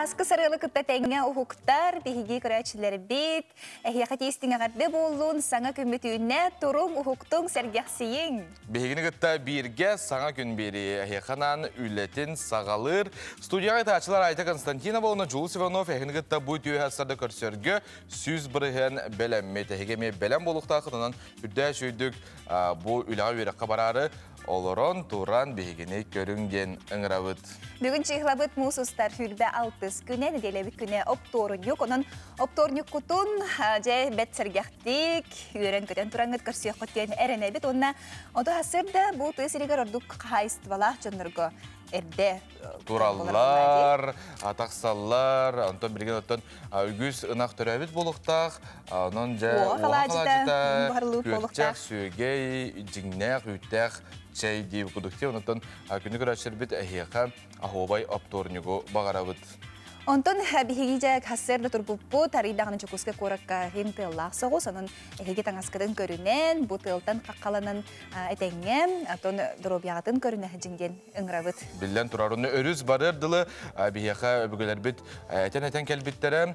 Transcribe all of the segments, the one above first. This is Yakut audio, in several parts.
Сааскы сарыалы кытта тэҥҥэ уһуктар, биһиги көрөөччүлэрбит, эһиэхэ тиистиҥ эҕэрдэ буоллун, саҥа күммүт үүннэ, туруҥ, уһуктуҥ, сэргэхсийиҥ! Биһигини кытта бииргэ саҥа күн биэрии эһиэхэ анаан үлэтин саҕалыыр. Студияҕа ытааччылар Айта Константинова уонна Дьулус Иванов эһигини кытта бу үтүө сарда көрсөргө 100% бэлэммит. Эһиги эмиэ бэлэм буолуохтааххыт, онон үрдээх үчүгэйдик бу үлэҕэ үөрэххэ бараары олорон туран биһигини көрүҥ диэн ыҥырабыт. Бүгүн чыыһылабыт муус устар хүрбэ алтыс күнэ, нэдиэлэбит күнэ оптуорунньук. Онон оптуорунньуккутун дьэ бэт сэргэхтик, үөрэн-көтөн тураҥҥыт көрсүөххүт диэн эрэнэбит. Уонна оту сарсыарда бу тыа сиригэр ордук хаһаайыстыбалаах дьоннорго эрдэ тураллар, тахсаллар, онтон билигин оттон үгүс ынах төрөөбүт буолуохтаах, онон дьэ уоха халаадьыта, күөрчэх, сүөгэй, дьиҥнээх, үүттээх чэй дии курдук. Онтон күнү көрөөччүлэрбит эһиэхэ аһуобай оптуорньугу баҕарабыт. Онтон биһиги дьэ хассыарда турбуппут, арыйдаҕына Дьокуускай куоракка иһин тыаллаах соҕус, онон эһиги таҥаскытын көрүнэн, бу тыалтан хаххаланан этэҥҥэ, оттон доруобуйаҕытын көрүнэ сылдьыҥ диэн ыҥырабыт. Биллэн турар, онно өрүс барыар дылы биһиэхэ өбүгэлэрбит этэн-этэн кэлбиттэрэ,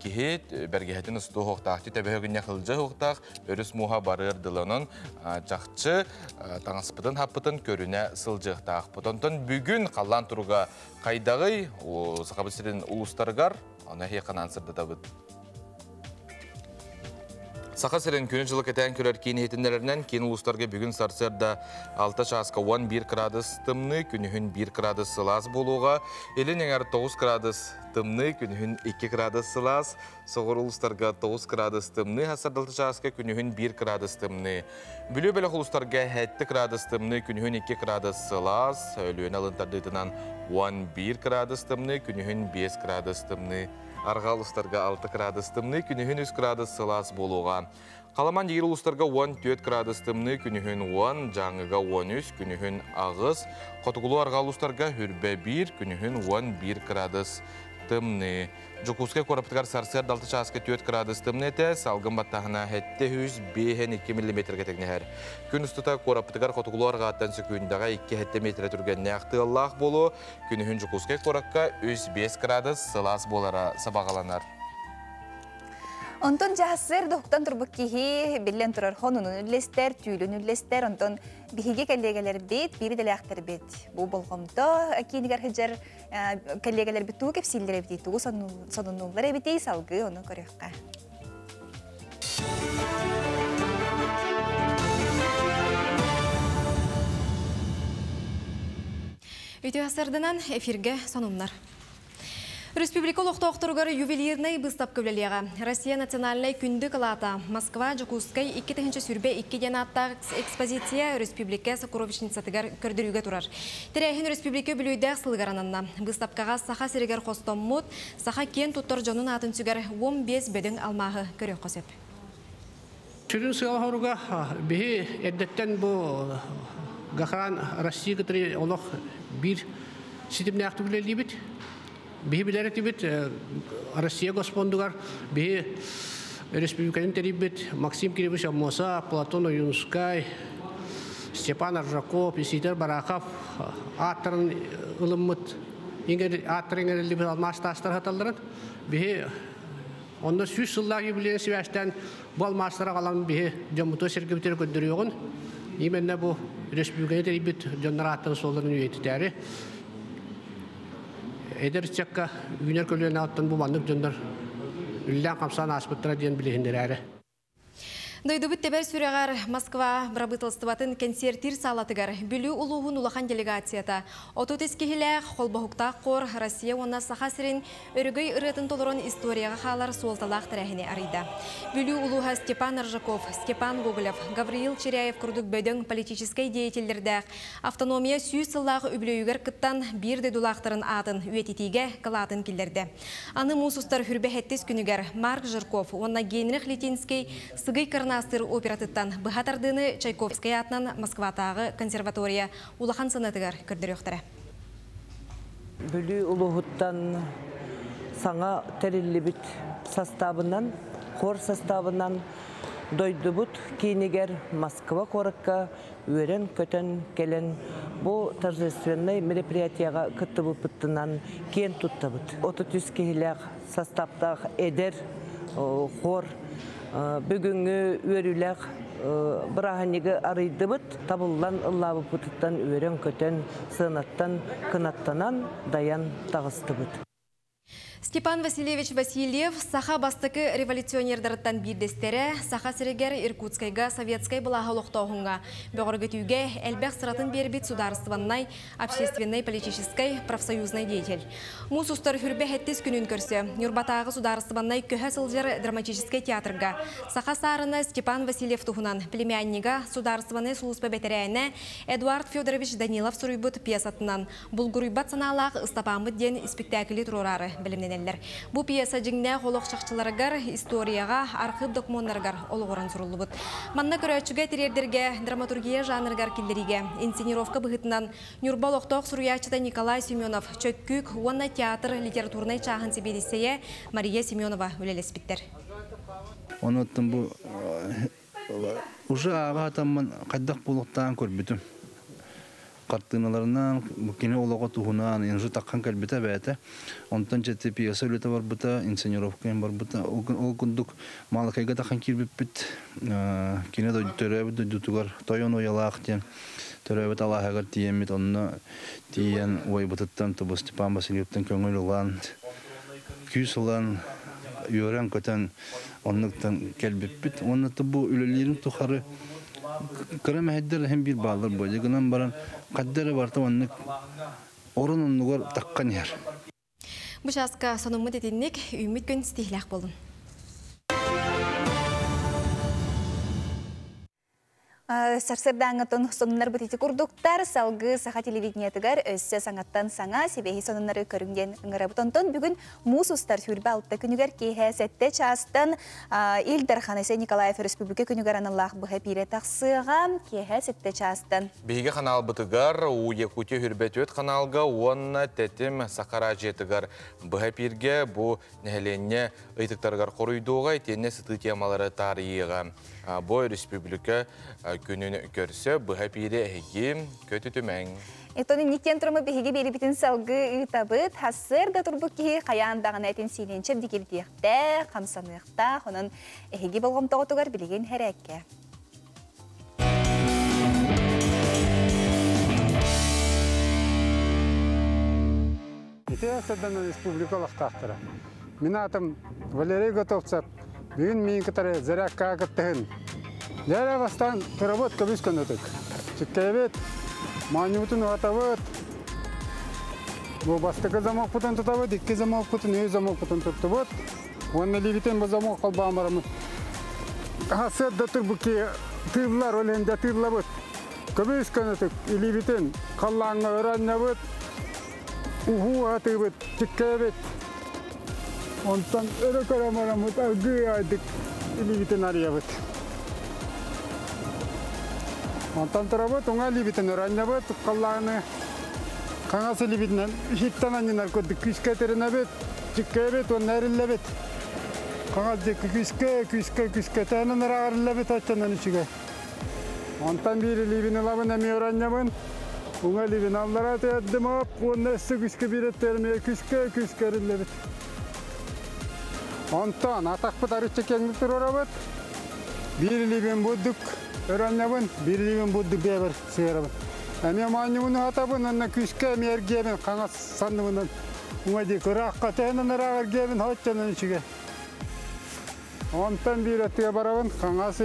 киһи бэргэһэтин устуохтаах, төбөһө хылдьа суохтаах, өрүс мууһа барыар дылы. Онон чахчы таҥаспытын хаппытын көрүнэ сылдьыахтаахпыт. Онтон бүгүн халлаан туруга хайдаҕый Сахабыт сирин улуустарыгар, ону эһиэхэ анаан сырдатабыт. Саха сирин күнү-дьылы кэтээн көрөр киин иһитиннэрэринэн, киин улуустарга бүгүн сарсыарда 6 чааска 11 градус тымныы, күнүһүн 1 градус сылаас буолуоҕа. Илин эҥэр 9 градус тымныы, күнүһүн 2 градус сылаас. Соҕуруу улуустарга 9 градус тымныы, сарсыарда 6 чааска күнүһүн 1 градус тымныы. Бүлүү бөлөх улуустарга 7 градус тымныы, күнүһүн 2 градус сылаас. Өлүөнэ алын тардыытынан 11 градус тымныы, күнүһүн 5 градус тымныы. Арҕаа улуустарга 6 градус тымныы, күнүһүн 3 градус сылаас буолуоҕа. Халаман диир улуустарга 14 градус тымныы, күнүһүн 10, Дьааҥыга 13, күнүһүн 8, Хотугулуу арҕаа улуустарга Хүрбэ 1, күнүһүн 11 градус тымныы. Дьокуускай куораппытыгар сарсыарда 6 чааска 4 градус тымныы этэ, салгын баттааһына 705 2 миллиметргэ тэҥнэһэр. Күн устата куораппытыгар хотугулуу арҕааттан сөкүүндэҕэ 2-7 миэтэрэ түргэннээх тыаллаах буолуо, Күнүһүн Дьокуускай куоракка 3-5 градус сылаас буолара сабаҕаланар. Онтон дьаһассыр дуһуктан турбут киһи биллэн турар хонунун үллэстэр, түүлүн үллэстэр. Онтон биһиги кэллиэгэлэрбит, биир идэлээхтэрбит бу болҕомто киинигэр сылдьар кэллиэгэлэрбит тугу кэпсииллэр эбитий, тугу сонуннуллар эбитий, салгыы ону көрүөххэ. Үтүө сарданан эфиргэ сонуннар. Республика олохтоохторугар ювелирнай быыстапка үлэлиэҕэ. Россия национальнай күндү кылаата Москва, Дьокуускай 2022 диэн ааттаах экспозиция республика сокровищницатыгар көрдөрүүгэ турар. Тэрээһин республика үбүлүөйдээх сылыгар ананна. Быыстапкаҕа Саха сиригэр хостоммут, саха киэн туттар дьонун аатын сүгэр 15 бөдөҥ алмааһы көрүөххэ сөп. Сүрүн сыала-соруга биһи эрдэттэн бу Гохран России кытары олох биир ситимнээхтик үлэлиибит. Биһи билэр этибит Россия Госпондугар биһи республиканы тэрийбит Максим Кириллович Аммосов, Платон Ойуунускай, Степан Аржаков, Исидор Барахов ааттарын ылыммыт ааттарын иҥэриллибит алмаас таастар саталларын биһи Онно 100 сыллаах юбилейын сибээстээн бу алмаастары аҕалан биһи дьоммутугар сэргэбитигэр көрдөрүөҕүн. Именно бу республиканы тэрийбит дьоннор ааттарын суолларын үйэтитээри эдэр ыччакка үүнэр көлүөнэ аттан бу маннык дьоннор үлэлээн-хамсаан ааспыттара диэн билиһиннэрээри. Дойдубут тэбэр сүрэҕэр Москва бырабыыталыстыбатын кэнсиэртиир саалатыгар Бүлүү улууһун улахан делегацията 30 киһилээх холбоһуктаах хор Россия уонна Саха сирин өрөгөй ырыатын толорон историяҕа хаалар суолталаах тэрээһини арыйда. Бүлүү улууһа Степан Аржаков, Степан Гоголев, Гавриил Чиряев курдук бөдөҥ политическай деятеллэрдээх автономия 100 сыллаах үбүлүөйүгэр кыттан биир дойдулаахтарын аатын үйэтитиигэ кылаатын киллэрдэ. Аны муус устар хүрбэ сэттис күнүгэр Марк Жирков уонна Генрих Литинский Сыгый Кырнаастыр оператыттан быһа тардыыны Чайковскай аатынан Москватааҕы консерватория улахан сыанатыгар көрдөрүөхтэрэ. Бүлүү улууһуттан саҥа тэриллибит составынан, хор составынан дойдубут киинигэр Москва куоракка үөрэн-көтөн кэлэн Бу торжественнай мероприятияга кыттыбыппытынан киэн туттабыт. 33 киһилээх составтаах эдэр хор бүгүҥҥү үөрүүлээх бырааһынньыгы арыйдыбыт. Табыллан ыллаабыппытыттан үөрэн-көтөн, сыанаттан кынаттанан дайан таҕыстыбыт. Степан Васильевич Васильев саха бастакы революционердарыттан биирдэстэрэ, Саха сиригэр Иркутскайга советскай былааһы олохтооһуҥҥа, бөҕөргөтүүгэ элбэх сыратын биэрбит судаарыстыбаннай, общественнай, политическай, профсоюзнай деятель. Муус устар 27-ис күнүн көрсө Ньурбатааҕы судаарыстыбаннай көһө сылдьар драматическай театрга саха саарына Степан Васильев туһунан племяннига, судаарыстыбаннай сулууспа бэтэрээнэ Эдуард Федорович Данилов суруйбут пьесатынан Булгуруйбат санаалаах Ыстапааммыт диэн испиктээкили туруораары бэлэмнэнэллэр. Бу пьеса дьиҥнээх олох чахчыларыгар, историяҕа, архыып докумуоннарыгар олоҕуран суруллубут. Манна көрөөччүгэ тириэрдэргэ, драматургия жанрыгар киллэриигэ инсценировка быһыытынан Ньурба олохтоох суруйааччыта Николай Семенов, Чөккүүк уонна театр литературнай чааһын сэбиэдиссэйэ Мария Семенова үлэлэспиттэр. Онуттан бу уже ааҕа атаммын хайдах буолуохтааҕын көрбүтүм. Хартыыналарынан кини олоҕо туһунан инжу таххан кэлбитэ бэйэтэ. Онтон дьэ пьеса үлэтэ барбыта, инсценировка барбыта. Ол курдук Маалыкайга таххан киирбиппит. Кини төрөөбүт дойдутугар Тойон Уйалаах диэн төрөөбүт алааһыгар тиийэммит, онно тиийэн уойбутуттан Тубу Степан Васильевтан көҥүл ылан, күүс ылан, үөрэн-көтөн оннуктан кэлбиппит. Уонна бу үлэлиирим тухары кыра мэһэйдэр иһин биир бааллар буолла гынан баран хадда эрэ барыта маннык орун оннугар таххан иһэр. Бу чааска сонуммут итинник, үүммүт күн ситиһилээх буолун. Сарсырдааҥҥытын сонуннар ити курдуктар, салгыы саха телевидениетыгар өссө саҥаттан саҥа сибиэһи сонуннары көрүҥ диэн ыҥырабыт. Онтон бүгүн муус устар 26 күнүгэр киэһэ 7 чаастан Ил Дархан Айсен Николаев Республика күнүгэр аналлаах быһа эпиирэ тахсыаҕа киэһэ 7 чаастан. Биһиги ханаалбытыгар У Якутия 24 ханаалга уонна Тэтим Саха араадьыйатыгар быһа эпииргэ бу нэһилиэнньэ ыйытыктарыгар хоруйдуоҕа, итиэннэ сытыы темалары таарыйыаҕа. Бу республика күнүн көрсө быһа эпиири эһиги көтүтүмэҥ. Этон инниктен туруму биһиги биэрибитин салгыы ыытабыт. Хассыр да турбут киһи хайаан даҕаны этин сиинин чэбдигирдиэхтээх, хамсаныахтаах. Онон эһиги болҕомтоҕутугар билигин хэрээккэ. Ити сырдан республика олохтоохторо. Мин аатым Валерий Готовцев. Бүгүн миин кытары зарядкаҕа кыттыһын. Дьэ бастаан турабыт көбүс көнөтүк. Чиккэбит, моонньубутун уһатабыт. Бу бастакы замокпутун тутабыт, икки замокпутун, үс замокпутун туттубут. Уонна илиибитин бу замок холбоон бараммыт. Сыадда турбуки тыыллар, ол иһин дьэ тыыллабыт. Көбүс көнөтүк илиибитин халлааҥҥа өрө анньабыт. Уһуу атыыбыт, чиккэбит. Онтон өрө көрөн бараммыт аргыый аайдык илиибитин арыйабыт. Онтон турабыт, уҥа илиибитин өрө анньабыт, халлааны хаҥас илиибитинэн иһиттэн анньынар курдук күүскэ тэринэбит, чиккэбит уонна эриллэбит. Хаҥас диэки күүскэ, күүскэ, күүскэ тээнэн ыраах эриллэбит, оччонон үчүгэй. Онтон биир илиибин ылабын, эмиэ өрө анньабын. Уҥа илиибин аллара тиэрдим оп, уонна өссө күүскэ биир өттүгэр эмиэ күүскэ, күүскэ эриллэбит. Онтон атахпыт арычча киэҥник туруорабыт. Биир илиибин бурдук өрө анньабын, биир илиибин бурдук бэйэбэр сыһыарабын. Эмиэ моонньубун уһатабын уонна күүскэ эмиэ эргиэбин хаҥас санныбынан уҥа диэки ыраахха төһөнөн ыраах эргиэбин оччонон үчүгэй. Онтон биир өттүгэр барабын, хаҥас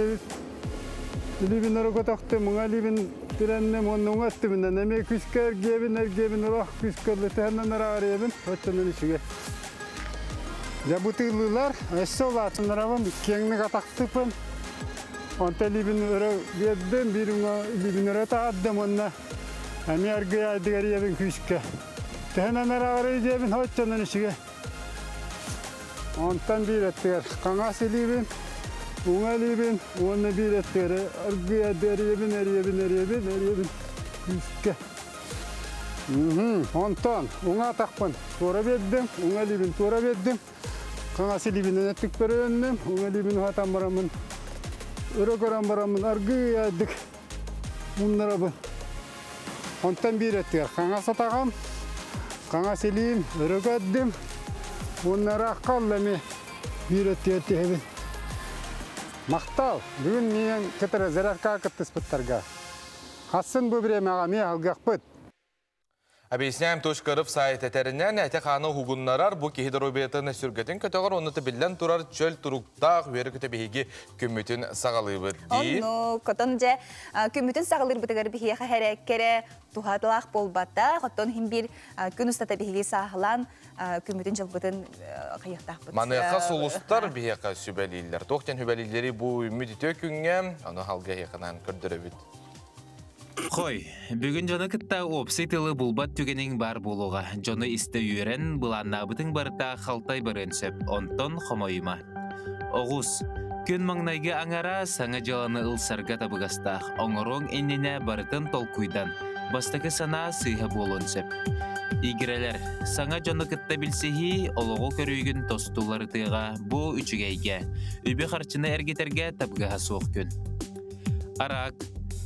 илиибин өрө көтөхтүм, уҥа илиибин тирэнним уонна уҥа өттүбүнэн эмиэ күүскэ эргиэбин, эргиэбин ыраах күүскэ төһөнөн ыраах эрийэбин, оччонон үчүгэй. Дьэ бу тыыллыылар, өссө улаатыннарабын, киэҥник атахтыппын. Онтон илиибин өрө биэрдим, биир уҥа илиибин өрө таһаардым уонна эмиэ аргыый аайдыгар ийэбин күүскэ. Төһөнөн ыраах эрийдиэбин, оччонон үчүгэй. Онтон биир өттүгэр хаҥас илиибин, уҥа илиибин уонна биир өттүгэр аргыый аайдыгар ийэбин, эрийэбин, эрийэбин, эрийэбин күүскэ. Онтон уҥа атахпын туора биэрдим, уҥа илиибин туора биэрдим. Хаҥас илиибинэн өттүкпэр өйөннүм, уҥа илиибин уһатан бараммын, өрө көрөн бараммын аргыый аайдык муннарабын. Онтон биир өттүгэр хаҥас атаҕым, хаҥас илиим өрө көрдүм. Уонна ыраахха олла эмиэ биир өттүгэр түһэбин. Махтал! Бүгүн миигин кытары зарядкаҕа кыттыспыттарга. Хассын бу бириэмэҕэ эмиэ алгыахпыт. Объясняем точка сайт этэринэн, эти-хааны уһугуннарар, бу киһи доруобуйатын сүргэтин көтөҕөр, онно биллэн турар чөл туруктаах үөрэ көтө биһиги күммүтүн саҕалыыбыт дии. Онну котон дьэ күммүтүн саҕалыырбытыгар биһиэхэ хэрээккэрэ туһатылаах буолбата, оттон хин биир күн устата биһиги сааһылаан күммүтүн дьылбытын хайыахтаахпыт. Маныаха сулустар биһиэхэ сүбэлииллэр. Туох диэн сүбэлииллэри бу үммүт үтүө күҥҥэ, ону халга эһиэхэнэн көрдөрөбүт. Хой, бүгүн дьону кытта уопсай тылы булбат түгэниҥ баар буолуоҕа. Дьону истэ үөрэн, былааннаабытыҥ барыта халтай барыан сөп, онтон хомойума. Оҕус, күн маҥнайгы аҥара саҥа дьыаланы ылсарга табыгастаах. Оҥоруоҥ иннинэ барытын толкуйдан, бастакы санаа сыыһа буолуон сөп. Игирэлэр, саҥа дьону кытта билсиһии олоҕу көрүүгүн тосту уларытыаҕа, бу үчүгэйгэ. Үбү-харчыны эргитэргэ табыгаһа суох күн. Араак,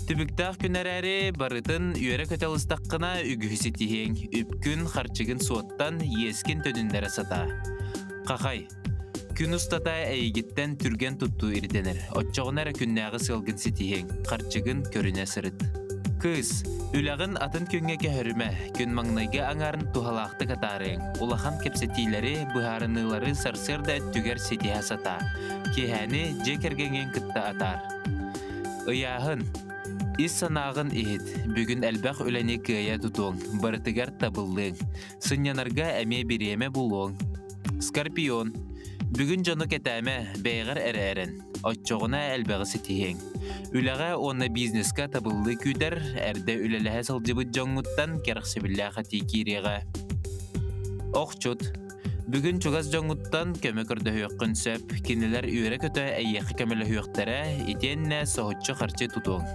түбүктээх күн эрээри барытын үөрэ-көтө ылыстаххына үгүһү ситиһиэҥ, үпкүн, харчыгын суоттан, иэскин төнүннэрэ сатаа. Хахай, күн устата эйигиттэн түргэн туттуу ирдэнэр, оччоҕуна эрэ күннээҕи сыалгын ситиһиэҥ, харчыгын көрүнэ сырыт. Кыыс, үлэҕин атын күҥҥэ көһөрүмэ, күн маҥнайгы аҥаарын туһалаахтык атаарыаҥ, улахан кэпсэтиилэри, быһаарыныылары сарсыарда өттүгэр ситиһэ сатаа. Киэһээни дьиэ кэргэҥҥин кытта атаар. Ыйааһын. Ис санааҕын иһит. Бүгүн элбэх үлэни кыайа тутуоҥ, барытыгар табыллыаҥ. Сынньанарга эмиэ бириэмэ булуоҥ. Скорпион. Бүгүн дьону кэтээмэ, бэйэҕэр эрэ эрэн. Оччоҕуна элбэҕи ситиһиэҥ. Үлэҕэ уонна бизнеска табыллыы күүтэр, эрдэ үлэлэһэ сылдьыбыт дьоҥҥуттан кэрэхсэбиллээх этии киириэҕэ. Охчут. Бүгүн чугас дьоҥҥуттан көмө көрдөһүөххүн сөп, кинилэр үөрэ-көтө эйиэхэ көмөлөһүөхтэрэ, итиэннэ соһуччу харчы тутуоҥ.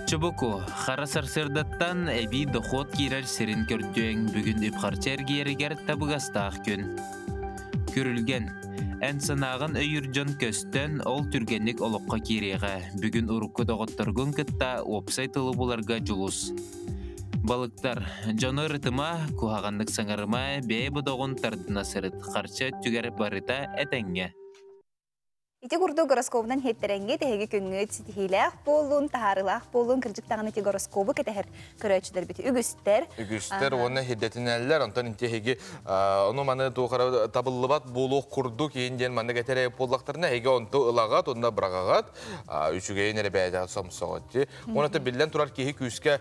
Чубуку, хара сарсыардаттан эбии дохуот киирэр сирин көрдүөҥ, бүгүн үп-харчы эргийэригэр табыгастаах күн. Күрүлгэн, эн санааҕын өйүүр дьон көстөн, ол түргэнник олоххо киириэҕэ. Бүгүн урукку доҕотторгун кытта уопсай тылы буларга дьулус. Балыктар, дьону ырытыма, куһаҕаннык саҥарыма, бэйэ бодоҕун тардына сырыт, харчы өттүгэр барыта этэҥҥэ. Ити курдук гороскобунан иһиттэрэҥҥит эһиги күҥҥүт ситиһиилээх буоллун, таһаарыылаах буоллун, кырдьык даҕаны ити гороскобу кэтэһэр көрөөччүлэрбит үгүстэр. Үгүстэр уонна иһирдэтинэллэр, онтон инти эһиги ону маны туох табыллыбат буолуох курдук иин диэн маннык этэрэ буоллахтарына эһиги онту ылаҕат уонна быраҕаҕат үчүгэйин эрэ бэйэҕит сомсоҕот. Уонна биллэн турар киһи күүскэ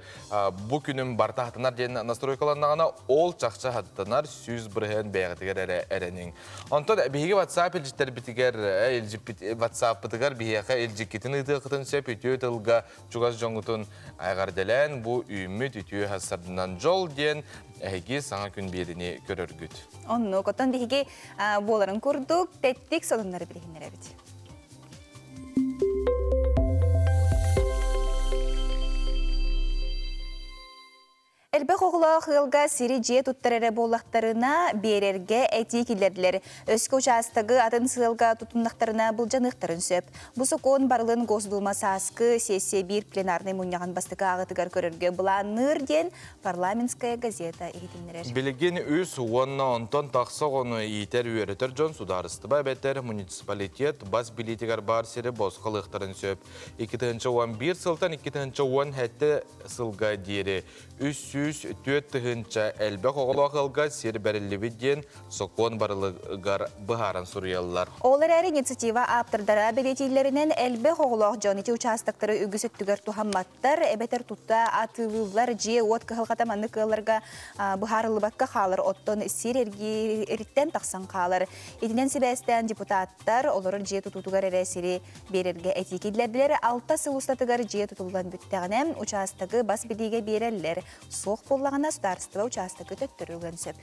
бу күнүм барыта хатанар диэн настройкаланнаҕына, ол чахчы хаттанар 100% бэйэҕитигэр эрэ эрэниҥ. Онтон биһиги WhatsApp илдьиттэрбитигэр, илдьиппит WhatsApp-пытыгар биһиэхэ илдьиккитин ыытыаххытын сөп үтүө тылга чугас дьоҥҥутун айҕарделээн бу үүммүт үтүө хассардынан дьол диэн эһиги саҥа күн биэрини көрөргүт. Оннук, оттон биһиги буоларын курдук тэттик сонуннары билиһиннэрэбит. Элбэх оҕолоох ыалга сири дьиэ туттар эрэ буоллахтарына биэрэргэ этии киллэрдилэр. Өскө учаастагы атын сыалга тутуннахтарына былдьаныахтарын сөп. Бу сокуон барылын Госдума сааскы сессия биир пленарнай мунньаҕын бастакы ааҕытыгар көрөргө былаанныыр диэн парламентская газета иһитиннэрэр. Билигин үс уонна онтон тахса оҕону иитэр-үөрэтэр дьон судаарыстыба эбэтэр муниципалитет бас билиитигэр баар сири босхо ылыахтарын сөп. 2011 сылтан 2017 сылга диэри 304 тыһыынча элбэх оҕолоох ыалга сир бэриллибит диэн сокуон барылыгар быһааран суруйаллар. Ол эрээри инициатива ааптардара бэлиэтииллэринэн элбэх оҕолоох дьон ити учаастактары үгүс өттүгэр туһамматтар, эбэтэр тутта атыылыыллар, дьиэ-уот кыһалҕата маннык ыалларга быһаарыллыбакка хаалар, оттон сир эргиириттэн тахсан хаалар. Итинэн сибээстээн депутаттар олорор дьиэ тутуутугар эрэ сири биэрэргэ этии киллэрдилэр. 6 сыл устатыгар дьиэ тутуллан бүттэҕинэ, учаастагы бас билиигэ биэрэллэр. Суох буоллаҕына, судаарыстыба учаастагы төттөрү ылыан сөп.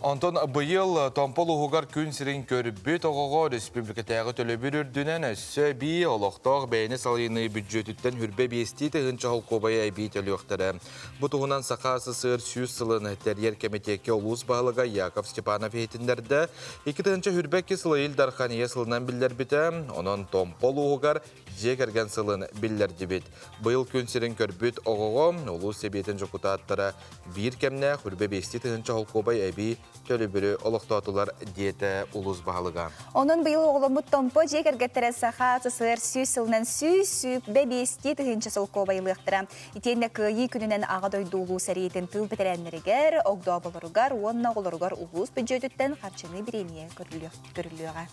Онтон быйыл Томпо улууһугар күн сирин көрбүт оҕоҕо республикатааҕы төлөбүр үрдүнэн өссө эбии олохтоох бэйэни салайыныы бүддьүөтүттэн хүрбэ биэстии тыһыынча холкуобайы эбии төлүөхтэрэ. Бу туһунан Саха СССР 100 сылын тэрийэр кэмитиэккэ улуус баһылыга Яков Степанов иһитиннэрдэ. 2022 сылы Ил Дархан Ийэ сылынан биллэрбитэ, онон Томпо улууһугар дьиэ кэргэн сылын биллэрдибит. Быйыл күн сирин көрбүт оҕоҕо улуус сэбиэтин дьокутааттара биир кэмнээх хүрбэ биэстии тыһыынча холкуобай эбии төлөбүрү олохтоотулар, диэтэ улуус баһылыга. Онон быйыл оҕоломмут Томпо дьиэ кэргэттэрэ Саха СССР 100 сылынан 125 тыһыынча солкуобай ылыахтара. Итиэннэ Кыайыы күнүнэн Аҕа дойду улуу сэриитин тыыл бэтэрээннэригэр, огдооболоругар уонна оҕолоругар улуус бүддьүөтүттэн харчыны бириэмийэ көрүллүөҕэ.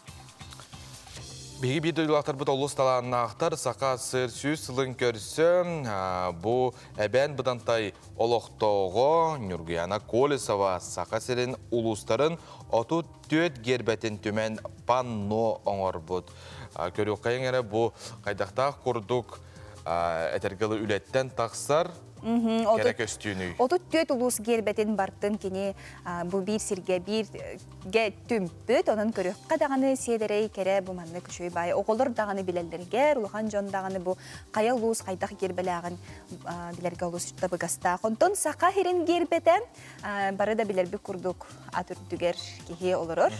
Биһиги биир дойдулаахтарбыт олус талааннаахтар. Саха СССР 100 сылын көрсөн бу Эбээн Бытантай олохтооҕо Ньургуяна Колесова Саха сирин улуустарын 34 гербэтин түмэн панно оҥорбут. Көрүөххэйиҥ эрэ, бу хайдахтаах курдук этэргэ дылы үлэттэн тахсар кэрэ көстүүнүй. 34 улуус гербэтин бартын кини бу биир сиргэ бииргэ түмпүт, онон көрүөххэ даҕаны сиэдэрэй кэрэ. Бу маннык үчүгэй баай оҕолор даҕаны билэллэригэр, улахан дьон даҕаны бу хайа улуус хайдах гербэлээҕин билэргэ олус табыгастаах. Онтон Саха сирин гербэтэ бары да билэрбит курдук ат үрдүгэр киһи олорор.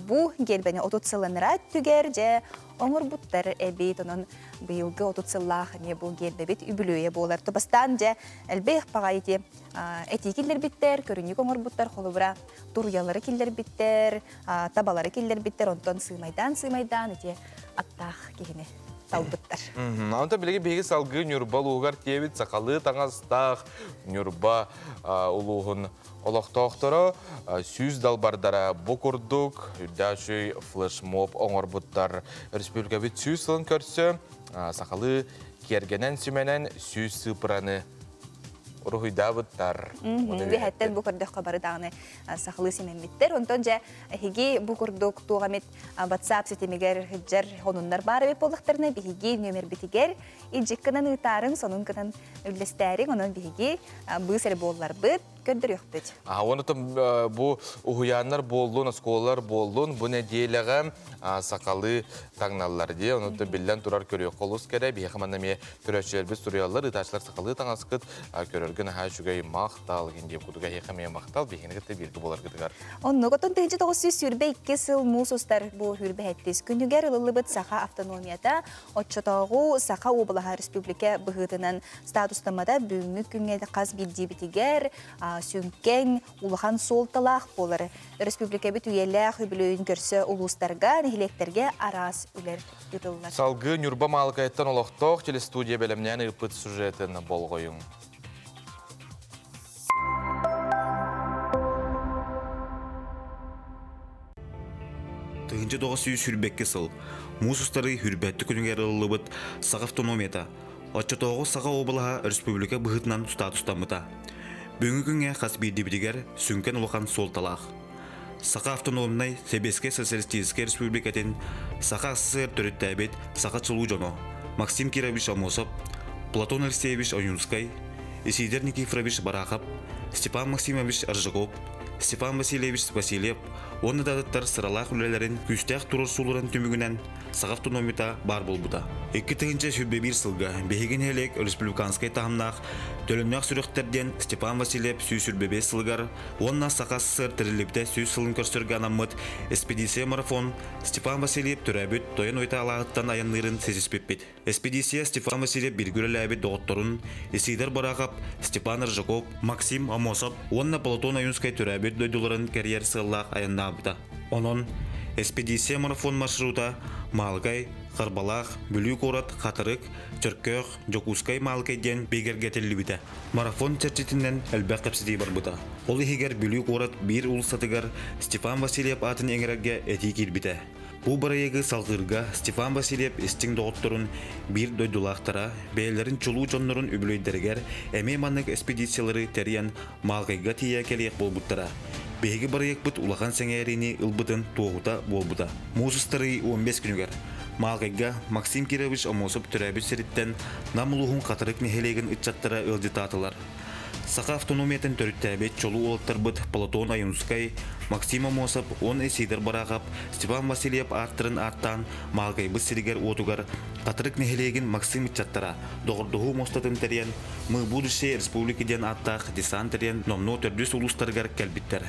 Бу гербэни 30 сылыныра өттүгэр дьэ оҥорбуттар эбит. Онон быйылгы 30 сыллаах эмиэ бу гербэбит үбүлүөйэ буолар. Бастаан дьэ элбэх баҕайы ити этии киллэрбиттэр, көрүнньүк оҥорбуттар, холобура туруйалары киллэрбиттэр, табалары киллэрбиттэр, онтон сыымайдаан-сыымайдаан ити аттаах киһини талбыттар. Онтон билигин биһиги салгыы Ньурба улууһугар тиэбит. Сахалыы таҥастаах Ньурба улууһун олохтоохторо, 100 далбардара бу курдук үрдээх флешмоб оҥорбуттар. Республикабыт 100 сылын көрсө сахалыы киэргэнэн сүмэнэн 100 сыыпыраны уруһуйдаабыттар. Үөһэттэн бу көрдөххө бары даҕаны сахалыы симэммиттэр. Онтон дьэ эһиги бу курдук туох эмит WhatsApp ситимигэр сылдьар сонуннар баар эбит буоллахтарына, биһиги нүөмэрбитигэр илдьиккынан ыытаарыҥ, сонун гынан үллэстээриҥ, онон биһиги быыс эрэ буолларбыт көрдөрүөхпүт. Онтон бу уһуйааннар буоллун, оскуолалар буоллун, бу нэдиэлэҕэ сахалыы таҥналлар дии. Онон биллэн турар, көрүөххэ олус кэрэ. Биһиэхэ манна эмиэ көрөөччүлэрбит суруйаллар, ыытааччылар сахалыы таҥаскыт көрөргө наһаа үчүгэй, махтал диэн курдук. Эһиэхэ эмиэ махтал, биһигини кытта бииргэ буоларгытыгар. Оннук, оттон 1922 сыл муус устар бу сүүрбэ сэттис күнүгэр ылыллыбыт Саха автономията, оччотооҕу Саха уобалаһа республика быһыытынан статустаммыта бүгүҥҥү күҥҥэ хас биирдиибитигэр сүҥкэн улахан суолталаах буолар. Республикабыт үйэлээх үбүлүөйүн көрсө улуустарга, нэһилиэктэргэ араас үлэлэр ыытыллар. Салгыы Ньурба Маалыкайыттан олохтоох телестудия бэлэмнээн ыыппыт сюжетын болҕойуҥ. 1922 сыл муус устар ый сүүрбэ сэттэ күнүгэр ылыллыбыт Саха автономията, оччотооҕу Саха уобалаһа республика быһыытынан статустаммыта. Бүгүҥҥү күҥҥэ хас биирдиибитигэр сүҥкэн улахан суолталаах. Саха автономнай Сэбиэскэй Социалистическай Республикатын, Саха СССР төрүттээбит саха чулуу дьоно Максим Кирович Аммосов, Платон Алексеевич Ойунскай, Исидор Никифорович Барахов, Степан Максимович Аржаков, Степан Васильевич Васильев уонна да атыттар сыралаах үлэлэрин, күүстээх туруорсууларын түмүгүнэн Саха автономията баар буолбута. 2021 сылга биһиги нэһилиэк республиканскай таһымнаах Төлөннөөх сүрэхтэр диэн Степан Васильев 125 сылыгар уонна Саха СССР тэриллибитэ 100 сылын көрсөргө анаммыт экспедиция марафон Степан Васильев төрөөбүт Тойон Ойто алааһыттан айанныырын ситиспиппит. Экспедиция Степан Васильев бииргэ үлэлээбит доҕотторун Исидор Барахов, Степан Аржаков, Максим Аммосов уонна Платон Ойунскай төрөөбүт дойдуларын кэрийэр сыаллаах айаннаабыта. Онон экспедиция марафон маршрута Маалыкай, Харбалаах, Бүлүү куорат, Хатырык, Чөркөөх, Дьокуускай, Маалыкай диэн бигэргэтиллибитэ. Марафон чэрчитинэн элбэх кэпсэтии барбыта. Ол иһигэр Бүлүү куорат биир уулуссатыгар Степан Васильев аатын иҥэрэргэ этии киирбитэ. Бу бырайыагы салгыырга Степан Васильев истиҥ доҕотторун, биир дойдулаахтара бэйэлэрин чулуу дьоннорун үбүлүөйдэригэр эмиэ маннык экспедициялары тэрийэн Маалыкайга тиийэ кэлиэх буолбуттара. Биһиги бырайыакпыт улахан сэҥээриини ылбытын туоһута буолбута. Муус устар ый 15 күнүгэр Маалыкайга Максим Кирович Аммосов төрөөбүт сириттэн Нам улууһун Хатырык нэһилиэгин ыччаттара ыалдьыттаатылар. Саха автономиятын төрүттээбит чулуу уолаттарбыт Платон Ойуунускай, Максим Аммосов уонна Сидор Барахов, Степан Васильев ааттарын ааттаан Маалыкайбыт сиригэр-уотугар Хатырык нэһилиэгин Максим ыччаттара доҕордоһуу муостатын тэрийэн Мы будущее республики диэн ааттаах десант тэрийэн номнуо төрдүс улуустарыгар кэлбиттэр.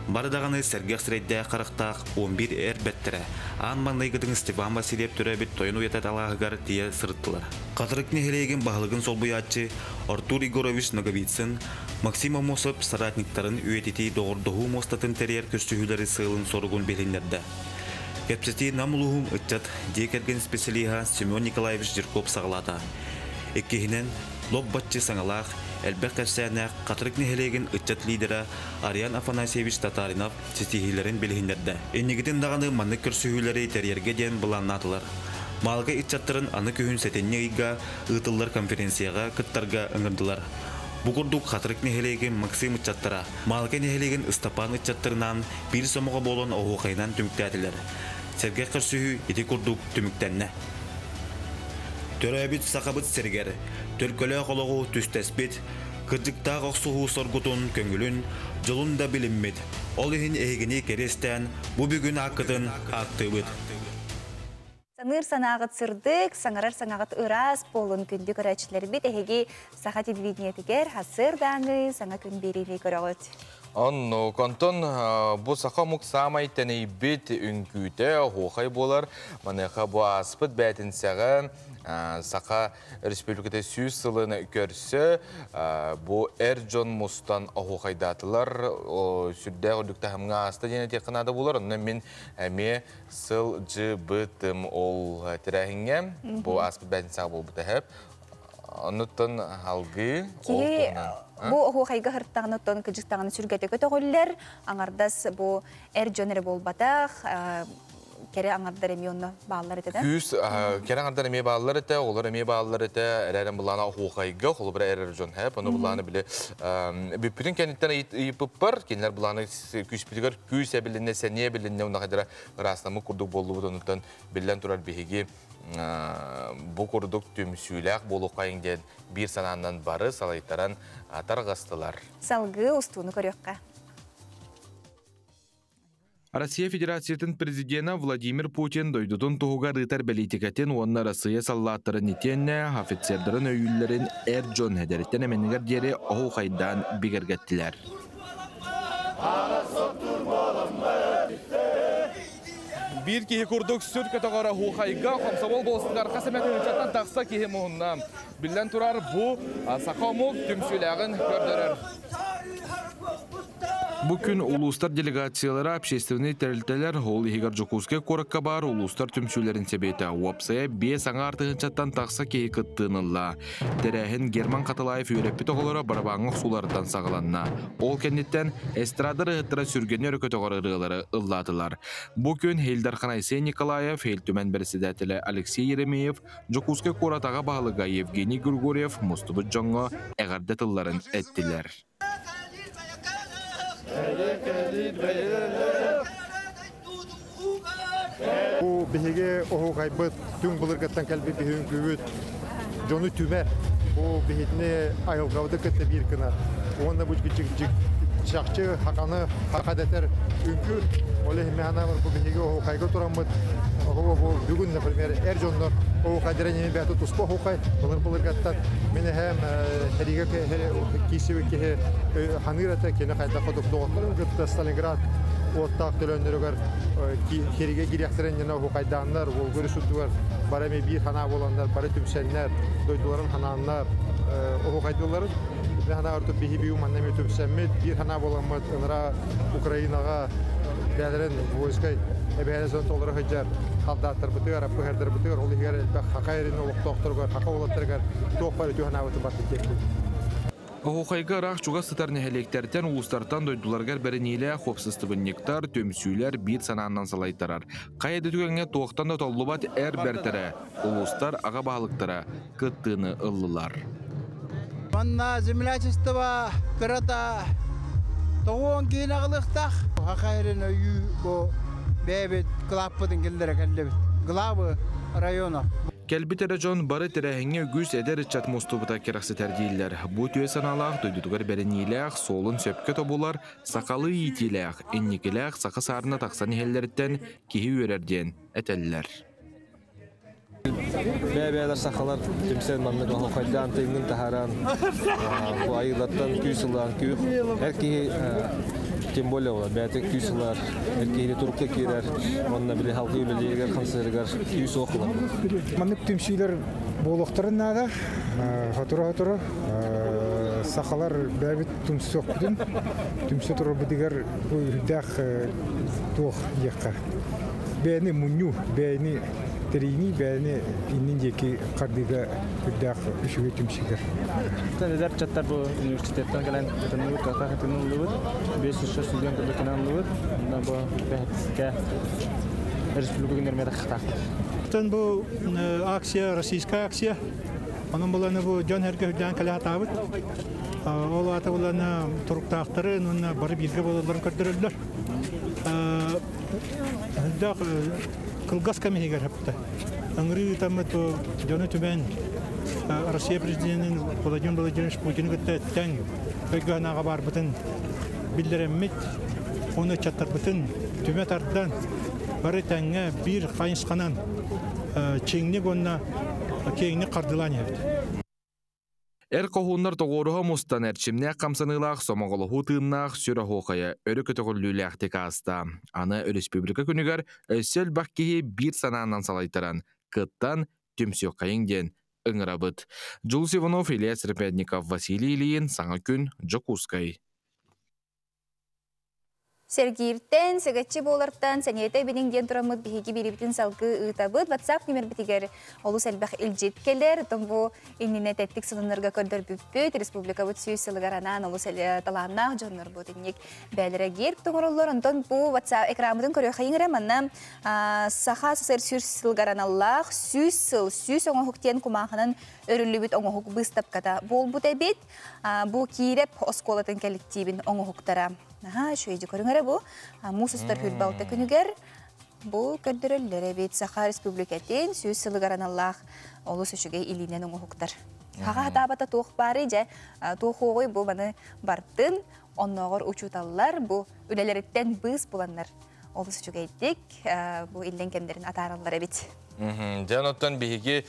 Бары даҕаны сэргэх сирэйдээх-харахтаах 11 эр бэртэрэ аан маҥнайгытын Степан Васильев төрөөбүт Тойон уйата алааһыгар тиийэ сырыттылар. Хатырык нэһилиэгин баһылыгын солбуйааччы Артур Егорович Ноговицын Максим Аммосов соратниктарын үйэтитии доҕордоһуу муостатын тэрийэр көрсүһүүлэри сыалын-соругун билиһиннэрдэ. Кэпсэтии Нам улууһун ыччат дьиэ кэргэн специалиһа Семен Николаевич Жирков саҕалаата. Иккиһинэн, лоп-баччы саҥалаах, элбэх кэпсээннээх Хатырык нэһилиэгин ыччат лидера Ариан Афанасьевич Татаринов ситиһиилэрин билиһиннэрдэ. Инникитин даҕаны маннык көрсүһүүлэри тэрийэргэ диэн былааннаатылар. Маалыкай ыччаттарын аны күһүн сэтинньи ыйга ыытыллар конференцияҕа кыттарга ыҥырдылар. Бу курдук Хатырык нэһилиэгин Максим ыччаттара, Маалыкай нэһилиэгин Ыстапаан ыччаттарынаан биир сомоҕо буолан оһуохайынан түмүктээтилэр. Сэргэх көрсүһүү ити курдук түмүктэннэ. Төрөөбүт Сахабыт сиригэр төлкөлөөх олоҕу түстэспит, кырдьыктаах охсуһуу соргутун, көҥүлүн, дьолун да билиммит. Ол иһин эһигини кэриэстээн бу бүгүн ааккытын ааттыыбыт. Саныыр санааҕыт сырдык, саҥарар саҥаҕыт ыраас буолун күндү көрөөччүлэрбит эһиги саха телевидениетигэр сарсыардааҥы саҥа күн биэриини көрөҕүт. Оннук. Онтон бу саха омук саамай тэнийбит үҥкүүтэ оһуохай буолар. Маныаха бу ааспыт бээтинсэҕэ Саха Республиката 100 сылын көрсө бу эр дьон мустан оһуохайдаатылар. Сүрдээх үрдүк таһымҥа ааста диэн этиэххэ наада буолар. Онно мин эмиэ сылдьыбытым ол тэрээһиҥҥэ. Бу ааспыт бээтинсэҕэ буолбута эһэп. Оннуттан алгыы ол Киһи туһунан. бу оһуохайга сырыттаҕына оттон кыдьыктаҕына сүргэтэ көтөҕүллэр, аҥардас бу эр дьон эрэ буолбатах, кэрэ аҥардар эмиэ онно бааллар этэ да. Күүс кэрэ аҥардар эмиэ бааллар этэ, оҕолор эмиэ бааллар этэ, эрээрэн былаана оһуохайга, холобура эрэр дьон хэп, ону былааны били бүппүтүн кэнниттэн ыйыппыппар, кинилэр былааны күүспүтүгэр күүс эбилиннэ, сэниэ эбилиннэ, онно хайдара ыраастаммыт курдук буоллубут, онуттан биллэн турар биһиги бу курдук түмсүүлээх буолуоххайыҥ диэн биир санаанан бары салайтаран тарҕастылар. Салгыы устууну көрүөххэ. Россия Федерациятын президенэ Владимир Путин дойдутун туһугар ыытар бэлиитикэтин уонна Россия саллааттарын итиэннэ офицердарын өйүүллэрин эр дьон эдэриттэн эмэнигэр диэри оһуохайдаан бигэргэттилэр. Биир киһи курдук сүр көтөҕөр оһуохайга хомсомол болустугар хас эмэ тыһыынчаттан тахса киһи муһунна. Биллэн турар, бу саха омук түмсүүлээҕин көрдөрөр. Бу күн улуустар делегациялара, общественнай тэрилтэлэр, ол иһигэр Дьокуускай куоракка баар улуустар түмсүүлэрин сэбиэтэ уопсайа 5 тыһыынчаттан тахса киһи кыттыыны ылла. Тэрээһин Герман Хатылаев үөрэппит оҕолоро барабааҥҥа охсууларыттан саҕаланна. Ол кэнниттэн эстрада ырыаһыттара сүргэни өрө көтөҕөр ырыалары ыллаатылар. Бу күн Ил Дархан Айсен Николаев, Ил Түмэн бэрэссэдээтэлэ Алексей Еремеев, Дьокуускай куорат аҕа баһылыга Евгений Григорьев мустубут дьоҥҥо эҕэрдэ тылларын эттилэр. Бу биһиги оһуохайбыт түҥ былыргыттан кэлбит биһи дьону түмэр. Бу биһитини айылҕабыты кытта биир гынар. Уонна бу чахчы хаканы хака дэтэр үҥкүү. Ол иһин механабар бу биһиги оһуохайга тураммыт бу бүгүн, например, эр дьоннор оһуохайдара нemi бэйэтэ туспа оһуохай былыр былыргаттан мин эһэм хэригэ киисибит киһи ханыыр этэ кини хайдах курдук доҕотторун кытта Сталинград уоттаах төлөннөрүгэр хиригэ кириэхтэрин иннинэ оһуохайдааннар Волга өрүс үрдүгэр бары эмиэ биир санаа буоланнар бары түмсэннэр дойдуларын ханааннар оһуохайдыылларын мин санаабар биһи биһи манна эмиэ түмсэммит биир санаа буоламмыт ынара Украинаҕа бэйэлэрин войскай эбээһинэстэрин толоро сылдьар халдааттарбытыгар, аппыһардарбытыгар, ол иһигэр элбэх хака эрин олохтоохторугар, хака уолаттарыгар туох баар үтүө санаабытын барытын тиэрдибит. Оһуохайга ыраах чугас сытар нэһилиэктэртэн, улуустартан дойдуларыгар бэриниилээх уопсастыбанньыктар, түмсүүлэр биир санаанан салайтарар. Хайа да түгэҥҥэ туохтан да толлубат эр бэртэрэ, улуустар аҕа баһылыктара кыттыыны ыллылар. Манна землячество кырата тоҕуон киин аҕылыахтаах. Хахайрын өйүү бу бэйэбит кылааппытын киллэрэ кэллибит. Главы района. Кэлбит эрэ дьон бары тэрээһиҥҥэ үгүс эдэр ыччат мустубута кэрэхсэтэр дииллэр. Бу үтүө санаалаах дойдутугар бэриниилээх, суолун сөпкө тобулар, сахалыы иитиилээх, инникилээх саха саарына тахсан иһэллэриттэн киһи үөрэр диэн этэллэр. Бэйэ-бэйэлэр сахалар түмсэн маннык оһуохайдаан тыыҥҥын таһааран бу айыылартан күүс ылан күүх эр киһи тем более буолар бэйэтэ күүс ылар эр киһини турукка киирэр уонна били халгыы үлэлииригэр хамсыырыгар күүс уох ылар. Маннык түмсүүлэр буолуохтарын наада. Сотору-сотору сахалар бэйэбит түмсүөхпүтүн, түмсэ турарбытыгар бу үрдээх туох диэххэ бэйэни мунньуу, бэйэни тэрийинии, бэйэни иннин диэки хардыыга үрдээх үчүгэй түмсүүлэр. Эдэр ыччаттар бу университеттан кэлэн кытынныбыт, ката кытыныллыбыт, 500 студент курдук кэлэн ыллыбыт. Онно бу бэһэткэ республика күннэр метахтаахпыт. Бу акция, российская акция. Онон буланы бу дьон эргэ үрдээн кэлэ сатаабыт. Ол аата буланы туруктаахтарын уонна бары бииргэ буолалларын көрдөрөллөр. Элбэх кылгас кэм иһигэр хапта. Ыҥырыы ыытаммыт бу дьону түмэн Россия президенин Владимир Владимирович Путины кытта тэҥ өйгө санааҕа баарбытын биллэрэммит, уонна ыччаттарбытын түмэ тардан бары тэҥҥэ биир хайысханан чиҥник уонна киэҥник хардыылаан иһэбит. Эр хоһууннар тоҕуоруһа мустан эрчимнээх хамсаныылаах сомоҕолоһуу тыыннаах сүр оһуохайа өрө көтөҕүллүүлээхтик ааста. Аны өрөспүүбүлүкэ күнүгэр өссө элбэх киһи биир санаанан салайтаран, кыттан, түмсүөххэйиҥ диэн ыҥырабыт. Дьулус Иванов, Илья Срепетников, Василий Ильин, Саҥа күн, Дьокуускай. Сергииртэн, сэгэччи буолартан, сэниэтэ биниҥ диэн тураммыт биһиги биирибитин салгыы ыытабыт. WhatsApp нүмербитигэр олус элбэх илдьит кэлэр. Оттон бу иннинэ тэттик сонуннарга көрдөрбүппүт. Республикабыт сүүс сылыгар анаан олус талааннаах дьоннорбут инник бээлэрэ герб тоҥороллор. Онтон бу WhatsApp экраммытын көрүөххэйиҥ эрэ манна Саха СССР сүүс сылыгар аналлаах 100 сыл, 100 оҥоһук диэн кумаахынан өрүллүбүт оҥоһук быыстапката буолбут эбит. Бу Киирэп оскуолатын кэлликтиибин оҥоһуктара. Наһаа үчүгэй көрүҥ эрэ бу. Муус устар хүрбалта күнүгэр бу көрдөрөллөр эбит. Саха Республикатын 100 сылыгар аналлаах олус үчүгэй илиинэн оҥоһуктар. Хаха хатаабата туох баары дьэ туох уоҕуй бу маны бартын оннооҕор учууталлар бу үлэлэриттэн быыс буланнар олус үчүгэйдик бу иллэҥ кэмнэрин атаараллар эбит. Дьэн оттон биһиги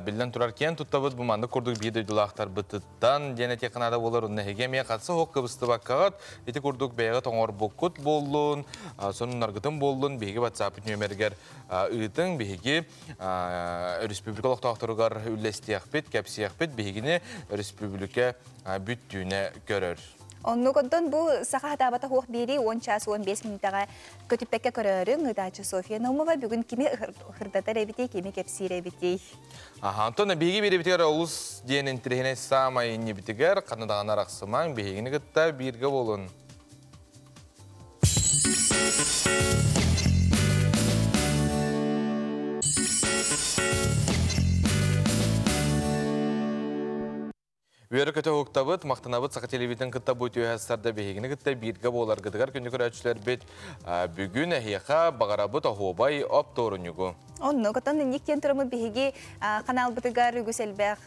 биллэн турар киэн туттабыт бу маннык курдук биир дойдулаахтарбытыттан диэн этиэххэ наада буолар онно эһиги эмиэ хатса оһох кыбыстыбаккаҕыт ити курдук бэйэҕит оҥорбуккут буоллун сонуннаргытын буоллун биһиги WhatsApp нүөмэригэр ыытыҥ биһиги өрөспүүбүлүкэ олохтоохторугар үллэстиэхпит кэпсиэхпит биһигини өрөспүүбүлүкэ бүттүүнэ көрөр. Оннук онтон бу саха хатаабата хуох биэрии 10 час 15 мүнүүтэҕэ көтүппэккэ көрөөрүҥ ыытааччы Софья Наумова бүгүн кими ыһырдатар эбитий, кими кэпсиир эбитий? Аха, онтон биһиги биэрибитигэр олус диэн интириэһинэй саамай иннибитигэр ханна даҕаны арахсымаҥ, биһигини кытта бииргэ буолун. Үөрэ-көтө уһуктабыт, махтанабыт Саха телевизион кытта бу үтүө сарда биһигини кытта бииргэ буоларгытыгар күндү көрөөччүлэрбит бүгүн эһиэхэ баҕарабыт оһуобай оптуорунньугу. Оннук, оттон инник диэн тураммыт биһиги каналбытыгар үгүс элбэх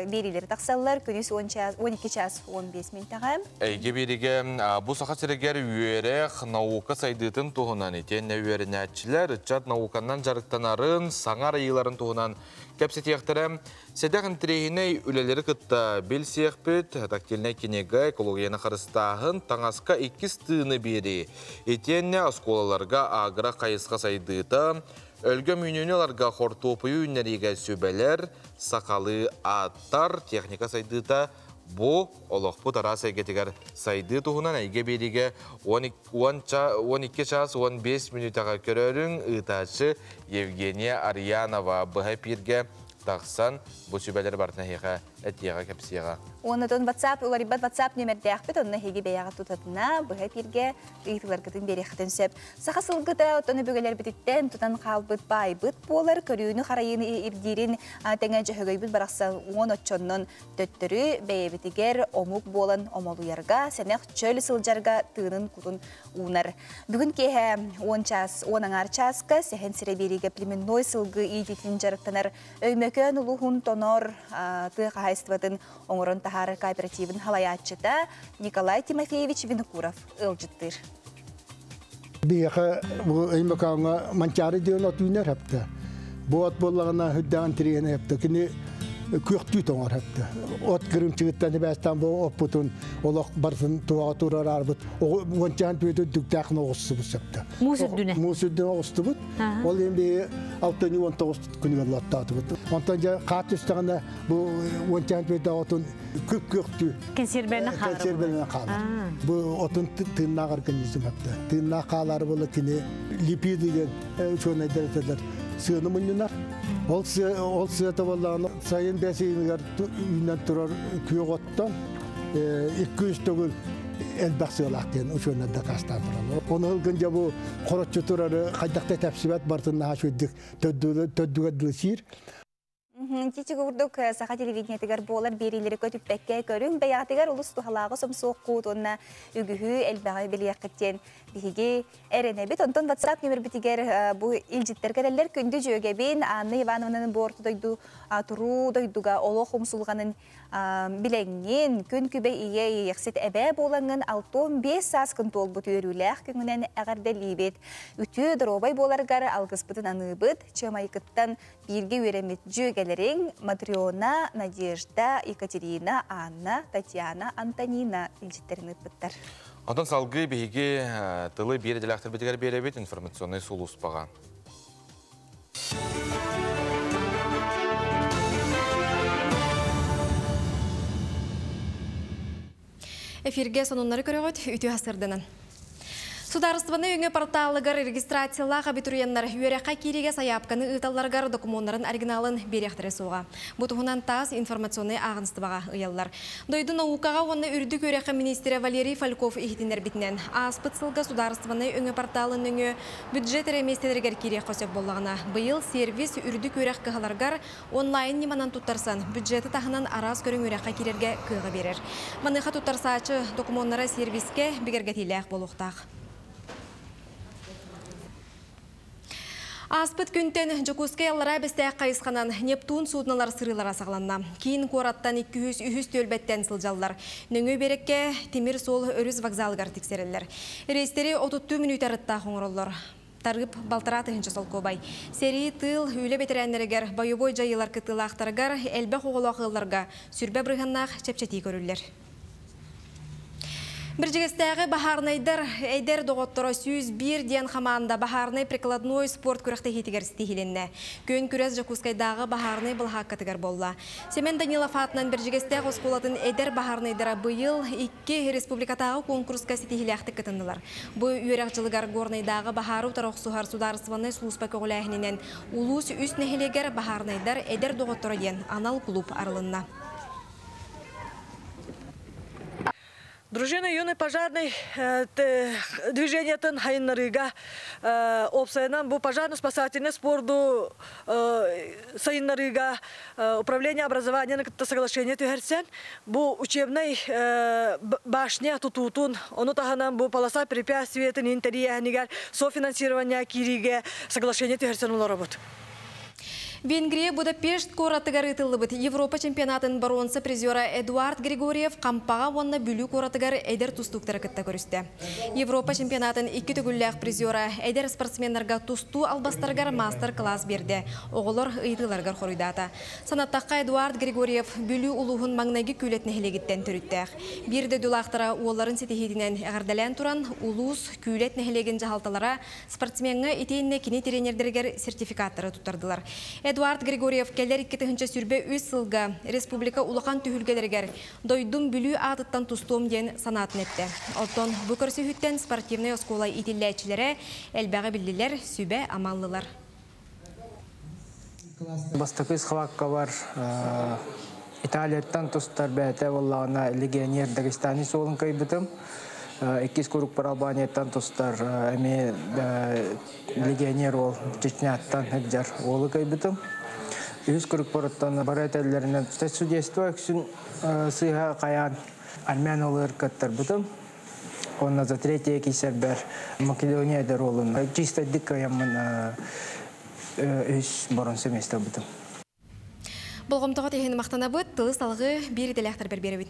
биэриилэр тахсаллар. Күнүс 10 час, 12 час 15 минтэҕэ. Эйгэ биэригэ бу Саха сиригэр үөрэх, наука сайдыытын туһунан итиэннэ үөрэнээччилэр ыччат науканан дьарыктанарын, саҥа арыйыыларын туһунан кэпсэтиэхтэрэ. Сэдэх интэриэһинэй үлэлэри кытта билсиэхпит, тактильнай кинигэ, экологияны харыстааһын, таҥаска иккис тыыны биэрии, итиэннэ оскуолаларга агро хайысха сайдыыта, өлгөм үүнүүнү ыларга хортуопуйу үүннэриигэ сүбэлэр, сахалыы ааттар, техника сайдыыта бу олохпут араас эйгэтигэр сайдыы туһунан эйгэ биэриигэ 12 чаас 15 мүнүүтэҕэ көрөрүҥ ыытааччы Евгения Арьянова быһа эпииргэ тахсан бу сүбэлэри барытын эһиэхэ этиэҕэ, кэпсиэҕэ. Оннотон WhatsApp уларыйбат WhatsApp нүөмэрдээхпит, онно эһиги бэйэҕит тутатына быһа эпииргэ ыйытыыларгытын биэриэххитин сөп. Саха сылгыта оттон өбүгэлэрбититтэн тутан хаалбыт баайбыт буолар, көрүүнү-харайыыны ирдиирин тэҥэ дьөһөгөйбүт барахсан уон оччоннон төттөрү бэйэбитигэр омук буолан омолуйарга, сэнэх чөл сылдьарга тыынын кутун уунар. Бүгүн киэһэ 10 час, 10 аҥаар чааска Сэһэн сирэ биэриигэ племенной сылгы иитиитин дьарыктанар Өймөкөөн улууһун Тонор тыа хаһаайыстыбатын оҥорон таһаарар кооперативын халайааччыта Николай Тимофеевич Винокуров ыалдьыттыыр. Биһиэхэ бу Өймөкөөҥҥө Манчаары диэн от үүнэр хэптэ. Бу от буоллаҕына үрдэҕин тириэнэ хэптэ. Кини күөхтүү тоҥор хэптэ. От кырыымчыгыттан ибээстээн бу оппутун олох барытын туһаҕа туруораарбыт. Уончаан түөтүн дүктээх оҕустубут сөптө. Муус үрдүнэ. Муус үрдүнэ оҕустубут. Ол иһин биһи 619 күнүгэр лоттоотубут. Онтон дьэ хаат түстэҕинэ бу уончаан түөтэ отун күп-күөхтүү кэнсиэрбэнэн хаалар. Кэнсиэрбэнэн хаалар. Бу отун тыыннаах организм хапта. Тыыннаах хаалары була кини липиды диэн учуонайдар этэлэр сыаны мунньунар. Ол ол сыата буоллаҕына сайын бэс ыйыгар үүнэн турар күөх оттон 200 төгүл элбэх сыалаах диэн учуонайдар дакаастаан тураллар. Ону ылгын дьэ бу хороччу турары хайдах да тэпсибэт бартын наһаа үчүгэйдик төрдүгэр дылы сиир. Тичик курдук саха телевидениетигэр буолар биэриилэри көтүппэккэ көрүҥ, бэйэҕитигэр олус туһалааҕы сомсуоххут уонна үгүһү элбэҕи билиэххит диэн биһиги эрэнэбит. Онтон WhatsApp нүмербитигэр бу илдьиттэр кэлэллэр. Күндү дьүөгэбин Анна Ивановнаны бу орто дойду туруу дойдуга олох умсулҕанын билэҥҥин, күн күбэй ийэ иэйэхсит эбээ буолаҥҥын 65 сааскын туолбут үөрүүлээх күҥүнэн эҕэрдэлиибит. Үтүө доруобай буоларгар алгыспытын аныыбыт. Чыамайыкыттан бииргэ үөрэммит дьүөгэлэриҥ Матрена, Надежда, Екатерина, Анна, Татьяна, Антонина илдьиттэрин ыыппыттар. Онтон салгыы биһиги тылы биир идэлээхтэрбитигэр биэрэбит информационнай сулууспаҕа. Эфиргэ сонуннары көрөҕүт, үтүө сырдынан. Судаарыстыбаннай өҥө порталыгар регистрациялаах абитуриеннар үөрэххэ киириигэ сайаапканы ыыталларыгар докумуоннарын оригиналын биэриэхтэрэ суоҕа. Бу туһунан ТАСС информационнай ааҕыныстыбаҕа ыйаллар. Дойду наукаҕа уонна үрдүк үөрэххэ миниистирэ Валерий Фальков иһитиннэрбитинэн, ааспыт сылга судаарыстыбаннай өҥө порталын нөҥүө бюджет эрэ миэстэлэригэр киириэххэ сөп буоллаҕына, быйыл сервис үрдүк үөрэх кыһаларыгар онлайн ньыманан туттарсан, бюджеты таһынан араас көрүҥ үөрэххэ киирэргэ кыаҕы биэрэр. Маныаха туттарсааччы докумуоннара сервискэ бигэргэтиилээх буолуохтаах. Ааспыт күнтэн Дьокуускай Аллараа Бэстээх хайысханан Нептун суднолар сырыылара саҕаланна. Киин куораттан 203 түөлбэттэн сылдьаллар. Нөҥүө биэрэккэ тимир суол өрүс вокзалыгар тиксэрэллэр. Рейстэри 32 мүнүүтэ арыттаах оҥороллор. Тарыып балтараа тыһыынча солкуобай. Сэрии, тыыл, үлэ бэтэрээннэригэр, бойобуой дьайыылар кыттыылаахтарыгар, элбэх оҕолоох ыалларга сүрбэ бырыһыаннаах чэпчэтии көрүллэр. Бирдьигэстээҕи баһаарынайдар эдэр доҕотторо 101 диэн хамаанда баһаарынай прикладной спорт күрэхтэһиитигэр ситиһилиннэ. Күөн күрэс Дьокуускайдааҕы баһаарынай былаһааккатыгар буолла. Семен Данилов аатынан Бирдьигэстээх оскуолатын эдэр баһаарынайдара быйыл икки республикатааҕы куонкуруска ситиһиилээхтик кытыннылар. Бу үөрэх дьылыгар Горнайдааҕы баһаары утары охсуһар судаарыстыбаннай сулууспа көҕүлээһининэн улуус үс нэһилиэгэр баһаарынайдар эдэр доҕотторо диэн анал клуб арылынна. Дружина юный пожарный движениятын хайыннарыга опсайынан бу пожарно-спасательный спорду сайыннарыга управление образования кытта соглашение түһэрсэн бу учебный башня тутуутун ону таһынан бу полоса препятствиятын интэриэһинигэр софинансирование киириигэ соглашение түһэрсэн олоробут. Венгрия Будапешт куоратыгар ыытыллыбыт Европа чемпионатын боруонса призера Эдуард Григорьев Хампаҕа уонна Бүлүү куоратыгар эдэр тустууктары кытта көрүстэ. Европа чемпионатын икки төгүллээх призера эдэр спортсменнарга тустуу албастарыгар маастар-кылаас биэрдэ, оҕолор ыйытыыларыгар хоруйдаата. Санаттахха, Эдуард Григорьев Бүлүү улууһун маҥнайгы Күүлэт нэһилиэгиттэн төрүттээх. Биир дойдулаахтара уолларын ситиһиитинэн эҕэрдэлээн туран, улуус Күүлэт нэһилиэгин дьаһалталара спортсмеҥҥа итиэннэ кини тренердэригэр сертификаттары туттардылар. Эдуард Григорьев кэлэр 2023 сылга республика улахан түһүлгэлэригэр дойдум Бүлүү аатыттан тустуом диэн санаатын эттэ. Оттон бу көрсүһүүттэн спортивнай оскуола иитиллээччилэрэ элбэҕи биллилэр, сүбэ амаллылар. Бастакы схваткалар Италияттан тустар бэйэтэ буоллаҕына легионер Дагестани суолун кыайбытым. Иккис курукпар Албанияттан тустар эмиэ легионер уол Чечняттан сылдьар уолу кыайбытым. Үһүс курукпарыттан бары этэллэринэн судейство үксүн сыыһа хайаан армян уолугар кыттарбытым. Онно за третье киирсэрбэр Македония эдэр уолун чистайдык кыайаммын үһүс боруонса миэстэ ылбытым. Болҕомтоҕут иһин махтанабыт, тылы салгыы биир идэлээхтэрбэр биэрэбин.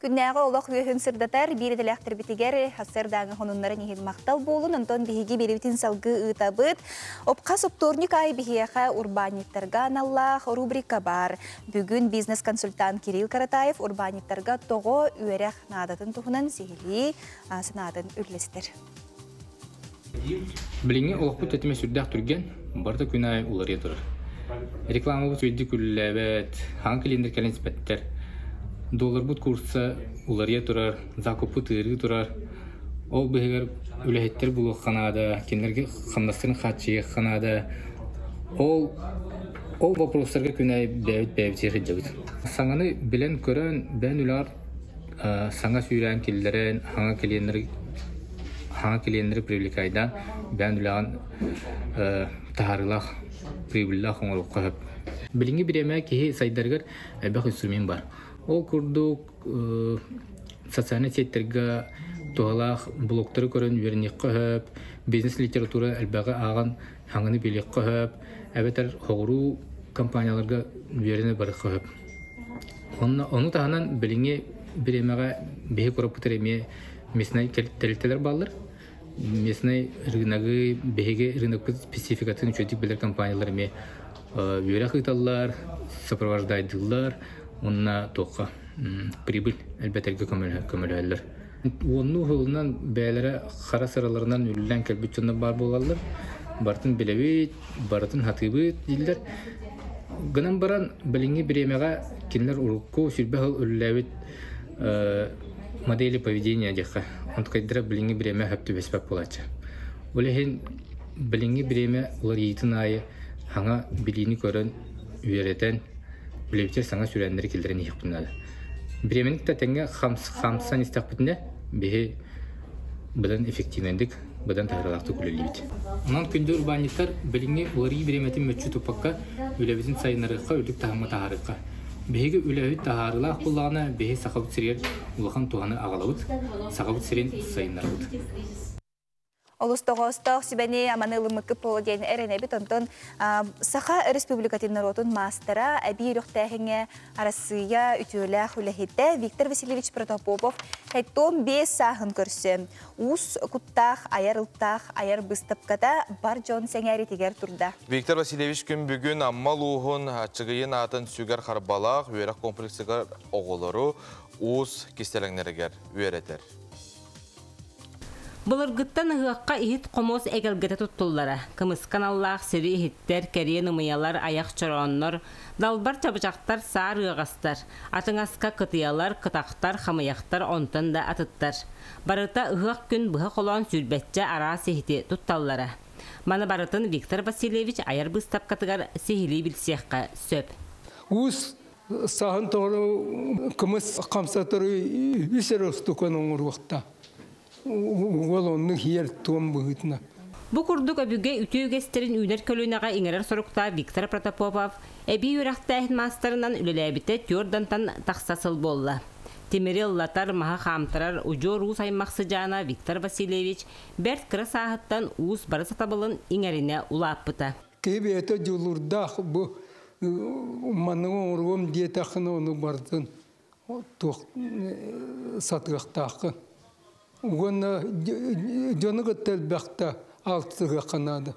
Күннээҕи олох үөһүн сырдатар биир идэлээхтэрбитигэр сарсыардааҥы хонуннарын иһин махтал буолун, онтон биһиги биэрэбитин салгыы ыытабыт. Опка субторник аайы биһиэхэ урбаанньыттарга аналлаах рубрика баар. Бүгүн бизнес-консультант Кирилл Каратаев урбаанньыттарга тоҕо үөрэх наадатын туһунан сиһилии санаатын үллэстэр. Билиҥҥи олохпут тэтимэ сүрдээх түргэн, барыта күн аайы уларыйа турар. Рекламабыт үрдүк үлэлээбэт, хаҥа кэлиэннэр кэлэн испэттэр. Долларбыт курса уларыйа турар, закуппут ыарыы турар. Ол быыһыгар үлэһиттэр булуохха наада, кинилэргэ хамнастарын хааччыйыахха наада. Ол ол вопростарга күн аайы бэйэбит бэйэбитигэр сылдьабыт. Саҥаны билэн-көрөн, бэйэн үлэҕэр саҥа сүүрээн киллэрэн, хаҥа клиеннэри хаҥа клиеннэри привлекайдаан, бэйэн үлэҕин таһаарыылаах, прибыльлаах оҥоруохха сөп. Билиҥҥи бириэмэ киһи сайдарыгар элбэх инструмент бар. Ол курдук социальнай сетьтэргэ туһалаах блогтары көрөн үөрэниэххэ сөп, бизнес-литература элбэҕи ааҕан хаҥаны билиэххэ сөп, эбэтэр соҕуруу компанияларга үөрэнэ барыахха сөп. Онно ону таһынан билиҥҥи бириэмэҕэ биһи куораппытыгар эмиэ местнай тэрилтэлэр бааллар. Местнай рыногы биһиги рынокпыт спецификатын үчүгэйдик билэр компаниялар эмиэ үөрэх ыыталлар, сопровождайдыыллар уонна туохха прибыль элбэтэргэ көмөлөһөллөр. Уоннуу сылынан бэйэлэрэ хара сыраларынан үлэлээн кэлбит дьоннор баар буолаллар. Барытын билэбит, барытын сатыыбыт дииллэр. Гынан баран билиҥҥи бириэмэҕэ кинилэр урукку сүүрбэ сыл үлэлээбит модели поведения диэххэ онтукайдара билиҥҥи бириэмэ сөп түбэспэт буолааччы. Ол иһин билиҥҥи бириэмэ уларыйыытын аайы саҥа билиини көрөн, үөрэтэн, үлэбитигэр саҥа сүүрээннэри киллэрэн иһиэхпит наада. Бириэмэни кытта тэҥҥэ хамсан истэхпитинэ, биһи быдан эффективнэйдик, быдан таһаарыылаахтык үлэлиибит. Онон күндү урбаанньыттар билиҥҥи уларыйыы бириэмэтин мүччү туппакка, үлэбитин сайыннарыахха, үрдүк таһымҥа таһаарыахха. Биһиги үлэбит таһаарыылаах буоллаҕына, биһи Сахабыт сиригэр улахан туһаны аҕалабыт, Сахабыт сирин сайыннарабыт. Олус тоҕоостоох сүбэни аманы ылыммыккыт буолуо диэн эрэнэбит. Онтон Саха Республикатын норуотун маастара, эбии үрэхтээһиҥҥэ Арассыыйа үтүөлээх үлэһитэ Виктор Васильевич Протопопов хеттон биэс сааһын көрсө уус куттаах, айар ылтаах айар быыстапката бар дьон сэҥээритигэр турда. Виктор Васильевич күн бүгүн Амма улууһун Аччыгыйын аатын сүгэр Харбалаах үөрэх комплексыгар оҕолору уус кистэлэҥнэригэр үөрэтэр. Былыргыттан ыһыахха иһит-хомуос эгэлгэтэ туттуллара. Кымыска аналлаах сири иһиттэр, кэриэн ымыйалар, айах чорооннор, далбар чабычахтар, саар ыаҕастар, атыҥаска кытыйалар, кытахтар, хамыйахтар, онтон да атыттар. Барыта ыһыах күн быһа холоон сүүрбэччэ араас иһити тутталлара. Маны барытын Виктор Васильевич айар быыстапкатыгар сиһилии билсиэххэ сөп. Уус саһын тоҕо кымыс хамсатары үс эрэ устукан оҥоруохта. Уол оннук иһэр-туом быһыытынан. Бу курдук өбүгэ үтүө үгэстэрин үүнэр көлүөнэҕэ иҥэрэр соруктаах Виктор Протопопов эбии үөрэхтээһин маастарынан үлэлээбитэ түөрт тахса сыл буолла. Тимири ыллатар, маһы хаамтарар удьуор уус аймах сыдьаана Виктор Васильевич бэрт кыра сааһыттан уус бары сатабылын иҥэринэ улааппыта. Киһи бэйэтэ дьулуурдаах бу манныгы оҥоруом диэтэххинэ ону барытын туох сатыахтааххын. Уонна дьону кытта элбэхтэ алтыһыахха наада.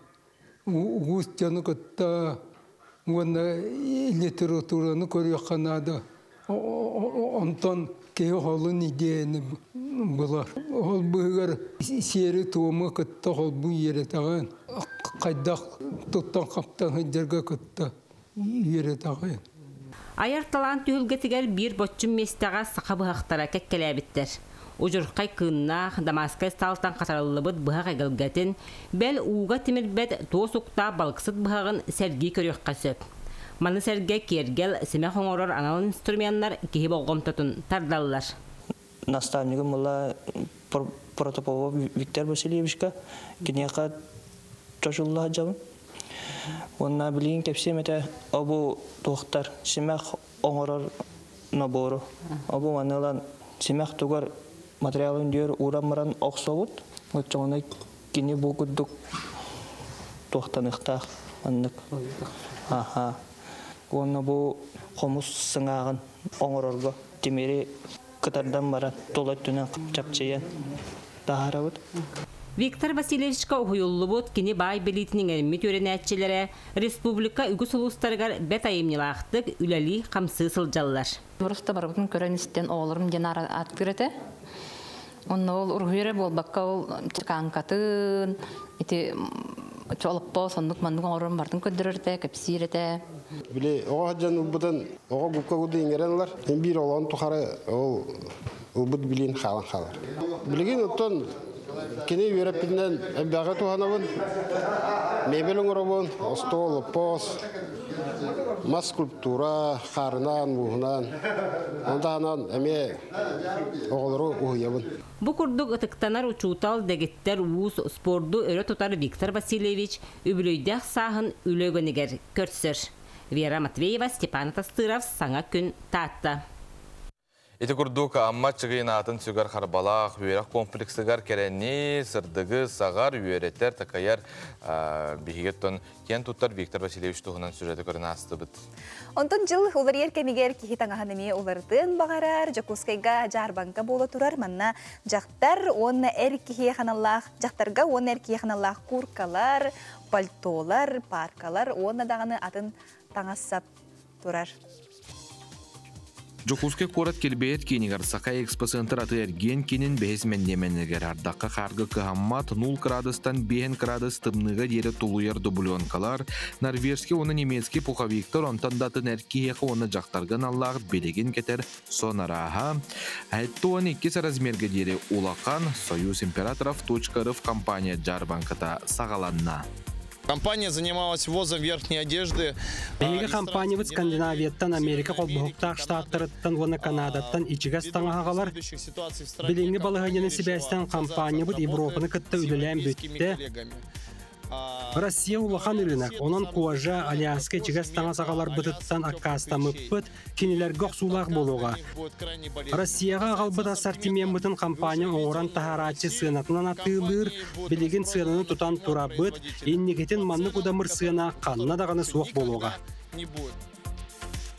Уус дьону кытта уонна литератураны көрүөххэ наада. Онтон киһи холун идеяны булар. Ол быһыгар сиэри-туому кытта холбуу үөрэтэҕин, хайдах туттан-хаптан сылдьарга кытта үөрэтэҕин. Айар талаан түһүлгэтигэр биир боччум миэстэҕэ саха быһахтара кэккэлээбиттэр. Удьурхай кыыннаах, дамасскай ыстаалтан хатарыллыбыт быһах эгэлгэтин, бэл ууга тимирбэт туос уктаах балыксыт быһаҕын сэргии көрүөххэ сөп. Маны сэргэ киэргэл, симэх оҥорор анал инструменнар киһи болҕомтотун тардаллар. Наставнигым была Протопопов Виктор Васильевичка, киниэхэ чочулла сылдьабын. Уонна билигин кэпсиэм этэ, обу туохтар симэх оҥорор нобуору. Обу маны ылан симэх тугар материалын дүөр ууран баран охсобут. Оччоҕуна кини бу курдук туохтаныахтаах маннык. Аха. Уонна бу хомус сыҥааҕын оҥорорго тимири кытардан баран тула өттүнэн чапчыйан таһаарабыт. Виктор Васильевичка уһуйуллубут кини баай билиитин иҥэриммит үөрэнээччилэрэ республика үгүс улуустарыгар бэрт айымньылаахтык үлэлии-хамсыы сылдьаллар. Просто барыбытын көрөн-истэн оҕолорум диэн ааттыыр этэ. Онно ол уруһуй эрэ буолбакка ол чеканкатын, ити олоппос оннук маннык оҥорорун барытын көрдөрөр этэ, кэпсиир этэ. Били оҕо сылдьан ылбытын оҕо губка курдук иҥэрэн ылар. Биир олоҕун тухары ол ылбыт билиин хаалан хаалар. Билигин оттон кини үөрэппитинэн элбэҕи туһанабын. Мебель оҥоробун, остуол, оппос, мас скульптура, хаарынан, мууһунан. Ону таһынан эмиэ оҕолору уһуйабын. Бу курдук ытыктанар учуутал, дэгиттэр уус, спорду өрө тутар Виктор Васильевич үбүлүөйдээх сааһын үлэ үгэнигэр көрсөр. Вера Матвеева, Степан Тастыров, Саҥа күн, Таатта. Ити курдук Амма Аччыгыйын аатын сүгэр Харбалаах үөрэх комплексыгар кэрэни, сырдыгы саҕар, үөрэтэр, такайар биһиги оттон киэн туттар Виктор Васильевич туһунан сюжеты көрөн аастыбыт. Онтон дьыл уларыйар кэмигэр киһи таҥаһын эмиэ уларытыан баҕарар. Дьокуускайга дьаарбаҥка буола турар. Манна дьахтар уонна эр киһи ханаллаах дьахтарга уонна эр киһи ханаллаах куркалар, пальтолар, паркалар уонна даҕаны атын таҥас-сап турар. Дьокуускай куорат килбэйэр киинигэр Саха экспоцентр атыы-эргиэн киинин бэһис мэндиэмэнигэр ардахха хаарга кыһаммат 0 кыраадыстан 5 кыраадыс тымныыга диэри тулуйар дубленкалар, норвежский уонна немецкий пуховиктар онтон да атын эр киһиэхэ уонна дьахтарга аналлаах билигин кэтэр сон арааһа. 72 размерга диэри улахан Союз императоров .рф компания дьаарбаҥката саҕаланна. Компания занималась ввозом верхней одежды. Биһиги компаниябыт Скандинавияттан, Америка холбоһуктаах штаттарыттан уонна Канадаттан ичигэс таҥаһаҕалар. Билиҥҥи балаһыанньаны сибээстэн компаниябыт Европаны кытта үлэлээн бүттэ. Россия улахан ырыынак, онон кожа, Аляска ичигэс таҥас аҕаларбытыттан аккаастаммыппыт, кинилэргэ охсуулаах буолуоҕа. Россияҕа аҕалбыт ассортимеммытын компания оҥорон таһаарааччы сыанатынан атыылыыр, билигин сыананы тутан турабыт, инникитин маннык удамыр сыана ханна даҕаны суох буолуоҕа.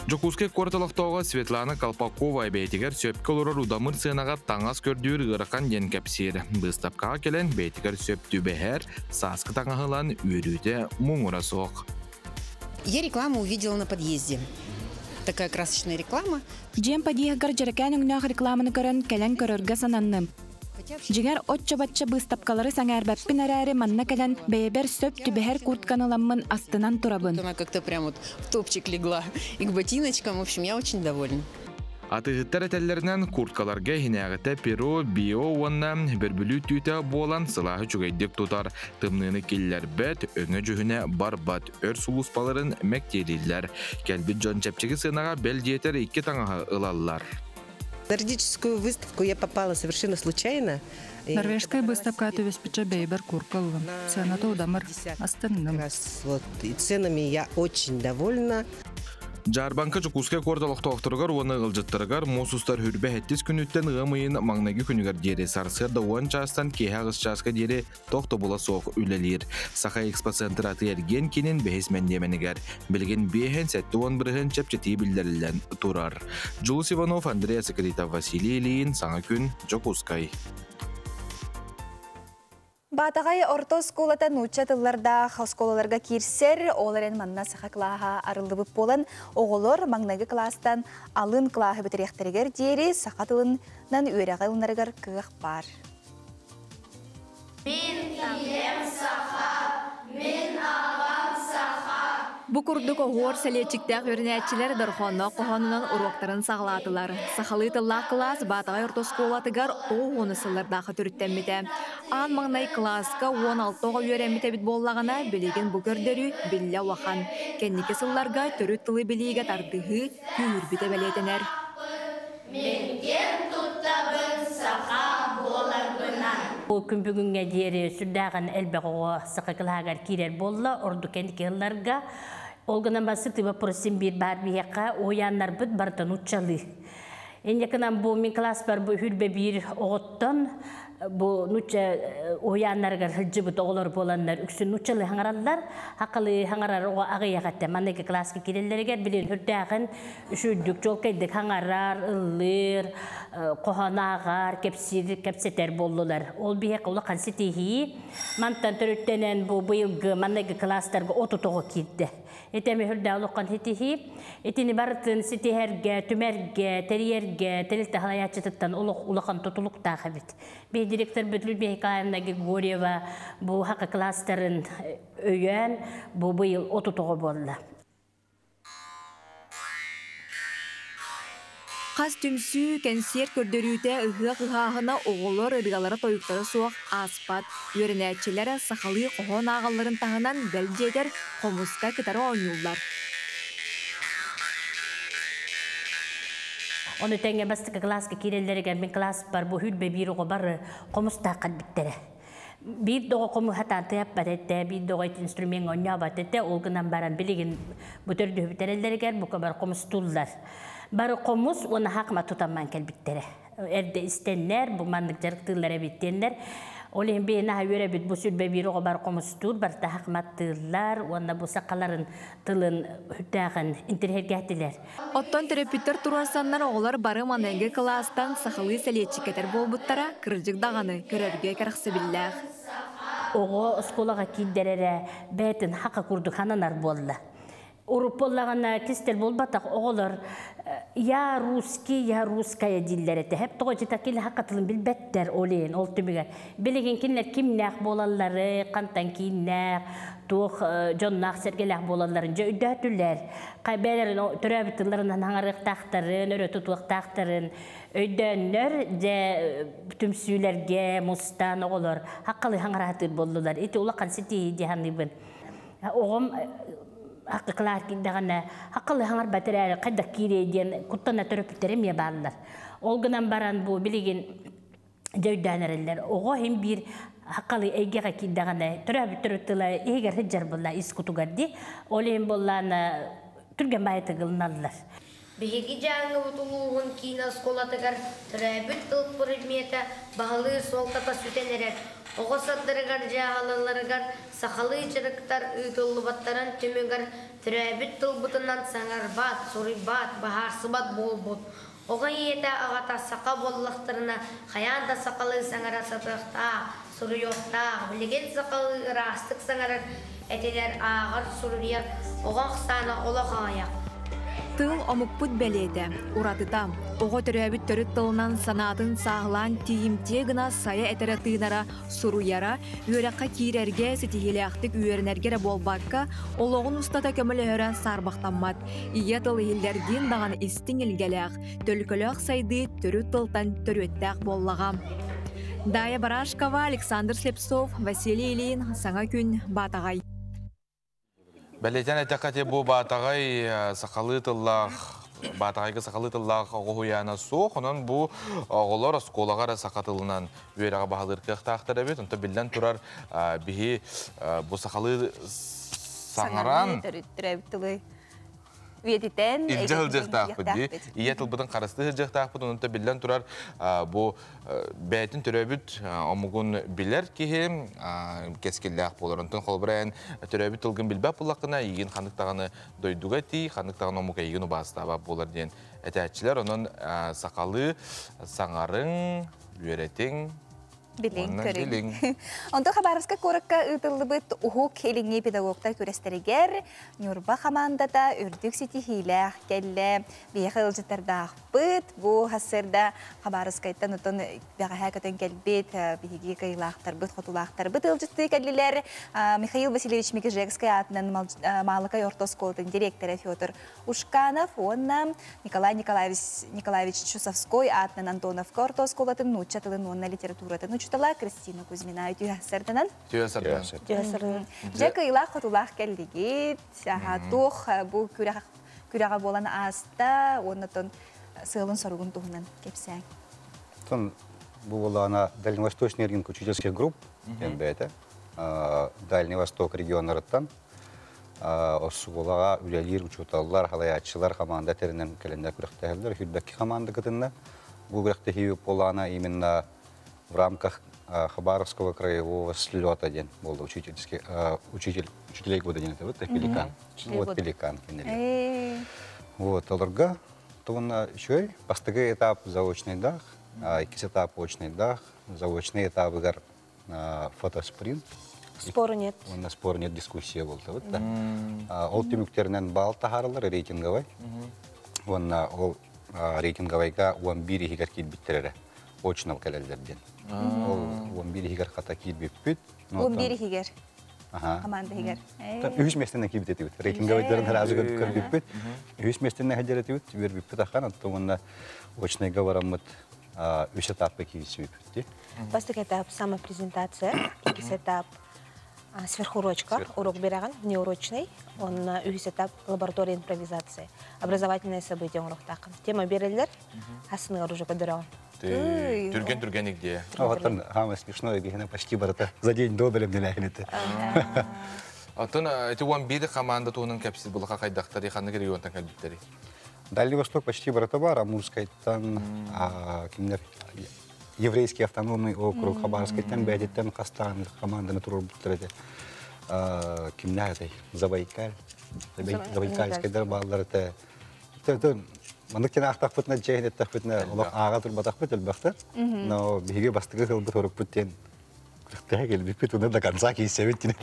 Дьокуускай куорат олохтооҕо Светлана Колпакова бэйэтигэр сөпкө олорор удамыр сыанаҕа таҥас көрдүүр ыарахан диэн кэпсиир. Быыстапкаҕа кэлэн бэйэтигэр сөп түбэһэр, сааскы таҥаһылан үөрүүтэ муҥура суох. Я рекламу увидела на подъезде. Такая красочная реклама. Дьиэм подъеһыгар дьэрэкээн өҥнөөх рекламаны көрөн, кэлэн көрөргө сананным. Дьиҥэр, оччо-бачча быыстапкалары сэҥээрбэппин эрээри, манна кэлэн бэйэбэр сөп түбэһэр куртканы ыламмын астынан турабын. Она как-то прям вот в топчик легла. И к ботиночкам, в общем, я очень довольна. Атыыһыттар этэллэринэн, курткаларга иһинээҕитэ перо, био уонна бөрбүлүү түүтэ буолан сылааһы үчүгэйдик тутар, тымныыны киллэрбэт, өҥө-дьүһүнэ барбат, өр сулууспаларын мэктиэлииллэр. Кэлбит дьон чэпчэки сыанаҕа бэл диэтэр икки таҥаһы ылаллар. Нордическую выставку я попала совершенно случайно. Норвежскай быыстапка түбэспиччэ бэйбэр курка ыллым. Сыаната удамыр. Астынным. Вот, и ценами я очень довольна. Дьаарбаҥка Дьокуускай куорат олохтоохторугар уонна ыалдьыттарыгар муус устар хүрбэ сэттис күнүттэн ыам ыйын маҥнайгы күнүгэр диэри сарсыарда уон чаастан киэһэ аҕыс чааска диэри тохтобула суох үлэлиир. Саха экспоцентр атыы-эргиэн киинин бэһис мэндиэмэнигэр билигин биэһин 70 бырыһын чэпчэтии биллэриллэн турар. Дьулус Иванов, Андрей Сакаритов, Василий Ильин, Саҥа күн, Дьокуускай. Баатаҕай орто оскуолата нуучча тыллардаах оскуолаларга киирсэр, ол эрэн манна саха кылааһа арыллыбыт буолан, оҕолор маҥнайгы кылаастан алын кылааһы бүтэриэхтэригэр диэри саха тылынан үөрэҕи ылынарыгар кыах баар. Мин ийэм саха, мин аҕам саха. Бу курдук оһуор сэлиэччиктээх үөрэнээччилэр дорҕоонноох хоһоонунан уруоктарын саҕалаатылар. Сахалыы тыллаах кылаас Баатаҕай орто оскуолатыгар 90 сыллардаахха төрүттэммитэ. Аан маҥнай кылааска 16 оҕо үөрэммит эбит буоллаҕына, билигин бу көрдөрүү биллэ улахан. Кэнники сылларга төрүт тылы билиигэ тардыһыы күүһүрбүтэ бэлиэтэнэр. Мин киэн туттабын саха буоларбынан. Бу күн бүгүҥҥэ диэри сүрдээҕин элбэх оҕо саха кылааһыгар киирэр буолла, ордук кэнники сылларга. Ол гынан баран сытыы боппуруос син биир баар биһиэхэ, уһуйааннарбыт барыта нууччалыы. Инньэ гынан бу мин кылааспар бу үрбэ биир оҕоттон бу нуучча уһуйааннарыгар сылдьыбыт оҕолор буоланнар үксүн нууччалыы хаҥараллар. Хахалыы хаҥарар оҕо аҕыйах этэ. Маныгы кылааска киирэллэригэр билин үрдээҕин үчүгдүк чуолкайдык хаҥарар, ыллыыр, хоһоон ааҕар, кэпсиир, кэпсэтэр буоллулар. Ол биһиэхэ улахан ситиһии. Мантан төрүттэнэн бу быйылгы маныгы кылаастарга 30 оҕо киирдэ. Итеми үрдээх улахан ситиһии. Итини барытын ситиһэргэ, түмэргэ, тэрийэргэ тэрилтэ салайааччытыттан олох улахан тутулуктаах эбит. Биһи директорбыт Людмила Николаевна Григорьева бу хака класстарын өйөөн бу быйыл 30 оҕо буолла. Хас түмсүү, кэнсиэр көрдөрүүтэ, ыһыах ыһааһына оҕолор ырыалара-тойуктара суох ааспат. Үөрэнээччилэр сахалыы хоһоон ааҕалларын таһынан, бэл диэтэр, хомуска кытары оонньууллар. Ону тэҥэ бастакы кылааска киирэллэригэр мин кылааспар бу хүрбэ биир оҕо бары хомустаах кэлбиттэрэ. Биир да оҕо хомуһатаан тыаппат этэ, биир да оҕо инструмент оонньообот этэ, ол гынан баран билигин бу төрдүһү бүтэрэллэригэр бука бары хомустууллар. Бары хомус уонна хаакыма тутамман кэлбиттэрэ. Эрдэ истэннэр, бу маннык дьарыктыыллар эбит диэннэр. Ол иһин биһи наһаа үөрэбит бу сүрбэ биир оҕо бар хомустуур, барыта хахматтыыллар уонна бу сахаларын тылын сүрдээҕин интириэһиргээтилэр. Оттон төрөппүттэр туруорсаннар оҕолор бары маныгы кылаастан сахалыы сэлиэччиккэтэр буолбуттара кырдьык даҕаны көрөргө кэрэхсэбиллээх. Оҕо оскуолаҕа киирдэр эрэ бэйэтин хака курдук хананар буолла. Урут буоллаҕына кистэл буолбатах оҕолор я русский, я русская дииллэр этэ. Хэп тоҕо дьита кили хакатылын билбэттэр ол иһин ол түмүгэр. Билигин кинилэр кимнээх буолаллары, хантан кииннээх, туох дьонноох-сэргэлээх буолалларын дьэ өйдөөтүлэр. Бэйэлэрин төрөөбүт тылларынан хаҥарыахтаахтарын, өрө тутуохтаахтарын өйдөөннөр, дьэ түмсүүлэргэ мустан оҕолор хаккалы хаҥараатыыр буоллулар. Ити улахан ситиһии дии саныыбын. Оҕом хаккылаар киирдэҕинэ хаккалы хаҥарбат эрээри хайдах киириэй диэн куттана төрөппүттэрэ эмиэ бааллар. Ол гынан баран бу билигин дьэ өйдөөн эрэллэр. Оҕо иһин биир хаккалы эйгэҕэ киирдэҕинэ төрөөбүт төрүт тыла иһигэр сылдьар буолла ис кутугар дии. Ол иһин буоллаана түргэн баайытык ылыналлар. Биһиги Дьааҥыбыт улууһун киин оскуолатыгар төрөөбүт тыл предмета баһылыыр суолтата сүтэн эрэр. Оҕо саддарыгар дьааһылаларыгар сахалыы дьарыктар ыытыллыбаттарын түмүгэр төрөөбүт тылбытынан саҥарбат, суруйбат, быһаарсыбат буолбут. Оҕо ийэтэ аҕата саха буоллахтарына хайаан да сахалыы саҥара сатыахтаах, суруйуохтаах. Билигин сахалыы ыраастык саҥарар, этинэр, ааҕар, суруйар оҕо ахсаана олох аҕыйах. Тыл омукпут бэлиэтэ, уратыта. Оҕо төрөөбүт төрүт тылынан санаатын сааһылаан тиийимтиэ гына сайа этэрэ тыынара, суруйара, үөрэххэ киирэргэ, ситиһиилээхтик үөрэнэргэ эрэ буолбакка, олоҕун устата көмөлөһөрө саарбахтаммат. Ийэ тыл иһиллэрдиин даҕаны истиҥ илгэлээх, төлкөлөөх сайдыы төрүт тылтан төрүөттээх буоллаҕа. Дая Барашкова, Александр Слепцов, Василий Ильин, Саҥа күн, Баатаҕай. Бэлиэтэн этэххэ, бу Баатаҕай сахалыы тыллаах Баатаҕайга сахалыы тыллаах оҕо уһуйаана суох, онон бу оҕолор оскуолаҕа эрэ саха тылынан үөрэҕи баһылыыр кыахтаахтар эбит. Онтон биллэн турар, биһи бу сахалыы саҥаран төрөөбүт тылы үйэтитэн илдьэ сылдьыахтаахпыт дии. Ийэ тылбытын харыстыы сылдьыахтаахпыт, онон биллэн турар бу бэйэтин төрөөбүт омугун билэр киһи кэскиллээх буолар. Онтон холобура эн төрөөбүт тылгын билбэт буоллаххына, эйигин ханнык даҕаны дойдуга тиий, ханнык даҕаны омук эйигин убаастаабат буолар диэн этээччилэр. Онон сахалыы саҥарыҥ, үөрэтиҥ. Билиҥ, көрүҥ. Онтон Хабаровскай куоракка ыытыллыбыт Уһук Илиҥҥи педагогтар күрэстэригэр Ньурба хамаандата үрдүк ситиһиилээх кэллэ. Биһиэхэ ыалдьыттардаахпыт. Бу сарсыарда Хабаровскайтан отон бэҕэһээ көтөн кэлбит биһиги кыайыылаахтарбыт, хотулаахтарбыт ыалдьыттыы кэллилэр. Михаил Васильевич Микижекскай аатынан Маалыкай орто оскуолатын дириэктэрэ Федор Ушканов уонна Николай Николаевич, Николаевич Чусовской аатынан Антоновка орто оскуолатын нуучча тылын уонна литературатын учуутала Кристина Кузьмина үтүө сарданан. Үтүө сарданан. Дьэ кыйлаах-хотулаах кэллигит. Туох бу күрэҕэ буолан ааста уонна тон сыалын-соругун туһунан кэпсээҥ. Тон бу буолаана Дальневосточный рынок учительских групп МБТ Дальний Восток регионнарыттан Оскуолаҕа үлэлиир учууталлар, халайааччылар хамаанда тэринэн кэлэннэр күрэхтэһэллэр. Хүрбэкки хамаанда кытынна. Бу күрэхтэһии буолаана именно в рамках Хабаровского краевого слета диэн буолла учительский учитель учителей года диэн это вот пеликан. Вот пеликан кинилэр. Вот олорго тугунна үчүгэй бастакы этап заочный дах, иккис этап очный дах, заочный этабыгар фотоспринт. Спору нет. Уонна спор нет дискуссия болды вот да. Ол түмүктеринен бал таһаарылар рейтинговай. Уонна ол рейтинговайга 11 иһигэр киирбиттэр эрэ. Очно кэлэллэр диэн. Ол 11 иһигэр хата киирбиппит. 11 иһигэр. Команда иһигэр. Үһүс местенен киирбит этибит. Рейтинговайдарын сразу көрбүппүт. Үһүс местенен хадьар этибит. Үөрбүппүт ахан. Оттон уонна очнайга бараммыт үс этапка киирсибиппит. Бастакы этап самопрезентация, иккис этап сверхурочка, урок бераҕын, внеурочный, онно үһүс этап лаборатория импровизации, образовательное событие оҥоруохтааххын. Тема береллер, хасыныгар уже көрдөрөҕүн. Түрген түргенник дии. Оттон самое смешное, биһине почти барыта за день до бэлэмнэлээһин этэ. Оттон эти 11 команда туһунан кэпсиир булаха хайдахтары ханнык регионтан кэлбиттэрий? Дальний Восток почти барыта бар, Амурскайтан, кимнер Еврейский автономный округ, Хабаровскайтан, бэйэтиттэн хастаан команданы туруорбуттар этэ. Кимнээх этэй? Забайкаль. Забайкальскайдар бааллар этэ. Маннык тен аахтахпытына, чэйин эттэхпитинэ, олох ааҕа турбатахпыт элбэхтэр. Но биһиги бастакы сылбыт орукпут диэн күрэхтэһэ кэлбиппит, уну до конца киирсэбит диэн.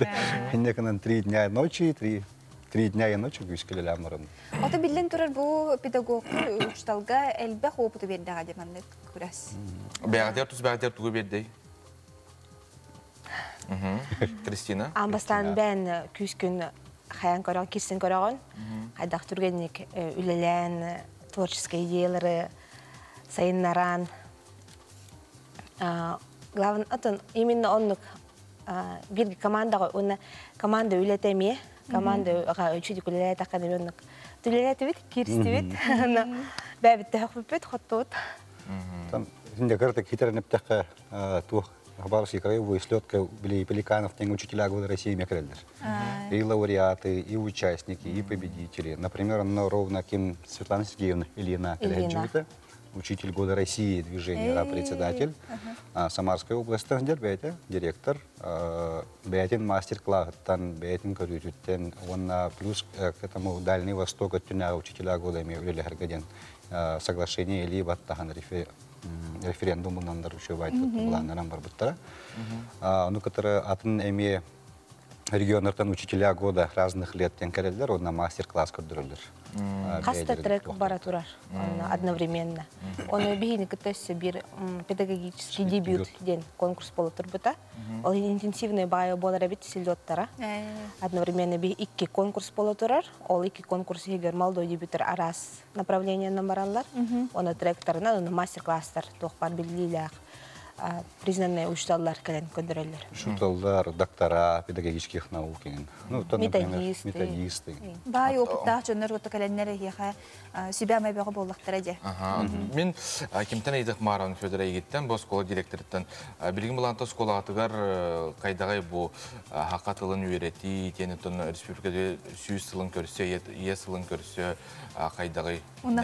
Инне гынан три дня и ночи, три дня и ночи күүскэлэлээн баран. Ото биллэн турар бу педагог учталга элбэх опыту бердэҕэ дии маннык күрэс. Бэҕэтэр тус бэҕэтэр тугу бердей? Кристина? Аан бастаан бээн күүскүн хайан көрөҕүн, кирсин көрөҕүн. Хайдах түргэнник үлэлээн, творческай идеялары сайыннаран. Главное, атын именно оннук бир командаҕа уонна команда үлэтэ эмиэ командаҕа үчүгэй үлэлээтэххэ эмиэ оннук үлэлээтибит кииристибит бэйэбит төһөхпүппүт хоттубут. Там инде кыртык хитеренептэххэ туох Хабаровский краевой слетка били Пеликанов тең учителя года России мекреллер. И лауреаты, и участники, и победители. Например, онно ровно ким Светлана Сергеевна Ильина Ильина учитель года России движения, председатель. Самарской области бэйэтэ директор, бэйэтин мастер-класстан, бэйэтин көрүүтүттэн, уонна плюс к этому Дальний Восток өттүнээҕи учителя года эми үлэлэһэргэ диэн соглашение илии баттаһан референдум булнандар учебай былааннаран барбыттара. Ону кытары атын эмиэ регионнартан учителя года разных лет диэн кэлэллэр, уонна мастер-класс көрдөрөллөр. Хас да трек бара турар одновременно. Оны биһини кытта өссө бир педагогический дебют диэн конкурс бола турбута. Ол интенсивный баайы болар эбит слеттара. Одновременно би икки конкурс бола турар. Ол икки конкурс егер молодой дебютер арас направлениянан бараллар. Оны тректорына, оны мастер-класстар туох биллиилээх признанные учителлар кэлэн көрдөрөллөр. Учителлар, доктора педагогических наук. Ну, то, методисты. Методисты. Баай опыттаах дьоннор отто кэлэннэр эһиэхэ сүбэ амайбаҕа буоллахтара дии. Мин кимтэн ыйытык мааран Федор эйигиттэн бу оскуола директорыттан билигин булаанта оскуолаҕытыгар хайдаҕай бу хака тылын үөрэтии тиэн оттон республикада 100 сылын көрсө ийэ сылын көрсө хайдаҕай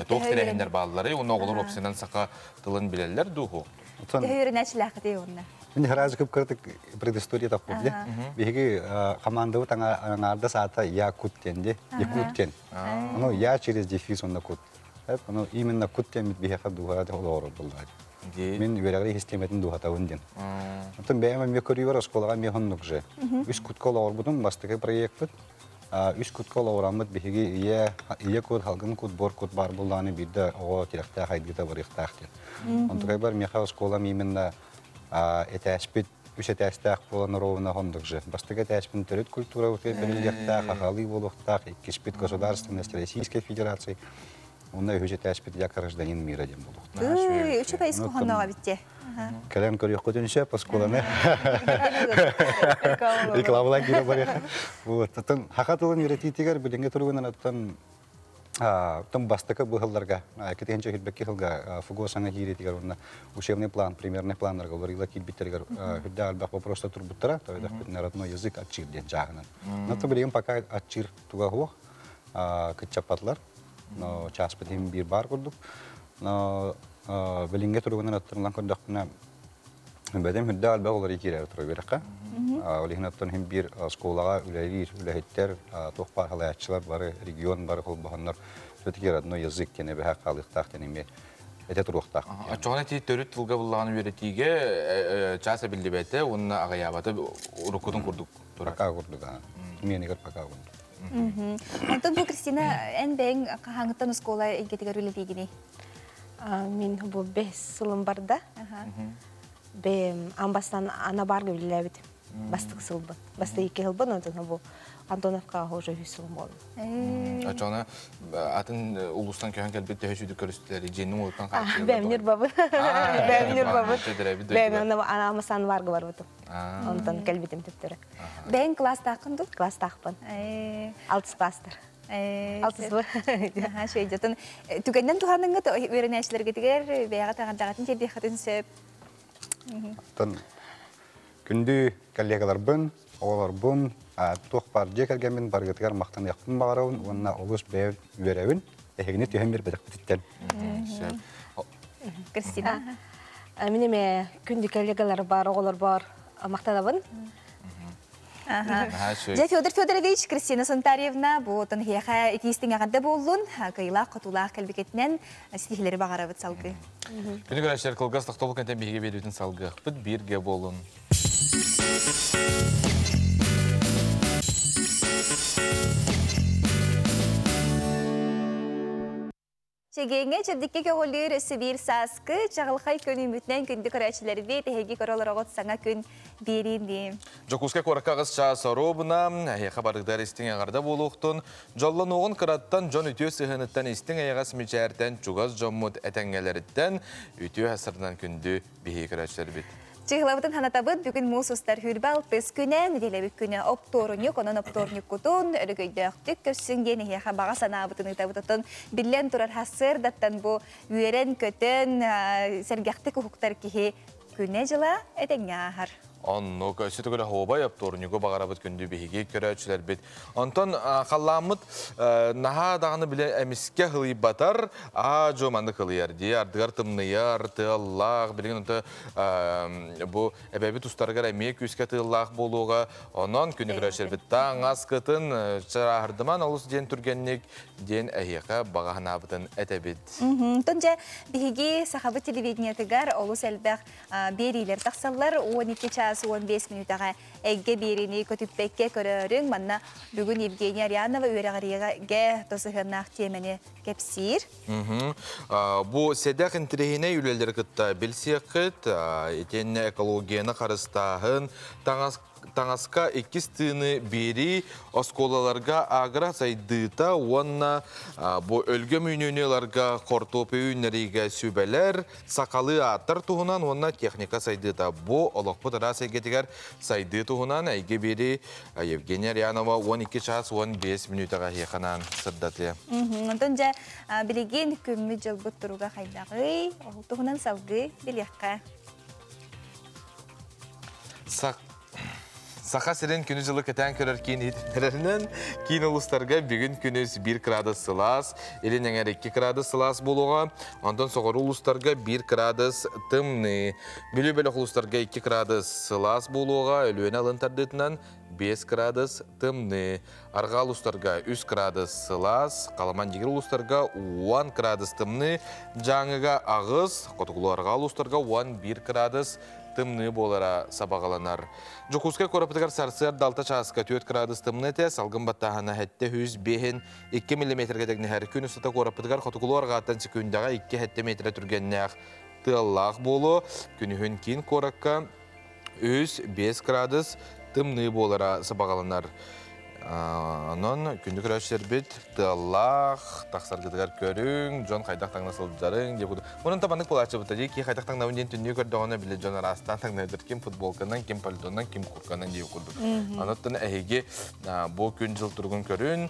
туох тэрээһиннэр баалларый уонна оҕолор уопсайынан саха тылын билэллэр дуу? Төһө үөрэнээччилээххитий уонна? Мин сразу кып-кыратык предыстория таппыт де. Биһиги командабыт аңаарда саата Якут диэн де. Якут диэн. Ну, я через дефис онна кут. Ну, именно кут диэн биһиэхэ дууһа олоҕор буллар. Мин үөрэҕи систиэмэтин дууһатабын диэн. Оттон бэйэм эмиэ көрүүбэр оскуолаҕа эмиэ оннук же. Үс кутка олоҕорбутум бастакы проекпыт. Үс кутка олоҕураммыт биһиги ийэ ийэ кут, халгын кут, бор кут баар буоллаҕына биирдэ оҕо тирэхтээх айдыыта барыахтаах диэн. Онтукайбар миэхэ оскуолам именно этээспит үс этээстээх буолан ровно оннук же. Бастакы этээспин төрүт культурабытыгар бэриллиэхтээх, ахалыы буолуохтаах, иккиспит государственность Российской Федерации, Онно үһүс этээспит я гражданин мира диэн буолуохтаах. Үчүгэй ис хоһоонноох эбит Кэлэн көрүөххүтүн сөп оскуоланы. Рекламалаан киирэ барыаха. Вот. Оттон хаха тылын үөрэтиитигэр билиҥҥи туругунан оттон оттон бастакы быһылларга китиһинчэ хүрбэкки сылга ФГО саҥа киириитигэр уонна учебный план, примерный планнарга уларыйла киирбиттэригэр үрдээх элбэх вопростар турбуттара. Тоойдохпутун родной язык аччыыр диэн чааһынан. Но то билигин пока аччыыр туга суох кыччаппатылар. Но чааспыт иһин биир баар курдук. Но билиҥҥи туругунан аттарылан көрдөхпүнэ, бэдим үрдээх элбэх уларыйыы киирэр турар үөрэххэ. Ол иһин оттон иһин биир оскуолаҕа үлэлиир үлэһиттэр, туох баар халайааччылар бары регион бары холбоһоннор все-таки родной язык диэн эбэһэ хаалыахтаах диэн эмиэ этэ туруохтаах. Оччоҕуна ити төрүт тылга буллаҕын үөрэтиигэ чаас эбиллибэтэ уонна аҕыйаабата уруккутун курдук турар. Пока курдук, миэнигэр пока курдук. Онтон бу Кристина, эн бэйэҥ хаһааҥҥыттан оскуола эйгэтигэр үлэлиигиний? Мин бу бэс сылым барда. Бэйэм аан бастаан Анабарга үлэлээбитим. Бастык сылбын. Басты икки сылбын, онтон бу Антоновкаҕа уже үһүс сылым буолла. Очоҕуна атын улуустан көһөн кэлбит төһө сүүдүк көрүстүлэр дьиэнин уолуттан хааччыйаллар. Бэйэм Ньурбабын. Бэйэм Ньурбабын. Бэйэм Анаамасан Варга барбытым. Онтон кэлбитим төттөрү. Бэйэҥ кылаастааххын дуу? Кылаастаахпын. Алтыс класстар. Алтыс бу. Шөйдетин түгэннэн туһаныҥҥыт үөрэнээччилэргитигэр бэйэҕэ таҕардаҕытын тиэрдиэххитин сөп. Оттон күндү коллегаларбын, оҕолорбун, туох баар дьиэ кэргэммин барыгытыгар махтаныахпын баҕарабын уонна олус бэйэм үөрэбин. Эһигини түһэн биэрбэтэхпититтэн. Кристина. Мин эмэ күндү коллегалар бар, оҕолор бар махтанабын. Дьэ, Федор Федорович, Кристина Сунтарьевна, бу отон эһиэхэ итиистиҥ эҕэрдэ буоллун, кыйылаах хотуулаах кэлбикетинэн ситиһилэри баҕарабыт салгыы. Күнү көрөөччүлэр кылгас тохтобул кэнтэн биһиги биэриитин салгыахпыт, бииргэ буолун. Чэгиэҥҥэ чэбдиккэ көҕүлүүр өссө биир сааскы чаҕылхай күн үүммүтүнэн күндү көрөөччүлэрбит эһиги көрө олороҕут саҥа күн биэриин дии. Дьокуускай куоракка аҕыс чаас оруобуна, эһиэхэ барыгдар истиҥ эҕэрдэ буолуохтун, дьоллонуоҕун кыраттан дьон үтүө сыһыаныттан истиҥ эйэҕэс мичээртэн чугас дьоммут этэҥҥэлэриттэн үтүө сырынан күндү биһиги көрөөччүлэрбит. Чыһылабытын ханатабыт бүгүн муус устар хүрбэ алтыс күнэ, нэдиэлэбит күнэ оптуорунньук, онон оптуорунньуккутун өрөгөйдөөхтүк көрсүн диэн эһиэхэ баҕа санаабытын ыытабыт. Оттон биллэн турар сарсыардаттан бу үөрэн-көтөн, сэргэхтик уһуктар киһи күнэ-дьыла этэҥҥэ ааһар. Оннук, өссө төгүл оһуобай оптуорунньугу баҕарабыт күндү биһиги көрөөччүлэрбит. Онтон халлааммыт наһаа даҕаны билэ эмискэ һылыйбатар, аа-дьуо маннык ылыйар дии, ардыгар тымныйар, тыаллаах, билигин онто бу эбэбит устарыгар эмиэ күүскэ тыаллаах буолуоҕа. Онон күнү көрөөччүлэрбит таҥас кытын чарааһырдыман олус диэн түргэнник диэн эһиэхэ баҕа санаабытын этэбит. Онтон дьэ биһиги сахабыт телевидениетыгар олус элбэх биэриилэр тахсаллар. 12 чаас 15 мүнүүтэҕэ эйгэ биэриини көтүппэккэ көрөөрүҥ. Манна бүгүн Евгения Арианова үөрэҕириэгэ тосыһыаннаах тиэмэни кэпсиир. Бу сэдэх интэриэһинэй үлэлэри кытта билсиэххит, итиэннэ экологияны харыстааһын, таҥас таҥаска иккис тыыны биэрии, оскуолаларга агро сайдыыта уонна бу өлгөм үүнүүнү ыларга хортуопуйу үүннэриигэ сүбэлэр, сахалыы ааттар туһунан уонна техника сайдыыта. Бу олохпут араас эйгэтигэр сайдыы туһунан эйгэ биэрии Евгения Рянова 12 чаас 15 мүнүүтэҕэ эһиэхэ сырдатыа. Онтон дьэ билигин күммүт дьылбыт туруга хайдаҕый? Ол туһунан салгыы билиэххэ. Саха сирин күнү-дьылы кэтээн көрөр киин иһитиннэрэринэн, киин улуустарга бүгүн күнүс 1 кыраадыс сылаас, илин эҥэр 2 кыраадыс сылаас буолуоҕа, онтон соҕуруу улуустарга 1 кыраадыс тымныы. Бүлүү бөлөх улуустарга 2 кыраадыс сылаас буолуоҕа, Өлүөнэ алын тардыытынан 5 градус тымныы. Арҕаа улуустарга 3 градус сылаас, Халыма-Индигир улуустарга 10 градус тымныы, Дьааҥыга 8, хотугулуу арҕаа улуустарга 11 градус тымныы буолара сабаҕаланар. Дьокуускай куорапытыгар сарсыарда 6 чааска 4 градус тымныы этэ, салгын баттааһына 705 2 миллиметргэ тэҥнэһэр. Күн устата куораппытыгар хотугулуу арҕааттан секүндэҕэ 2-7 метрэ түргэннээх тыаллаах буолуо. Күнүһүн киин куоракка 3-5 градус тымныы буолара сабаҕаланар. Онон күндү көрөөччүлэрбит тыаллаах тахсаргытыгар көрүҥ, дьон хайдах таҥна сылдьарыҥ диye курдук. Онон табаннык буолааччыбыта дии, ки хайдах таҥнабын диэн түннүү көрдөҕүнэ били дьон араастаан таҥнайдыр ким футболканан, ким пальтонан, ким куртканан диye курдук. Онон эһиги бу күн-дьыл туругун көрүн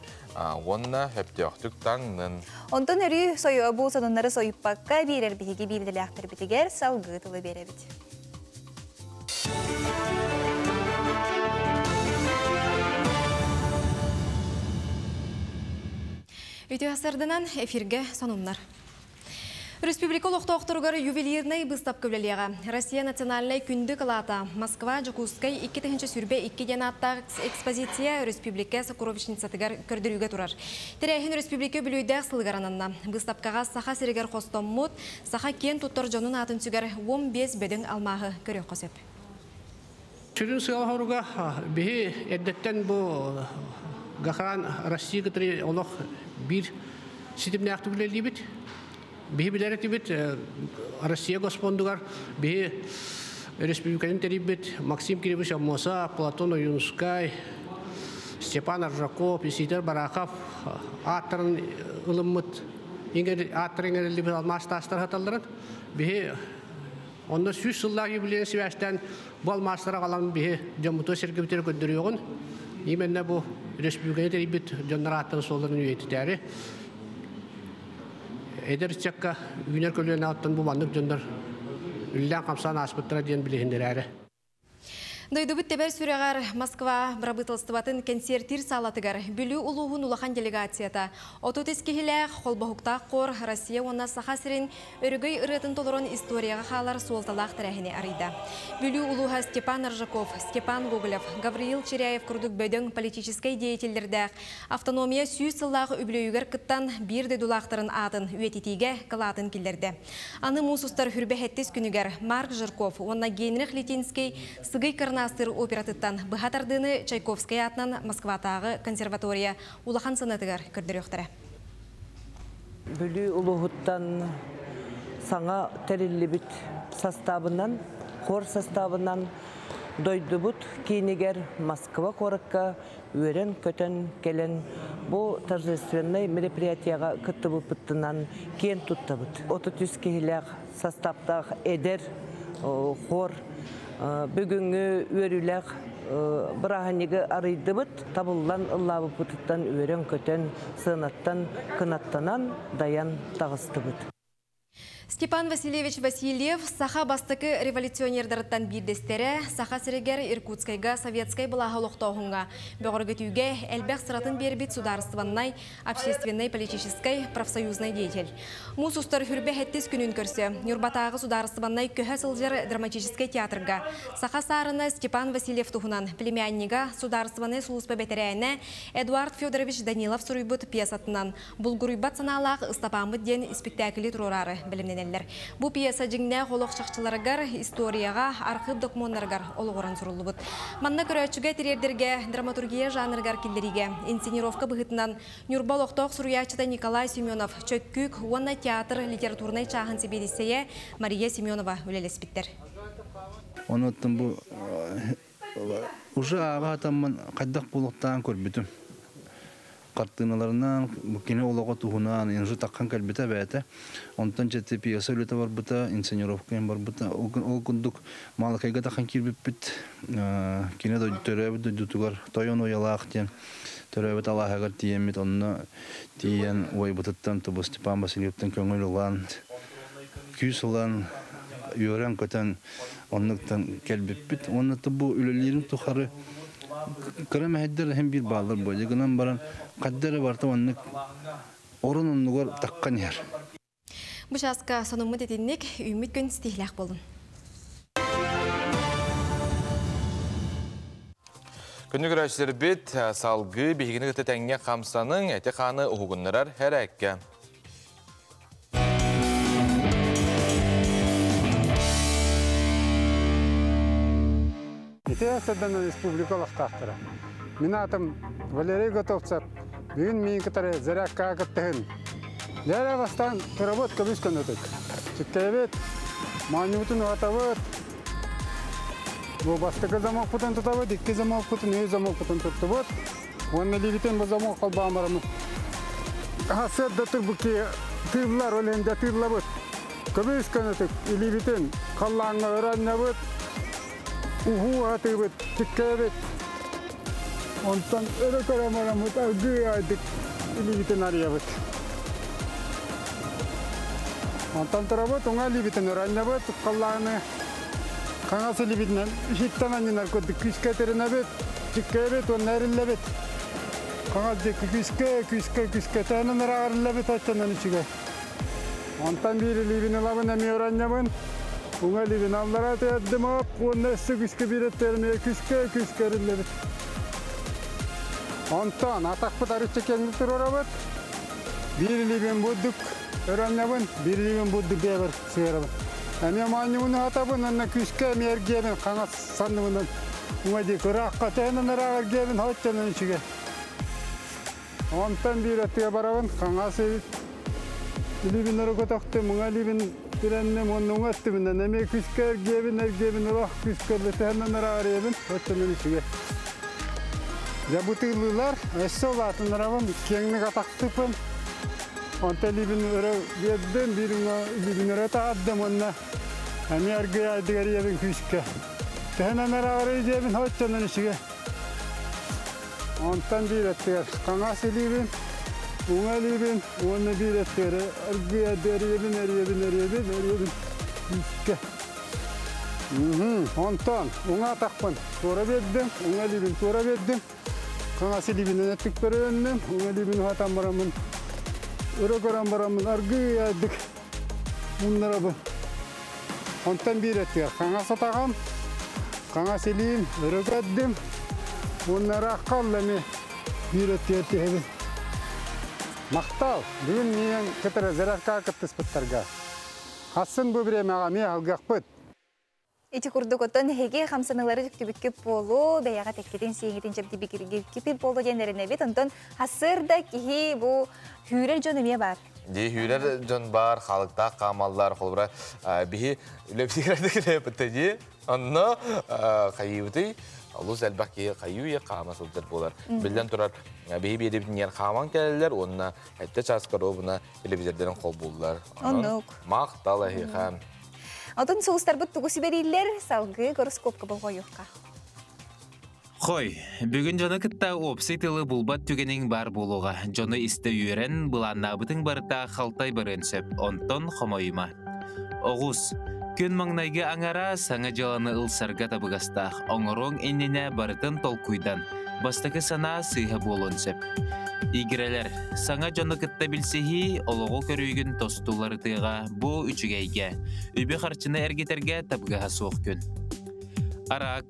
уонна сөптөөхтүк таҥнын. Онтон өрүү сойуо бу сонуннары сойуппакка биэрэр биһиги биирдэлээхтэрбитигэр салгыы тылы биэрэбит. Үтүө сарданан эфирге сонуннар. Республика олохтоохторугар ювелирнай быыстапка үлэлиэҕэ. Россия национальнай күндү кылаата Москва, Дьокуускай 2022 диэн ааттаах экспозиция республика сокровищницатыгар көрдөрүүгэ турар. Тэрээһин республика үбүлүөйдээх сылыгар ананна. Быыстапкаҕа Саха сиригэр хостоммут, саха киэн туттар дьонун аатын сүгэр 15 бөдөҥ алмааһы көрүөххэ сөп. Сүрүн сыала-соруга биһи эрдэттэн бу Гохран России кытары олох биир ситимнээхтик үлэлиибит. Биһи билэр этибит Россия Госпондугар биһи республиканы тэрийбит Максим Кириллович Аммосов, Платон Ойуунускай, Степан Аржаков, Исидор Барахов ааттарын ылыммыт ааттарын иҥэриллибит алмаас таастар саталларын биһи онно 100 сыллаах юбилейын сибээстээн бу алмаастары аҕалан биһи дьоммутугар сэргэбитигэр көрдөрүөҕүн. Именно бу республиканы тэрийбит дьоннор ааттарын суолларын үйэтитээри эдэр ыччакка үүнэр көлүөнэ аттан бу маннык дьоннор үллээн-хамсаан ааспыттара диэн билиһиннэрээри. Дойдубут тэбэр сүрэҕэр Москва бырабыыталыстыбатын кэнсиэртиир саалатыгар Бүлүү улууһун улахан делегацията 33 киһилээх холбоһуктаах хор Россия уонна Саха сирин өрөгөй ырыатын толорон историяҕа хаалар суолталаах тэрээһини арыйда. Бүлүү улууһа Степан Аржаков, Степан Гоголев, Гавриил Чиряев курдук бөдөҥ политическай деятеллэрдээх Автономия 100 сыллаах үбүлүөйүгэр кыттан, биир дойдулаахтарын аатын үйэтитиигэ кылаатын киллэрдэ. Аны муус устар хүрбэ сэттис күнүгэр Марк Жирков уонна Генрих Литинский Сыгый Кырнаастыыр оператыттан быһа тардыыны Чайковскай аатынан Москватааҕы консерватория улахан сыанатыгар көрдөрүөхтэрэ. Бүлүү улууһуттан саҥа тэриллибит састаабынан, хор састаабынан дойдубут киинигэр Москва куоракка үөрэн-көтөн кэлэн бу торжественнай мероприятияҕа кыттыбыппытынан киэн туттабыт. 33 киһилээх састааптаах эдэр хор бүгүҥҥү үөрүүлээх бырааһынньыгы арыйдыбыт. Табыллан ыллаабыппытыттан үөрэн-көтөн, сыанаттан кынаттанан дайан таҕыстыбыт. Степан Васильевич Васильев саха бастакы революционердарыттан биирдэстэрэ, Саха сиригэр Иркутскайга советскай былааһы олохтооһуҥҥа, бөҕөргөтүүгэ элбэх сыратын биэрбит судаарыстыбаннай, общественнай, политическай, профсоюзнай деятель. Муус устар хүрбэ сэттис күнүн көрсө Ньурбатааҕы судаарыстыбаннай көһө сылдьар драматическай театрга саха саарына Степан Васильев туһунан племяннига судаарыстыбаннай сулууспа бэтэрээнэ Эдуард Федорович Данилов суруйбут пьесатынан Булгуруйбат санаалаах Ыстапааммыт диэн испиктээкили туруораары бэлэмнэнэллэр. Бу пьеса дьиҥнээх олох чахчыларыгар, историяҕа, архыып докумуоннарыгар олоҕуран суруллубут. Манна көрөөччүгэ тириэрдэргэ драматургия жанрыгар киллэриигэ инсценировка быһыытынан Ньурба олохтоох суруйааччыта Николай Семенов, Чөккүүк уонна театр литературнай чааһын сэбиэдиссэйэ Мария Семенова үлэлэспиттэр. Онуттан бу уже ааҕа сатаммын хайдах буолуохтааҕын көрбүтүм. Хартыыналарынан кини олоҕо туһунан инжу таххан кэлбитэ эбээтэ. Онтон дьэ пьеса үлэтэ барбыта, инсценировка барбыта. Ол курдук Маалыкайга таххан киирбиппит. Кини төрөөбүт дойдутугар Тойон Уйалаах диэн төрөөбүт алааһыгар тиийэммит онно тиийэн уойбутуттан Тубу Степан Васильевтан көҥүл ылан, күүс ылан, үөрэн-көтөн оннуктан кэлбиппит. Уонна бу үлэлиирим тухары кыра мэһэйдэр иһин биир бааллар буолла гынан баран хадда эрэ барыта маннык орун оннугар таххан иһэр. Бу чааска сонуммут итинник үүммүт күн ситиһилээх буолун. Күндү көрөөччүлэрбит, салгыы биһигини кытта тэҥҥэ хамсаныҥ, эти-хааны уһугуннарар хэрээккэ. Ити сырдан республика олохтоохторо. Мин аатым Валерий Готовцев. Бүгүн миин кытары зарядкаҕа кыттыһын. Дьэ бастаан турабыт көбүс көнөтүк. Чиккэйэбит, моонньубутун уһатабыт. Бу бастакы замокпутун тутабыт, икки замокпутун, үс замокпутун туттубут. Уонна илиибитин бу замок холбоон бараммыт. Сыарда турбут тыыллар, ол иһин дьэ тыыллабыт. Көбүс көнөтүк илиибитин халлааҥҥа өрө анньабыт. Уһуу аһатыыбыт, чиккэйэбит. Онтон өрө көрөн бараммыт аргыый аайдык илиибитин арыйабыт. Онтон турабыт, уҥа илиибитин өрө анньабыт, халлааны хаҥас илиибитинэн иһиттэн анньынар курдук күүскэ тэринэбит, чиккэйэбит уонна эриллэбит. Хаҥас диэки күүскэ, күүскэ, күүскэ тээнэн ыраах эриллэбит, оччонон үчүгэй. Онтон биир илиибин ылабын эмиэ өрө анньабын. Уҥа илиибин аллара түһэрдим оп, уонна өссө күүскэ биир өттүгэр эмиэ күүскэ, күүскэ эриллэбит. Онтон атахпыт арычча киэҥник туруорабыт. Биир илиибин бурдук өрө анньабын, биир илиибин бурдук бэйэбэр сыһыарабын. Эмиэ моонньубун уһатабын уонна күүскэ эмиэ эргиэбин хаҥас санныбынан уҥа диэки ыраахха төһөнөн ыраах эргиэбин оччонон үчүгэй. Онтон биир өттүгэр барабын, хаҥас илиибин өрө көтөхтүм, уҥа илиибин тирэнним уонна уҥа өттүбүнэн эмиэ күүскэ эргиэбин, эргиэбин, олох күүскэ өллөтөһөннөн араарыйабын, оччонон үчүгэй. Дьэ бу тыыллыылар, өссө улаатыннарабын, киэҥник атахтыппын. Онтон илиибин өрө биэрдим, биир уҥа илиибин өрө таһаардым уонна эмиэ аргыйаайдыгар ийэбин күүскэ. Төһөнөн араарый диэбин, оччонон үчүгэй. Онтон биир өттүгэр хаҥас илиибин, уҥа илиибин уонна биир өттүгэр аргыйа эрийэбин, эрийэбин, эрийэбин, эрийэбин күүскэ. Онтон уҥа атахпын туора биэрдим, уҥа илиибин туора биэрдим. Хаҥас илиибинэн өттүкпэр өйөннүм, уҥа илиибин уһатан бараммын, өрө көрөн бараммын аргыйардык муннарабын. Онтон биир өттүгэр хаҥас атаҕым, хаҥас илиим өрө көрдүм. Уонна ыраахха олла эмиэ биир өттүгэр түһэбин. Махтал! Бүгүн миигин кытары зарядкаҕа кыттыспыттарга. Хассын бу бириэмэҕэ эмиэ алгыахпыт. Ити курдук оттон эһиги хамсаныылары түктүбүккүт буолуо, бэйэҕэ тэккитин сиэҥитин чэбдибикиргиккит буолуо диэн эрэнэбит. Онтон хасыр да киһи бу хүүрэр дьон эмиэ баар. Дии хүүрэр дьон баар, халыктаах хаамаллар, холобура биһи үлэбитигэр дии. Онно хайыыбытый олус элбэх киһи хайыы хаама сылдьар буолар. Биллэн турар, биһи биэдибитинигэр хааман кэлэллэр уонна эттэ чааска ровно телевизордарын холбууллар. Оннук. Махтал эһиэхэ. Отон сулустарбыт тугу сүбэлииллэр, салгыы гороскопка болҕойуохха. Хой, бүгүн дьону кытта уопсай тылы булбат түгэниҥ баар буолуоҕа. Дьону истэ үөрэн, былааннаабытыҥ барыта халтай барыан сөп, онтон хомойума. Оҕус, күн маҥнайгы аҥара саҥа дьыаланы ылсарга табыгастаах. Оҥоруоҥ иннинэ барытын толкуйдан, бастакы санаа сыыһа буолуон сөп. Игирэлэр, саҥа дьону кытта билсиһии олоҕу көрүүгүн тосту уларытыаҕа бу үчүгэйгэ, үбү-харчыны эргитэргэ табыгаһа суох күн. Араак,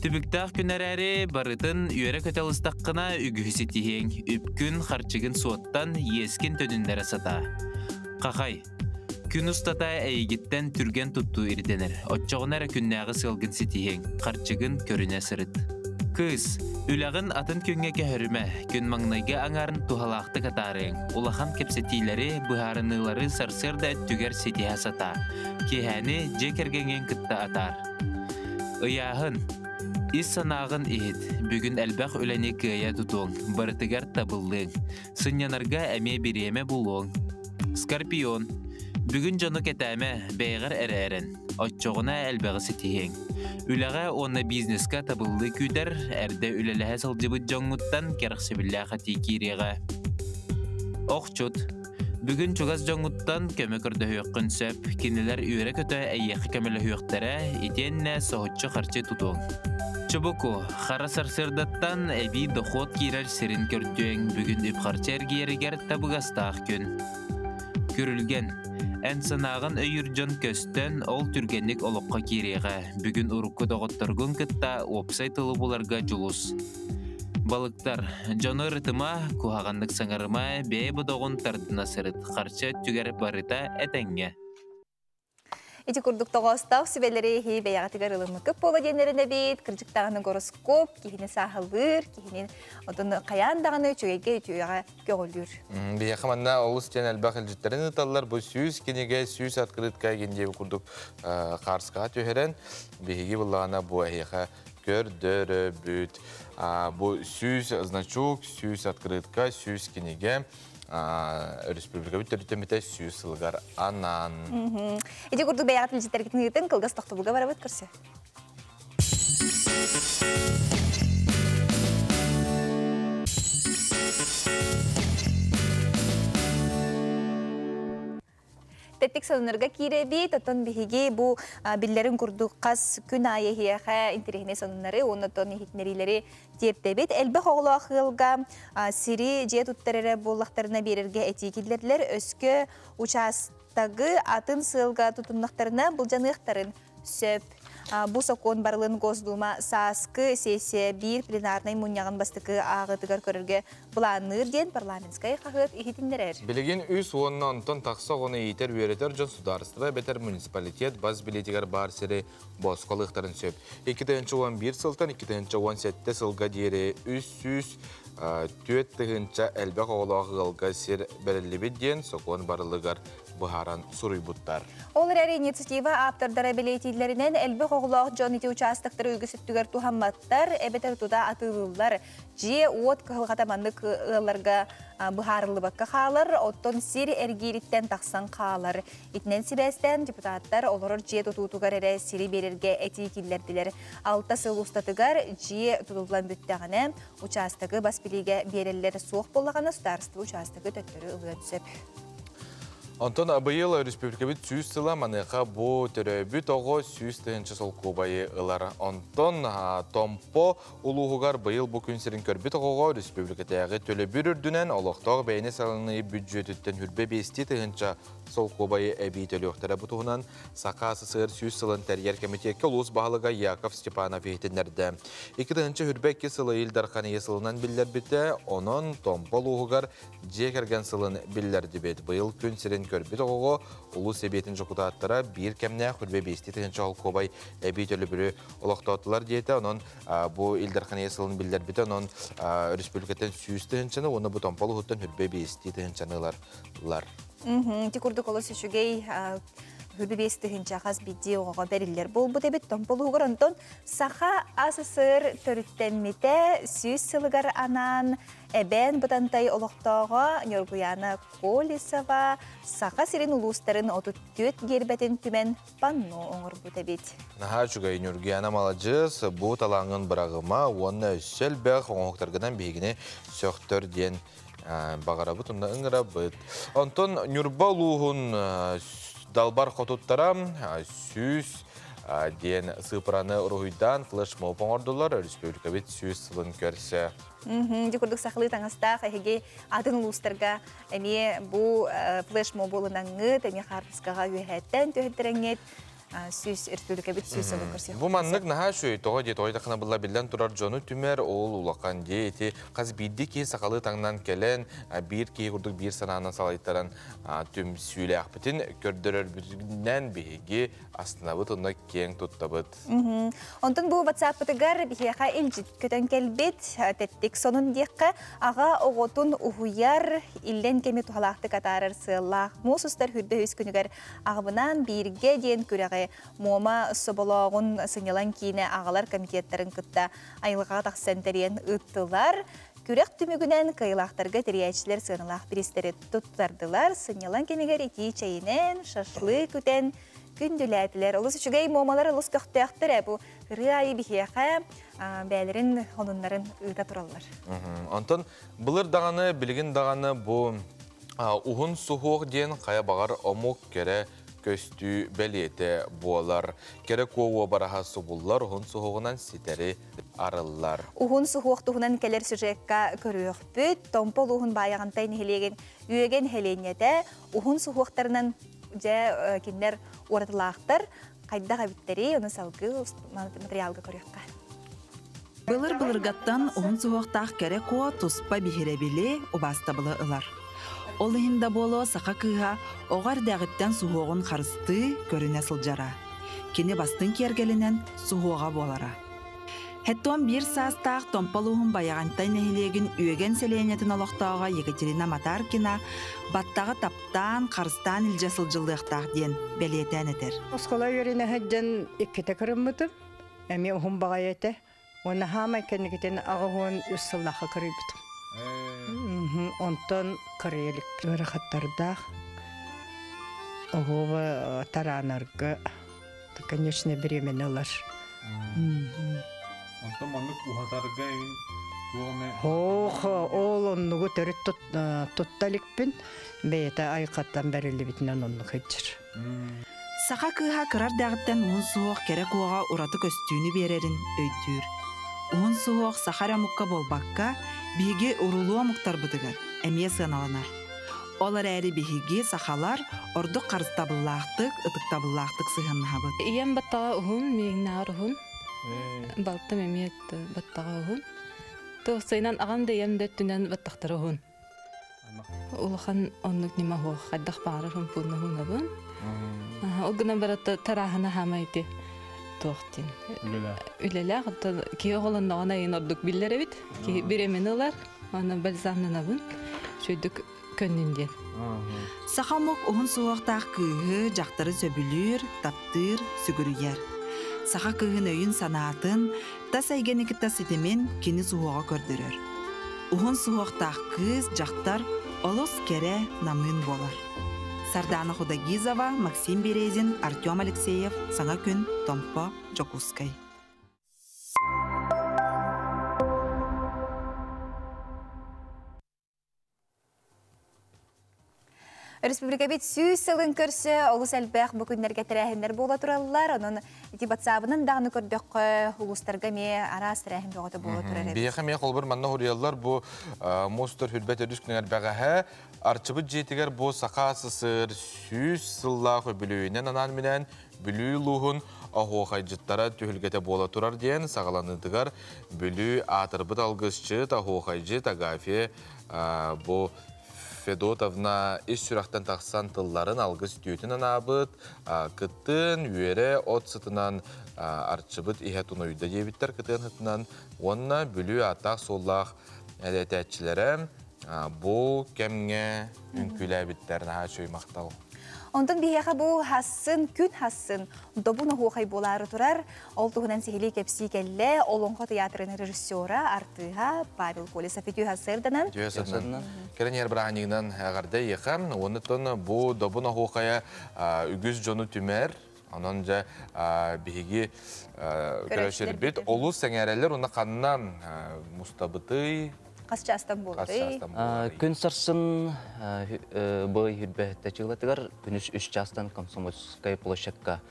түбүктээх күн эрээри барытын үөрэ-көтө ылыстаххына үгүһү ситиһиэҥ, үпкүн, харчыгын суоттан, иэскин төнүннэрэ сатаа. Хахай, күн устата эйигиттэн түргэн туттуу ирдэнэр. Оччоҕуна эрэ күннээҕи сыалгын ситиһиэҥ, харчыгын көрүнэ сырыт. Кыыс, үлэҕин атын күҥҥэ көһөрүмэ, күн маҥнайгы аҥаарын туһалаахтык атаарыаҥ. Улахан кэпсэтиилэри, быһаарыныылары сарсыарда өттүгэр ситиһэ сатаа. Киэһээни дьиэ кэргэҥҥин кытта атаар. Ыйааһын. Ис санааҕын иһит. Бүгүн элбэх үлэни кыайа тутуоҥ, барытыгар табыллыаҥ. Сынньанарга эмиэ бириэмэ булуоҥ. Скорпион. Бүгүн дьону кэтээмэ, бэйэҕэр эрэ эрэн. Оччоҕуна элбэҕи ситиһиэҥ. Үлэҕэ уонна бизнеска табыллыы күүтэр, эрдэ үлэлэһэ сылдьыбыт дьоҥҥуттан кэрэхсэбиллээх этии киириэҕэ. Охчут. Бүгүн чугас дьоҥҥуттан көмө көрдөһүөххүн сөп. Кинилэр үөрэ-көтө эйиэхэ көмөлөһүөхтэрэ, итиэннэ соһуччу харчы тутуоҥ. Чубуку, хара сарсыардаттан эбии дохуот киирэр сирин көрдүөҥ. Бүгүн үп-харчы эргийэригэр табыгастаах күн. Күрүлгэн. Эн санааҕын өйүүр дьон көстөн, ол түргэнник олоххо киириэҕэ. Бүгүн урукку доҕотторгун кытта уопсай тылы буларга дьулус. Балыктар, дьону ырытыма, куһаҕаннык саҥарыма, бэйэ бодоҕун тардына сырыт, харчы өттүгэр барыта этэҥҥэ. Ити курдук тоҕоостоох сүбэлэри иһи бэйэҕитигэр ылыммыккыт буола диэннэрин эбит. Кырдьык даҕаны гороскоп киһини сааһылыыр, киһини отон хайаан даҕаны үчүгэйгэ үтүөҕэ көҕүлүүр. Биһиэхэ манна олус диэн элбэх илдьиттэрин ыыталлар. Бу 100 кинигэ, 100 открытка игин диэби курдук хаарскаҕа түһэрэн, биһиги буллаҕына бу эһиэхэ көрдөрөбүт. Бу 100 значок, 100 открытка, 100 кинигэ Өрөспүүбүлүкэбит төрүттэммитэ 100 сылыгар анаан. Ити курдук бэйэҕит илдьиттэргитин ыытын, кылгас тохтобулга барабыт көрсө. Тэттик сонуннарга киирэбит, оттон биһиги бу биллэрин курдук хас күн аайы эһиэхэ интэриэһинэй сонуннары уонна оттон иһитиннэриилэри тиэрдэбит. Элбэх оҕолоох ыалга сири дьиэ туттар эрэ буоллахтарына биэрэргэ этии киллэрдилэр. Өскө учаастагы атын сыалга тутуннахтарына былдьаныахтарын сөп. Бу сокуон барылын Госдума сааскы сессия биир пленарнай мунньаҕын бастакы ааҕыытыгар көрөргө былаанныыр диэн парламентскай хаһыат иһитиннэрэр. Билигин үс уонна онтон тахса оҕону иитэр-үөрэтэр дьон судаарыстыба эбэтэр муниципалитет бас билиитигэр баар сири босхо ылыахтарын сөп. 2011 сылтан 2017 сылга диэри 304 тыһыынча элбэх оҕолоох ыалга сир бэриллибит диэн сокуон барылыгар быһааран суруйбуттар. Ол эрээри инициатива ааптардара бэлиэтииллэринэн элбэх оҕолоох дьон ити учаастактары үгүс өттүгэр туһамматтар эбэтэр тута атыылыыллар. Дьиэ-уот кыһалҕата маннык ыалларга быһаарыллыбакка хаалар, оттон сир эргиириттэн тахсан хаалар. Итинэн сибээстээн депутаттар олорор дьиэ тутуутугар эрэ сири биэрэргэ этии киллэрдилэр. 6 сыл устатыгар дьиэ тутуллан бүттэҕинэ, учаастагы бас билиигэ биэрэллэр суох буоллаҕына, судаарыстыба учаастагы төттөрү ылыан сөп. Онтон быйыл республикабыт 100 сыла маныаха бу төрөөбүт оҕо 100 тыһыынча солкуобайы ылар. Онтон Томпо улууһугар быйыл бу күн сирин көрбүт оҕоҕо республикатааҕы төлөбүр үрдүнэн олохтоох бэйэни салайыныы бүддьүөтүттэн хүрбэ биэстии тыһыынча солкуобайы эбии төлүөхтэрэ. Бу туһунан Саха СССР 100 сылын тэрийэр кэмитиэккэ улуус баһылыга Яков Степанов иһитиннэрдэ. 2022 сылы Ил Дархан ийэ сылынан биллэрбитэ, онон Томпо улууһугар Дьиэ кэргэн сылын биллэрдибит. Быйыл күн сирин көрбүт оҕоҕо улуус сэбиэтин дьокутааттара биир кэмнээх хүрбэ биэсти тыһыынча холкуобай эбии төлөбүрү олохтоотулар диэтэ. Онон бу Ил Дархан ийэ сылын биллэрбитэ. Онон өрөспүүбүлүкэттэн 100 тыһыынчаны уонна бу Томпо улууһуттан хүрбэ биэсти тыһыынчаны ылар. Ити курдук олус үчүгэй 25 тыһыынча хас биирдии оҕоҕо бэриллэр буолбут эбит. Томполуһугар онтон Саха АССР төрүттэммитэ 100 сылыгар анаан Эбээн Бытантай олохтооҕо Ньургуйаана Колесова Саха сирин улуустарын 34 гиэрбэтин түмэн панно оҥорбут эбит. Наһаа үчүгэй Ньургуйаана маладьыас, бу талааҥҥын быраҕыма уонна өссө элбэх оҥоһуктаргынан биһигини сөхтөр диэн баҕарабыт уонна ыҥырабыт. Онтон Ньурба улууһун далбар хотуттара 100 диэн сыыпыраны уруһуйдаан флешмоб оҥордулар. Өрөспүүбүлүкэбит 100 сылын көрсө. Ити курдук сахалыы таҥастаах эһиги атын улуустарга эмиэ бу флешмоб ылынаҥҥыт, эмиэ хаартыскаҕа үөһээттэн түһэртэрэҥҥит 100 республикабыт 100 сылын көрсүөх. Бу маннык наһаа үчүгэй тоҕо дии тоҕо тахына булла биллэн турар дьону түмэр ол улахан дии ити хас биирдии киһи сахалыы таҥнан кэлэн биир киһи курдук биир санаанан салайтаран түмсүүлээхпитин көрдөрөрбүтүнэн биһиги астынабыт уонна киэҥ туттабыт. Онтон бу WhatsApp-пытыгар биһиэхэ илдьит көтөн кэлбит тэттик сонун диэххэ аҕа оҕотун уһуйар иллэн кэми туһалаахтык атаарар сыаллаах муус устар хүрдэ үс күнүгэр аҕабынаан бииргэ диэн күрэҕи Муома Соболооҕун сынньалаҥ киинэ аҕалар комитеттарын кытта айылҕаҕа тахсан тэрийэн ыыттылар. Күрэх түмүгүнэн кыайыылаахтарга тэрийээччилэр сыаналаах бириистэри туттардылар. Сынньалаҥ кэмигэр итии чэйинэн, шашлык үтэн күндүлээтилэр. Олус үчүгэй муомалар олус көхтөөхтөр ээ. Бу ырыа айы биһиэхэ бэйэлэрин сонуннарын ыыта тураллар. Онтон былыр даҕаны, билигин даҕаны бу уһун суһуох диэн хайа баҕар омук кэрэ көстүү бэлиэтэ буолар. Кэрэ куо уобараһа субуллар уһун суһуоҕунан ситэри арыллар. Уһун суһуох туһунан кэлэр сюжекка көрүөхпүт. Томпо улууһун Баайаҕантай нэһилиэгин Үөгэн нэһилиэнньэтэ уһун суһуохтарынан Дьэ кинилэр уратылаахтар, хайдах эбиттэрий, ону салгыы материалга көрүөххэ. Былыр-былыргаттан уһун суһуохтаах кэрэ куо туспа биһирэбили, убаастабылы ылар. Ол иһин да буолуо саха кыыһа оҕо эрдэҕиттэн суһуоҕун харыстыы, көрүнэ сылдьара. Кини бастыҥ киэргэлинэн суһуоҕа буолара. Хэттон биир саастаах Томпо улууһун Байаҕантай нэһилиэгин Үөгэн сэлиэнньэтин олохтооҕо Екатерина Матаркина баттаҕы таптаан, харыстаан илдьэ сылдьыллыахтаах диэн бэлиэтээн этэр. Оскуола үөрэнэ сылдьан иккитэ кырыммытым. Эмиэ уһун баҕайы этэ. Уонна хаамай кэнникитин 83 сыллаахха кырыйбытым. Онтон кырыйа илик. Ыарахаттардаах. Оһуоба тараанарга конечно бириэмэни ылар. Онтон маннык уһатарга эҥин туох эмэ Ох, ол оннугу төрүт тутта иликпин. Бэйэтэ айхаттан бэриллибитинэн оннук сылдьар. Саха кыыһа кыра эрдэҕиттэн уһун суһуох кэрэ куоҕа ураты көстүүнү биэрэрин өйдүүр. Уһун суһуох саха эрэ омукка буолбакка, биһиги урулуу омуктарбытыгар эмиэ сыаналанар. Ол эрээри биһиги, сахалар, ордук харыстабыллаахтык, ытыктабыллаахтык сыһыаннаһабыт. Ийэм баттаҕа уһун, миигиннээҕэр уһун. Балтым эмиэ баттаҕа уһун. Туохсайынан аҕам да ийэм да өттүнэн баттахтара уһун. Улахан оннук ньыма суох, хайдах баҕарар хомпуунна уһунабын. Ол гынан баран тарааһына хаамай ити туох диэн. Үлэлээх. Оттон киһи оҕолонноҕуна айын ордук биллэр эбит. Киһи бириэмэни ылар, аны бальзамнанабын. Үчүгэйдик көннүн диэн. Саха омук уһун суһуохтаах кыыһы, дьахтары сөбүлүүр, таптыыр, сүгүрүйэр. Саха кыыһын өйүн-санаатын, тас эйгэни кытта ситимин кини суһуоҕа көрдөрөр. Уһун суһуохтаах кыыс, дьахтар олус кэрэ, намыын буолар. Сардаана Худогизова, Максим Березин, Артем Алексеев, Саҥа күн, Томпо, Дьокуускай. Республикабит 100 сылын көрсө олус элбэх бу күннэргэ тэрээһиннэр буола тураллар. Онон ити батсаабынан даҕаны көрдөххө улуустарга эмиэ араас тэрээһин бөҕөтө буола турар эбит. Биһиэхэ эмиэ холобур манна хуруйаллар бу муус устар хүрбэт өрүс күнүгэр бэҕэһээ Арчыбыт дьиэтигэр бу Саха СССР 100 сыллаах үбүлүөйүнэн анаан-минээн Бүлүү улууһун оһуохайдьыттара түһүлгэтэ буола турар диэн саҕаланыытыгар Бүлүү аатырбыт алгысчыт, оһуохайдьыт Агафья бу Федотовна ис сүрэхтэн тахсан тылларын алгыс үтүөтүн анаабыт, кыттыын үөрэ от сытынан арчыбыт иһэ тунуйда диэбиттэр кытыан сытынан уонна Бүлүү ааттаах-суоллаах этээччилэрэ бу кэмҥэ үҥкүүлээбиттэр наһаа үчүгэй махтал. Онтон биһиэхэ бу хассын, күн хассын, добун оһуохай буолаары турар. Ол туһунан сиһилии кэпсии кэллэ Олоҥхо театрын режиссера, артыыһа Павел Колесов үтүө сарсыарданан. Үтүө сарсыарданан. Кэлэн иһэр бырааһынньыгынан эҕэрдэ эйиэхэ. Оннуттан бу добун оһуохайа үгүс дьону түмэр. Онон дьэ биһиги көрөөччүлэрбит олус сэҥээрэллэр уонна ханна мустабытый, Хас чаастан буоларый? Күн сарсын бу хүрбэһиттэ чыылатыгар күнүс 3 чаастан Комсомольскай площадка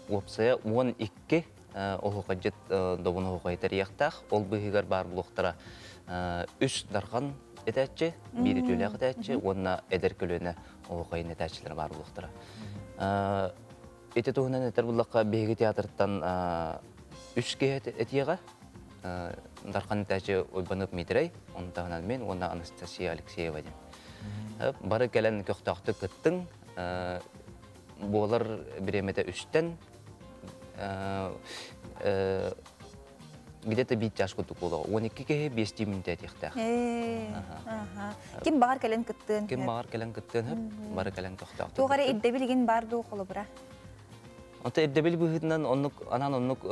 уопсайа 12 оһуохайдьыт добун оһуохай тэрийэхтээх. Ол быыһыгар баар булуохтара үс дархан этээччи, биир үтүөлээх этээччи уонна эдэр көлүөнэ оһуохайын этээччилэрэ баар булуохтара. Ити туһунан этэр буллахха биһиги театртан үс киһи этиэҕэ. Дархан этээччи Уйбанов Дмитрий, оны таһынан мен уонна Анастасия Алексеева диэн. Бары кэлэн көхтөөхтүк кыттыҥ. Буолар бириэмэтэ үстэн где-то биир чаас курдук буолуоҕа. 12 киһи 5 мүнүүтэ этиэхтээх. Ким баҕар кэлэн кыттыан Ким баҕар кэлэн кыттыан сөп, бары кэлэн көхтөөхтүк. Туох эрэ ирдэбил баар дуу холобура? Онто ирдэбил быһыытынан оннук анаан оннук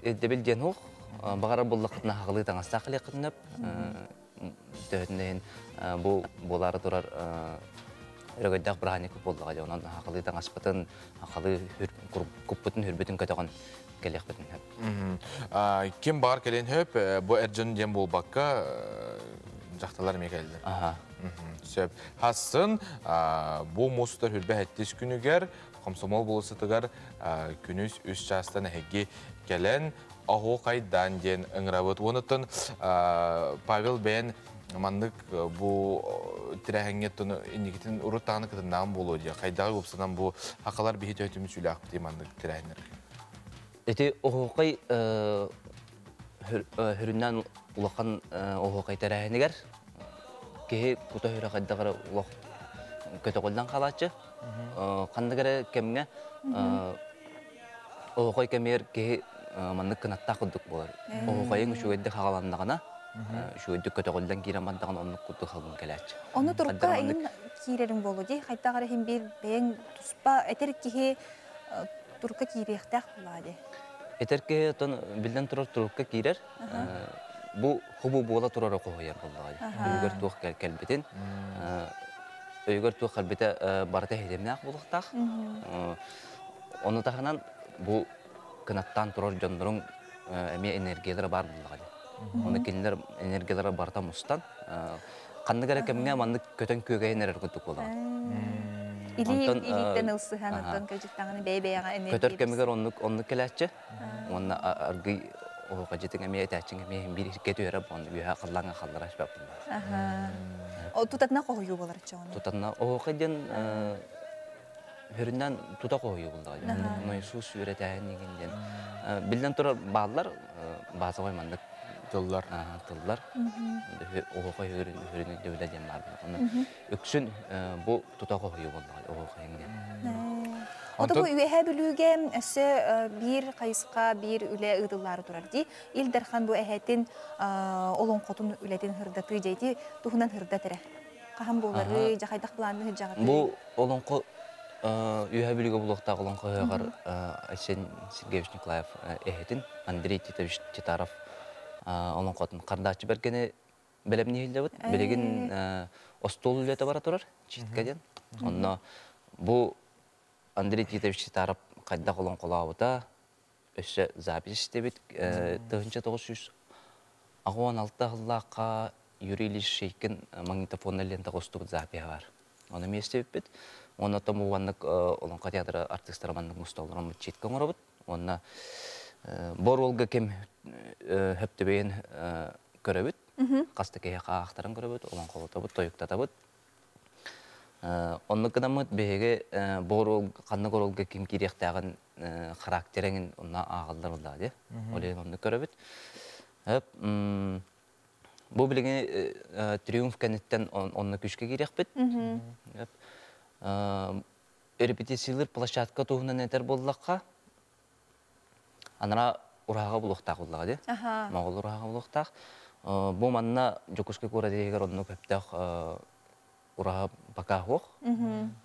ирдэбил диэн суох. Баҕарар буллаххытына хаҕылыы таҥастаах кэлиэххитин сөп. Төһөтүн бу буолаары турар өрөгөйдөөх бырааһынньык буоллаҕа дьэ онон хахалыы таҥаспытын, хахалыы куппутун хүрбүтүн көтөҕөн кэлиэхпитин сөп. Ким баҕар кэлиэн сөп, бу эр дьон диэн буолбакка дьахталар эмиэ кэллилэр. Сөп. Хассын бу муус устар хүрбэ күнүгэр Комсомол болуоссатыгар күнүс үс чаастан эһиги кэлэн оһуохайдаан диэн ыҥырабыт. Онуттан Павел бэйэн маннык бу тирээһиҥҥэ оттон инникитин урут даҕаны кытыннаҕым буолуо дии. Хайдаҕый уопсанан бу хахалар биһи төһөтүмү сүлээхпитий маннык тирээһиннэргэ? Ити оһуохай хүрүннээн улахан оһуохай тэрээһинигэр киһи кута хүрэ хайдах эрэ улах көтөҕүллэн хаалааччы. Ханнык эрэ кэмҥэ оһуохай кэмигэр киһи маннык кынаттаах курдук буолар. Оһуохайыҥ үчүгэйдик хаҕаланнаҕына, үчүгэйдик көтөҕүллэн киирэн бардаҕына оннук курдук халгын кэлээччи. Ону турукка иһин киирэриҥ буолуо дии. Хайдах эрэ иһин биир бэйэҥ туспа этэр киһи турукка киириэхтээх буоллаҕа дии. Этэр киһи оттон биллэн турар турукка киирэр. Бу хобу буола турара хоһуйар буоллаҕа дии. Өйүгэр туох кэлбитин, өйүгэр туох кэлбитэ барыта иһитимнээх буолуохтаах. Ону таһынан бу кынаттаан турар дьонноруҥ эмиэ энергиялара баар буоллаҕа дии. Ону кинилэр энергиялара барыта мустан, ханнык эрэ кэмҥэ маннык көтөн күөгэйэн эрэр курдук буолаҕын. Илии илииттэн ылсыһан, оттон кэлдьиттаҕына бэйэ-бэйэҕэ энергия Көтөр кэмигэр оннук оннук кэлээччи. Уонна аргый оһуохадьытыҥ эмиэ этээччиҥ эмиэ биир иһиргэ түһэрэ буолан үөһэ халлааҥҥа халлара түспэт буолла. Тутатына хоһуйуу буолар чоҕуна. Тутатына оһуохай диэн Хүрүнэн тута хоһуйуу буллаҕа дии. Нойсуус үөрэтээһин игин диэн. Биллэн турар бааллар базовай маннык тыллар. Тыллар. Оһуохай хүрүн өйдөбүлэ диэн баар. Оны үксүн бу тута хоһуйуу буоллаҕа оһуохайын диэн. Ото бу Үөһээ Бүлүүгэ өссө биир хайысха, биир үлэ ыытыллаары турар дии. Ил Дархан бу эһэтин олоҥхотун үлэтин һырдатыы дьэйти туһунан һырдат эрэ. Хаһан буолары, дьэ хайдах планны сылдьаҕытый? Бу олоҥхо Үөһээ Бүлүүгэ булуохтаах олоҥхо ыһыаҕар Айсен Сергеевич Николаев эһэтин Андрей Титович Титаров олоҥхотун Хардааччы Бэргэни бэлэмнии сылдьабыт. Билигин остуол үлэтэ бара турар, читка диэн. Онно бу Андрей Титович Титаров хайдах олоҥхолообута, өссө запись истибит 1986 сыллаахха Юрий Ильич Шейкин магнитофоннай лентаҕа устубут запиһа баар. Ону эмиэ истибиппит. Уонна оттон бу маннык Олоҥхо театра артыыстара маннык муста олороммут читка оҥоробут. Уонна бу оруолга ким хөптөбөйүн көрөбүт. Хас да киһи хаахтарын көрөбүт, олоҥхолотобут, тойуктатабыт. Оннук гынаммыт биһиги бу оруол ханнык оруолга ким киириэхтээҕин характер эҥин онно ааҕыллар буоллаҕа дии. Ол иһин оннук көрөбүт. Бу билигин триумф кэнниттэн онно күүскэ киириэхпит. Репетициялыыр площадка туһунан этэр буоллахха, анараа ураһаҕа булуохтаах буоллаҕа дии. Моҕол ураһаҕа булуохтаах. Бу манна Дьокуускай куорат иһигэр оннук сөптөөх ураһа пока суох.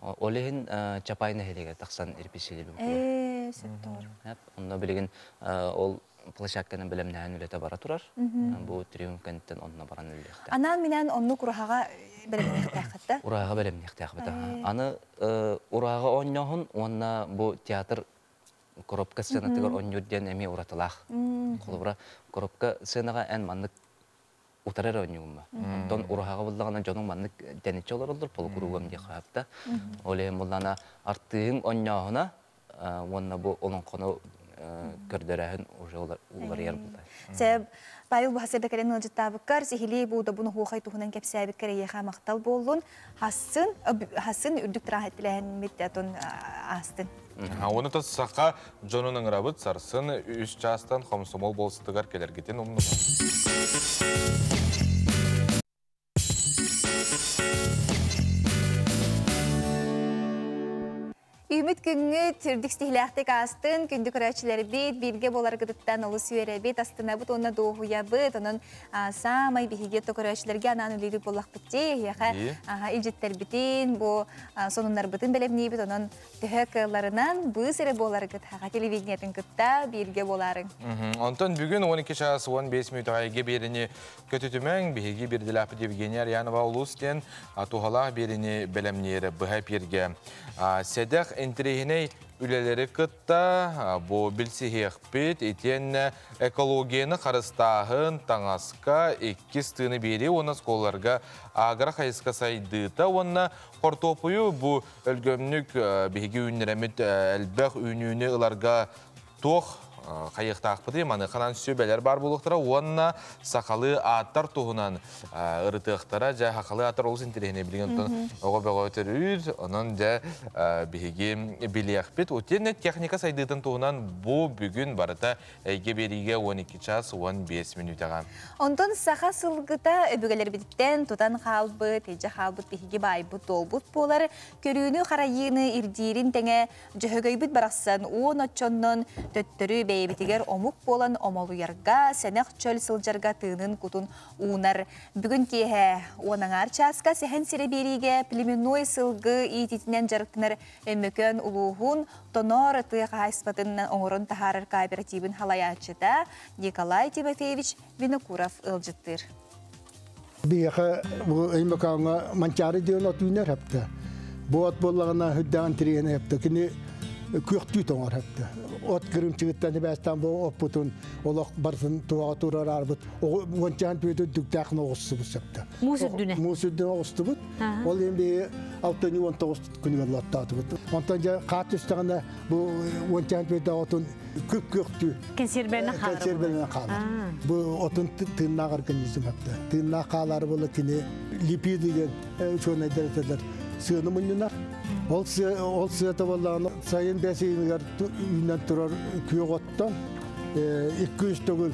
Ол иһин Чапай нэһилиэгэр тахсан репетициялыыр. Ээ, сөптөөр. Онно билигин ол площадканы бэлэмнэһэн үлэтэ бара турар. Бу триумф кэнниттэн онно баран үлэлиэхтээх. Анаан-минээн оннук ураһаҕа бэлэмниэхтээххит да? Ураһаҕа бэлэмниэхтээхпит. Аны ураһаҕа оонньооһун уонна бу театр коробка сценатыгар оонньуур диэн эмиэ уратылаах. Холобура, коробка сценаҕа эн маннык утары эрэ оонньуугунма. Онтон ураһаҕа буллаҕына дьонуҥ маннык тэниччи олороллор, полукругом диэх хаһапта. Ол иһин буллаҕына артыыһыҥ онньооһуна уонна бу олоҥхону көрдөрөөһүн уже уларыйар булла. Сэ Павел бу кэлэн ыалдьыттаабыккар сиһилии буудабын оһуохай туһунан кэпсээбиккэр эйиэхэ махтал буоллун. Хассын хассын үрдүк траһыттилэһэммит отон аастын. Оны та саха дьонун ыҥырабыт сарсын үс чаастан хомсомол болсутугар кэлэргитин умнумаҥ. Үүмүт күҥҥүт үрдүк ситиһилээхтик аастын, күндү көрөөччүлэрбит, бииргэ буоларгытыттан олус үөрэбит, астынабыт уонна дуоһуйабыт. Онон саамай биһиги көрөөччүлэргэ анаан үлэлиир буоллахпыт дии. Эһиэхэ илдьиттэрбитин, бу сонуннарбытын бэлэмниибит. Онон төһө кыалларынан быыс эрэ буоларгыт хаха телевидениетын кытта бииргэ буолаарыҥ. Онтон бүгүн 12 чаас 15 мүнөтөҕө биэриини көтүтүмэҥ, биһиги биирдилээхпит Евгения Арьянова улуус диэн туһалаах биэриини бэлэмниир быһа эпииргэ сэдэх интэриэһинэй үлэлэри кытта бу билсиһиэхпит итиэннэ экологияны харыстааһын, таҥаска иккис тыыны биэрии уонна оскуолаларга агро хайыска сайдыыта уонна хортуоппуйу бу өлгөмнүк биһиги үүннэрэммит элбэх үүнүүнү ыларга туох хайыахтаахпытый, маныханан сүбэлэр баар буолуохтара уонна сахалыы ааттар туһунан ырытыахтара. Дьэ, сахалыы ааттар олус интэриэһинэй билигин онтон оҕо бөҕө төрүүр, онон дьэ биһиги билиэхпит. Утиэннэ техника сайдыытын туһунан бу бүгүн барыта эйгэ биэриигэ 12 час 15 мүнүүтэҕэ. Онтон саха сылгыта өбүгэлэрбититтэн тутан хаалбыт, илдьэ хаалбыт биһиги баайбыт дуолбут буолар, көрүүнү-харайыыны ирдиирин тэҥэ Дьөһөгөйбүт барахсан уон оччоннон төттөрү бэйэбитигэр омук буолан омолуйарга, сэнэх чөл сылдьарга тыынын кутун уунар. Бүгүн киэһэ уон аҥаар чааска Сэһэн сирэ биэриигэ племенной сылгы иитиитинэн дьарыктанар Өймөкөөн улууһун Тоноор тыа хаһаайыстыбатын оҥорон таһаарар кооперативын халайааччыта Николай Тимофеевич Винокуров ыалдьыттыыр. Биһиэхэ бу Өймөкөөҥҥө Манчаары диэн от үүнэр хэптэ. Бу от буоллаҕына үрдэҕин тириэһинэ хэптэ. Кини күөхтүү тоҥор хэптэ. От кырымчыгыттан сибээстээн бу оппутун олох барытын туһаҕа туруораарбыт. Уончаан түөтүн дүктээх оҕустубут сөптө. Муус үрдүнэ. Муус үрдүнэ оҕустубут. Ол иһин биһи 6-19 күнүгэр лоттоотубут. Онтон дьэ хаат түстэҕинэ бу уончаан түөтэ отун күп-күөхтүү Кэнсиэрбэнэн хаалар. Кэнсиэрбэнэн хаалар. Бу отун тыыннаах организм апта. Тыыннаах хаалар буола кини липиды диэн учуонайдар этэлэр сыаны мунньунар. Ол сыа ол сыата буоллаҕына сайын бэс ыйыгар үүнэн турар күөх оттон 200 төгүл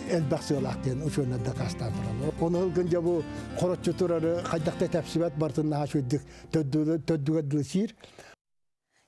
элбэх сыалаах диэн учуонайдар дакаастаан тураллар. Ону ылгын дьэ бу хороччу турары хайдах да тэпсибэт бартын наһаа үчүгэйдик төрдүгэр дылы сиир.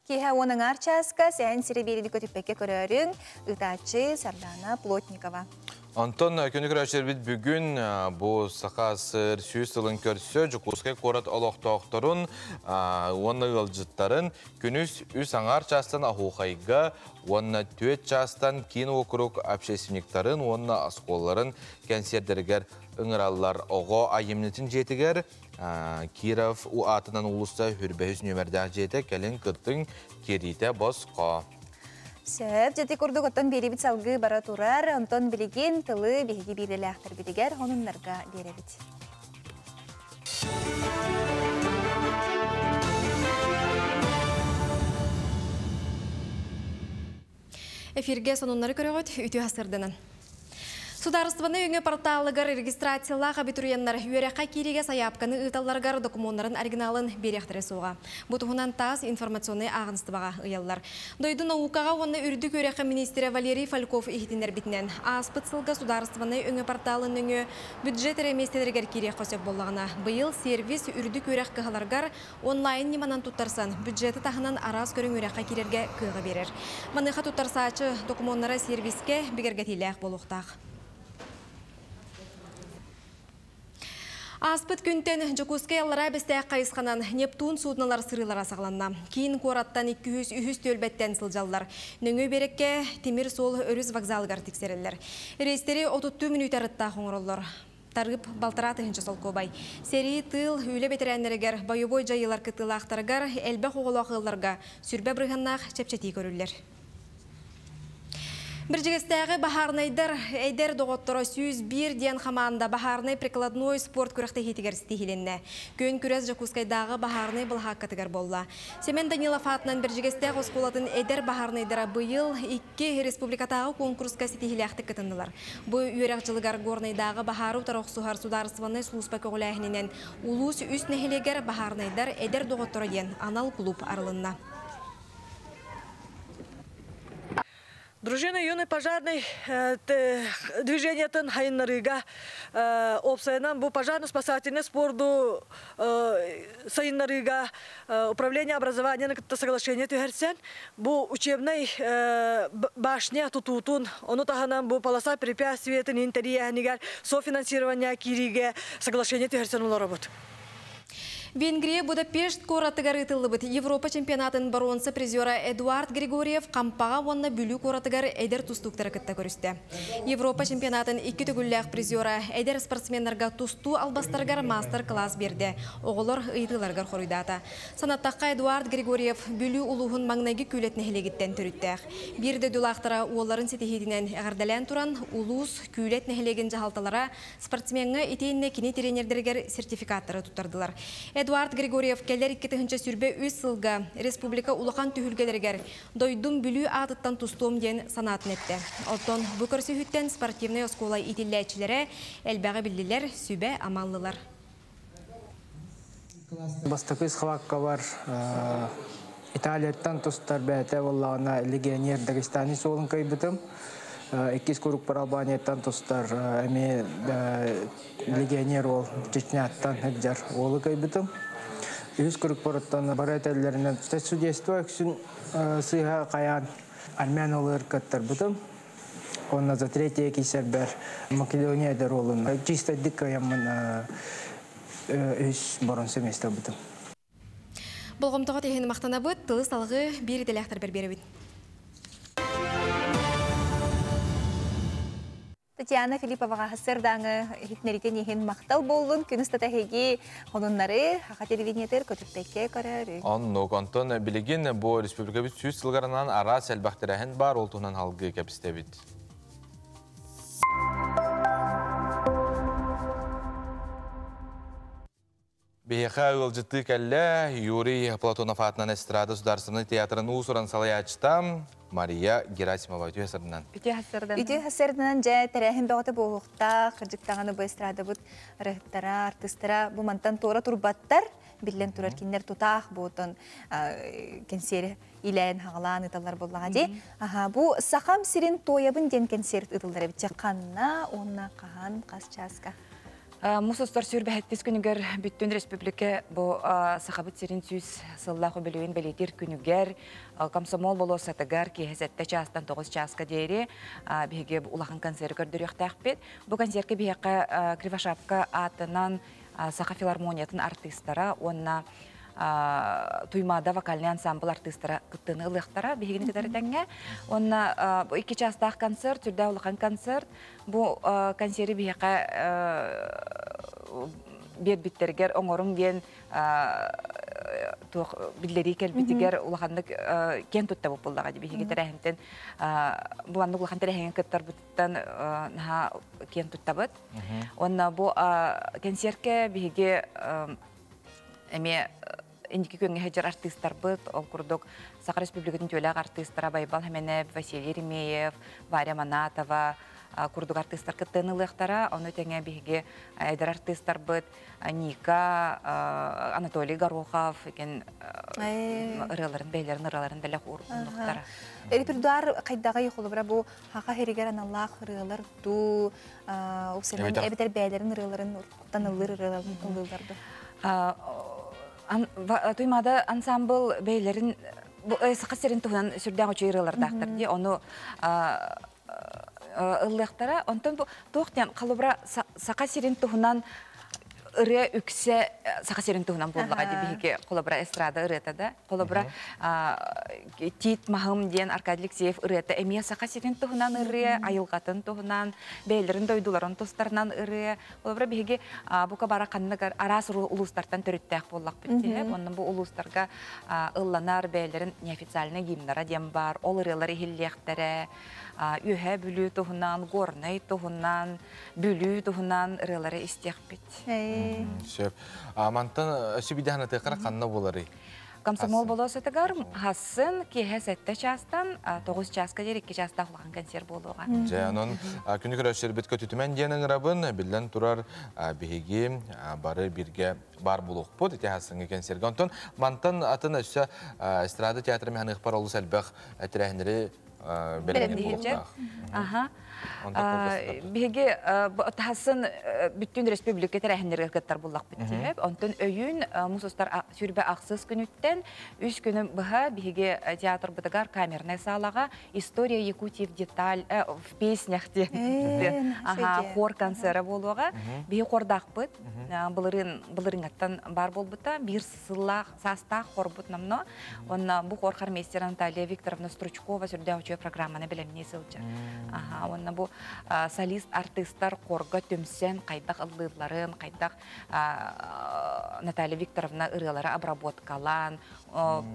Киэһэ уон аҥаар чааска Сэһэн сири биэриини көтүппэккэ көрөөрүҥ, ыытааччы Сардаана Плотникова. Онтон күнү көрөөччүлэрбит бүгүн бу Саха СССР 100 сылын көрсө Дьокуускай куорат олохтоохторун уонна ыалдьыттарын күнүс үс аҥаар чаастан Оһуохайга уонна түөрт чаастан киин уокурук общественниктарын уонна оскуолаларын кэнсиэрдэригэр ыҥыраллар. Оҕо айымньытын дьиэтигэр Киров аатынан уулусса Хүрбэһис нүөмэрдээх дьиэтэ кэлин кыттыҥ киириитэ босхо. Сөп, дьэти курдук оттон биэрибит салгыы бара турар, онтон билигин тылы биһиги биирэлээхтэрбитигэр хонуннарга биэрэбит. Эфиргэ сонуннары көрөҕүт, үтүө сырдынан. Судаарыстыбаннай өҥө порталыгар регистрациялаах абитуриеннар үөрэххэ киириигэ сайаапканы ыыталларыгар докумуоннарын оригиналын биэриэхтэрэ суоҕа. Бу туһунан ТАСС информационнай ааҕыныстыбаҕа ыйаллар. Дойду наукаҕа уонна үрдүк үөрэххэ миниистирэ Валерий Фальков иһитиннэрбитинэн, ааспыт сылга судаарыстыбаннай өҥө порталын нөҥүө бюджет эрэ миэстэлэригэр киириэххэ сөп буоллаҕына, быйыл сервис үрдүк үөрэх кыһаларыгар онлайн ньыманан туттарсан, бюджеты таһынан араас көрүҥ үөрэххэ киирэргэ кыаҕы биэрэр. Маныаха туттарсааччы докумуоннара сервискэ бигэргэтиилээх буолуохтаах. Ааспыт күнтэн Дьокуускай Аллараа Бэстээх хайысханан Нептун суднолар сырыылара саҕаланна. Киин куораттан 203 түөлбэттэн сылдьаллар. Нөҥүө биэрэккэ тимир суол өрүс вокзалыгар тиксэрэллэр. Рейстэри 32 мүнүүтэ арыттаах оҥороллор. Тарыып балтараа тыһыынча солкуобай. Сэрии, тыыл, үлэ бэтэрээннэригэр, бойобуой дьайыылар кыттыылаахтарыгар, элбэх оҕолоох ыалларга сүрбэ бырыһыаннаах чэпчэтии көрүллэр. Бирдьигэстээҕи баһаарынайдар эдэр доҕотторо 101 диэн хамаанда баһаарынай прикладной спорт күрэхтэһиитигэр ситиһилиннэ. Күөн күрэс Дьокуускайдааҕы баһаарынай былаһааккатыгар буолла. Семен Данилов аатынан Бэрдьигэстээх оскуолатын эдэр баһаарынайдара быйыл икки республикатааҕы куонкуруска ситиһиилээхтик кытыннылар. Бу үөрэх дьылыгар Горнайдааҕы баһаары утары охсуһар судаарыстыбаннай сулууспа көҕүлээһининэн улуус үс нэһилиэгэр баһаарынайдар эдэр доҕотторо диэн анал кулууп арылынна. Дружина юный пожарный движениятын хайыннарыыга уопсайынан бу пожарно-спасательный спорду сайыннарыыга управление образованиены кытта соглашение түһэрсэн бу учебнай башня тутуутун ону таһынан бу полоса препятствиятын интэриэһинигэр софинансирование киириигэ соглашение түһэрсэн олоробут. Венгрия Будапешт куоратыгар ыытыллыбыт Европа чемпионатын боруонса призера Эдуард Григорьев Хампаҕа уонна Бүлүү куоратыгар эдэр тустууктары кытта көрүстэ. Европа чемпионатын икки төгүллээх призера эдэр спортсменнарга тустуу албастарыгар маастар-кылаас биэрдэ, оҕолор ыйытыыларыгар хоруйдаата. Санаттахха, Эдуард Григорьев Бүлүү улууһун маҥнайгы Күүлэт нэһилиэгиттэн төрүттээх. Биир дойдулаахтара уолларын ситиһиитинэн эҕэрдэлээн туран, улуус Күүлэт нэһилиэгин дьаһалталара спортсмеҥҥа итиэннэ кини тренердэригэр сертификаттары туттардылар. Эдуард Григорьев кэлэр 2023 сылга республика улахан түһүлгэлэригэр дойдум Бүлүү аатыттан тустуом диэн санаатын эттэ. Оттон бу көрсүһүүттэн спортивнай оскуола иитиллээччилэрэ элбэҕи биллилэр, сүбэ ама ыллылар. Бастакы схваткабар Италияттан тустар бэйэтэ буоллаҕына легионер Дагестани суолун кыайбытым. Иккис курукпар Албанияттан тустар эмиэ легионер уол Чечняттан сылдьар уолу кыайбытым. Үһүс курукпарыттан бары этэллэринэн судейство үксүн сыыһа хайаан армян уолугар кыттарбытым. Уонна за третье киирсэрбэр Македония эдэр уолун чистайдык кыайаммын үһүс боруонса миэстэ ылбытым. Болҕомтоҕо иһин махтанабыт, тылы салгыы биир идэлээхтэрбэр биэрэбит. Татьяна Филипповаҕа сарсыардааҥы иһитиннэриитин иһин махтал буоллун. Күн устата эһиги сонуннары Саха телевидениетыгар көтүппэккэ көрөөрү. Оннук. Онтон билигин бу республикабыт 100 сылгарынан араас элбэх тэрээһин баар, ол туһунан алгыы кэпсэтэбит. Биһиэхэ ыалдьыттыы кэллэ Юрий Платонов аатынан эстрада Государственнай театрын уус-уран салайааччыта Мария Герасимова. Үтүө сарынан. Үтүө сарынан. Үтүө сарынан дьэ тэрээһин бөҕөтө буолуохтаах. Кырдьык даҕаны бу эстрадабыт ырыһыттара, артыыстара бу мантан туора турбаттар. Биллэн турар кинилэр тутаах буотон кэнсиэри илээн хаҕалаан ыыталлар буоллаҕа дии. Аха, бу Сахам сирин туойабын диэн кэнсиэр ыытыллар эбит. Ханна уонна хаһан, хас чааска? Муус устар сүүрбэһэттис күнүгэр бүттүн республика бу Сахабыт сирин 100 сыллаах үбүлүөйүн бэлиэтиир күнүгэр Комсомол болуоссатыгар киэһэ 7 чаастан 9 чааска диэри биһиги улахан концерт көрдөрүөхтээхпит. Бу концертка биһиэхэ Кривошапка аатынан Саха филармониятын артыыстара уонна Туймаада вокальный ансамбль артыыстара кыттыыны ылыахтара биһигини кытары тэҥҥэ. Уонна бу 2 чаастаах концерт, сүрдээх улахан концерт. Бу концеры биһиэхэ биэрбиттэригэр оҥоруҥ диэн туох биллэрии кэлбитигэр улаханнык киэн туттабыт буоллаҕа дии биһиги тэрээһинтэн бу маннык улахан тэрээһиҥҥэ кыттарбытыттан наһаа киэн туттабыт. Уонна бу кэнсиэркэ биһиги эмиэ инники күөҥҥэ сылдьар артыыстарбыт, ол курдук Саха Республикатын үтүөлээх артыыстара Байбал Хэмэнэп, Василий Еремеев, Варя Манатова курдук артыыстар кыттыыны ылыахтара. Ону тэҥэ биһиги эдэр артыыстарбыт Ника, Анатолий Горохов икин ырыаларын, бэйэлэрин ырыаларын бэлэх ууруннуктара. Репертуар хайдаҕый холобура бу хаха сиригэр аналлаах ырыалар дуу, эбэтэр бэйэлэрин ырыаларын уруккуттан ыллыыр ырыаларын ыллыыллар дуу? Туймаада ансамбл бэйэлэрин Саха сирин туһунан сүрдээх үчүгэй ырыалардаахтар дии. Ону ыллыахтара. Онтон бу туох диэн холобура Саха сирин туһунан ырыа үксэ Саха сирин туһунан буоллаҕа дии биһиги холобура эстрада ырыата да. Холобура Тиит маһым диэн Аркадий Алексеев ырыата эмиэ Саха сирин туһунан ырыа, айылҕатын туһунан, бэйэлэрин дойдуларын тустарынан ырыа. Холобура биһиги бука бара ханнык араас улуустартан төрүттээх буоллахпыт дии. Онно бу улуустарга ылланар бэйэлэрин неофициальный гимнара диэн баар. Ол ырыалар иһиллиэхтэрэ. Үөһээ Бүлүү туһунан, Горнай туһунан, Бүлүү туһунан ырыалары истиэхпит. Сөп. Мантан өссө биирдэ санатыаххара ханна буоларый? Комсомол болуоссатыгар хасын киэһэ 7 чаастан 9 чааска диэри 2 чаастаах улахан концерт буолуоҕа. Дьэ, онон күнү көрөөччүлэрбит көтүтүмэн диэн ыҥырабын. Биллэн турар, биһиги бары бииргэ баар буолуохпут ити хассыҥҥы концерга. Онтон мантан атын өссө эстрада театры механыхпар олус элбэх тэрээһиннэри бэлэмниир. Аха. Биһиги таһасын бүттүүн республика тэрээһиннэригэр кыттар буллахпыт диэп. Онтон өйүүн муус устар сүүрбэ ахсыс күнүттэн үс күнү быһа биһиги театрбытыгар камернай саалаҕа «История Якутии в деталь в песнях» диэн аха хор концера буолуоҕа. Биһи хордаахпыт. Былырыын былырыыҥҥаттан баар буолбута. Биир сыллаах саастаах хорбут намно. Уонна бу хор хормейстер Наталья Викторовна Стручкова сүрдээх үчүгэй программаны бэлэмнии сылдьар. Аха, уонна бу солист артыыстар хорга түмсэн хайдах ыллыылларын, хайдах Наталья Викторовна ырыалары обработкалаан,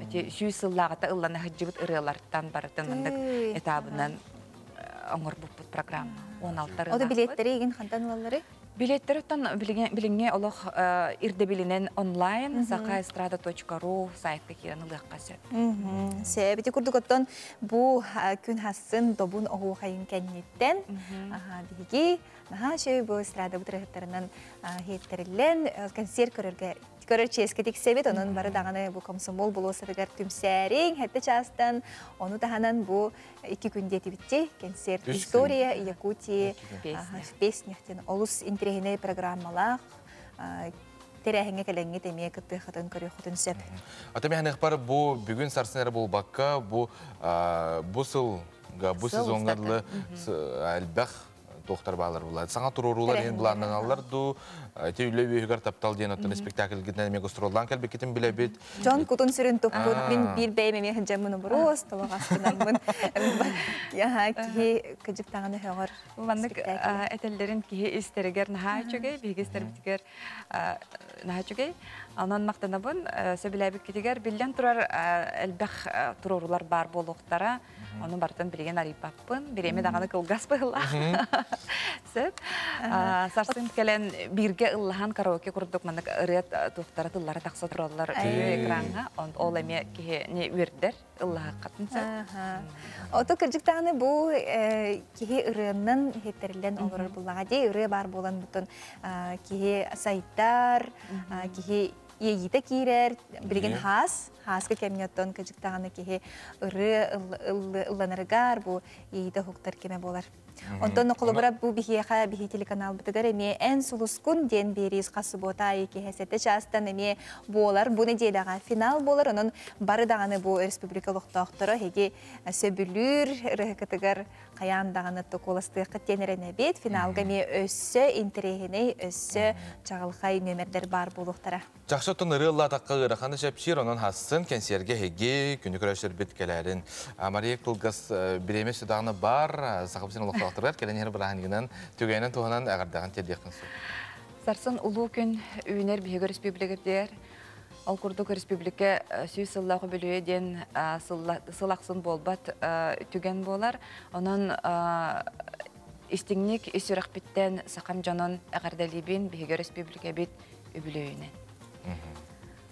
ити 100 сыллааҕыта ыллана сылдьыбыт ырыалартан барытын маннык этабынан оҥорбуппут программа. 16 Ону билиэттэри игин хантан ылаллары? Билеттер оттон билиҥҥи олох ирдэбилинэн онлайн sakhaestrada.ru сайтка киирэн ылыахха сөп. Сөп. Ити курдук оттон бу күн хассын добун оһуохайын кэнниттэн биһиги наһаа үчүгэй бу эстрада бутырыһыттарынан иһиттэриллэн концерт көрөргө көрөр чиэскэ тиксэбит. Онон бары даҕаны бу комсомол болуоссатыгар түмсээриҥ хэттэ чаастан ону таһынан бу икки күн диэтибитти концерт «История Якутии в песнях» диэн олус интэриэһинэй программалаах тэрээһиҥҥэ кэлэҥҥит эмиэ кыттыаххытын көрүөххүтүн сөп. Ата миһаныхпар бу бүгүн сарсын эрэ буолбакка бу бу сылга бу сезоҥҥа дылы элбэх туохтар баалар булар. Саҥа туруоруулар иһин былааннаналлар дуу, ити үлэ үөһүгэр таптал диэн оттон спектакльгитинэн эмиэ гастроллаан кэлбиккитин билэбит. Дьон кутун сүрүн туппут, мин биир бэйэм эмиэ сылдьаммын обуруос, толоҕастынаммын. Киһи кыдьык даҕаны өһөҕөр. Маннык этэллэрин киһи истэригэр наһаа үчүгэй, биһиги истэрбитигэр наһаа үчүгэй. Онон махтанабын сөбүлээбиккитигэр биллэн турар элбэх туруорулар баар буолуохтара. Ону барытын билигин арыйбаппын. Бириэмэ даҕаны кылгас быһыылаах. Сөп. Сарсын кэлэн бииргэ ыллаһан караоке курдук маннык ырыа туохтара тыллара тахса тураллар экраҥҥа. Ол эмиэ киһини үөрдэр ыллаһаххатын сөп. Ото кырдьык даҕаны бу киһи ырыаннан иһиттэриллэн олорор буллаҕа дии. Ырыа баар буолан бутун киһи сайдар, киһи иэйиитэ киирэр, билигин хаас, хааскы кэмҥэ оттон кыдьыктаҕына киһи ырыа ылланарыгар бу иэйиитэ уһуктар кэмэ буолар. Онтон холобура бу биһиэхэ биһи телеканалбытыгар эмиэ эн сулускун диэн биэрии хас субуота аайы киһи сэтэ чаастан эмиэ буолар. Бу нэдиэлэҕэ финал буолар. Онон бары даҕаны бу республика олохтоохторо эһиги сөбүлүүр ырыһыкытыгар хайаан даҕаны токуоластыаххыт диэн эрэнэбит. Финалга эмиэ өссө интэриэһинэй, өссө чаҕылхай нүөмэрдэр баар буолуохтара. Чахчы оттон ырыа ыллаатахха ыараханы чэпчиир, онон хассын кэнсиэргэ эһиги күнү көрөөччүлэрбит кэлээрин. Мария кылгас бириэмэ сүдаҕына бар, Саха сирин олохтоохторугар кэлэн иһэр бырааһынньыгынан түгэнин туһанан эҕэрдэҕин тиэрдиэххин сөп. Сарсын улуу күн үүнэр биһиги өрөспүүбүлүкэбитигэр. Ол курдук республика 100 сыллаах үбүлүөйэ диэн сыл ахсын буолбат түгэн буолар. Онон истиҥник ис сүрэхпиттэн сахам дьонун эҕэрдэлиибин биһиги өрөспүүбүлүкэбит үбүлүөйүнэн.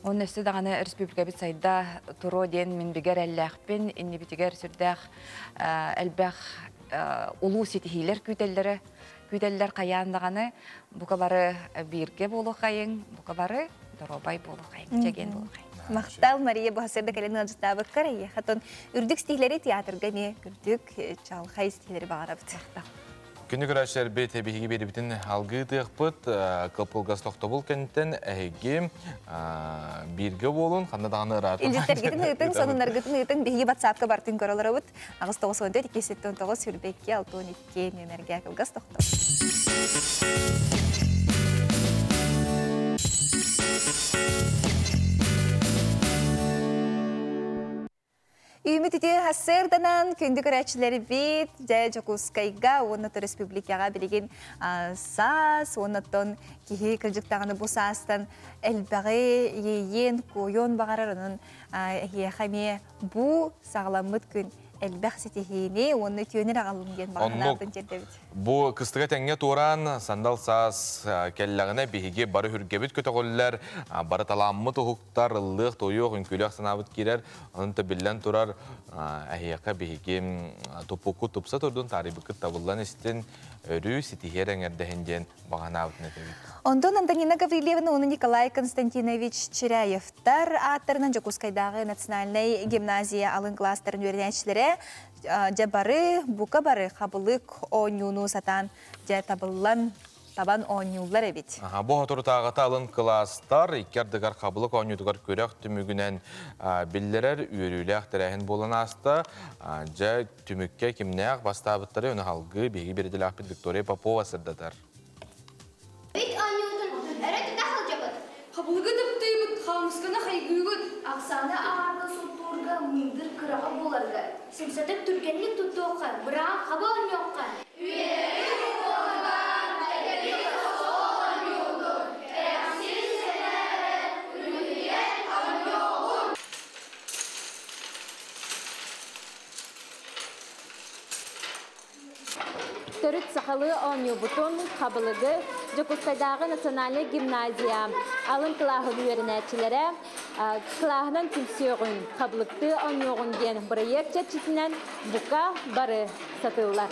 Онно өссө даҕаны республикабыт сайда туруо диэн мин бигэ эрэллээхпин. Иннибитигэр сүрдээх элбэх улуу ситиһиилэр күүтэллэрэ күүтэллэр хайаан даҕаны бука бары бииргэ буолуохайыҥ, бука бары доруобай буолуохайыҥ, чэгиэн буолуохайыҥ. Махтал Мария бу хасырда кэлэн ыалдьыттаабыккар эйиэхэ үрдүк стихлэри театрга эмиэ үрдүк чалхай стихлэри баҕарабыт. Күнү көрөөччүлэрбит биһиги биэрибитин алгыы тыахпыт кылпылгас тохтобул кэнниттэн эһиги бииргэ буолун ханна даҕаны ыраатан Илдьиттэргитин ыытыҥ, сонуннаргытын ыытыҥ, биһиги WhatsApp-ка бартын көрө олоробут. 894 279 22 62 нүөмэргэ кылгас тохтобул. Үүмүт үтүө сарсыарданан күндү көрөөччүлэрбит дьэ Дьокуускайга уонна республикаҕа билигин саас уонна киһи кырдьыктаҕына бу саастан элбэҕи иэйиэн, куойуон баҕарар онон эһиэхэ эмиэ бу саҕаламмыт күн элбэх ситиһиини уонна үтүөнү аҕаллын диэн баҕа тиэрдэбит. Бу кыстыга тэҥҥэ туораан сандал саас кэллэҕинэ биһиги бары үргэбит көтөҕүллэр, бары талааммыт уһуктар, ыллыах, тойуох, үҥкүүлээх санаабыт киирэр. Онон биллэн турар эһиэхэ биһиги туппукку тупса турдун, таарыйбыккыт табыллан истин, өрүү ситиһиэр эҥэрдэһин диэн баҕанаабытын этэбит. Онтон Антонина Гаврильевна уонна Николай Константинович Чиряевтар ааттарынан Дьокуускайдааҕы национальнай гимназия алын класстарын үөрэнээччилэрэ дьэ бары, бука бары хабылык оонньууну сатаан дьэ табыллан табан оонньууллар эбит. Бу хоторутааҕыта алын кылаастар икки ардыгар хабылык оонньуутугар күрэх түмүгүнэн биллэрэр үөрүүлээх тэрээһин буолан ааста. Дьэ түмүккэ кимнээх бастаабыттары өну халгыы биһиги бириделээхпит Виктория Попова сырдатар. Бит оонньуутун өрө тута сылдьабыт. Хабылыгы таптыыбыт, хаамысканы хайгыыбыт. Оксана аарга суттуурга мындыр кыраҕа буоларга, сымсатык түргэнник туттуохха, быраан хаба оонньуохха. Үөрүү буолугар кэтэбит оонньуутун, кэрэхсии сэнээрэн, үлүһүйэн оонньуоҕун. Төрүт сахалыы оонньуубутун, хабылыгы, Дьокуускайдааҕы национальнай гимназия алын кылааһын үөрэнээччилэрэ кылааһынан түмсүөҕүн, хабылыктыы оонньуоҕун диэн бырайыак чэрчитинэн бука бары сатыыллар.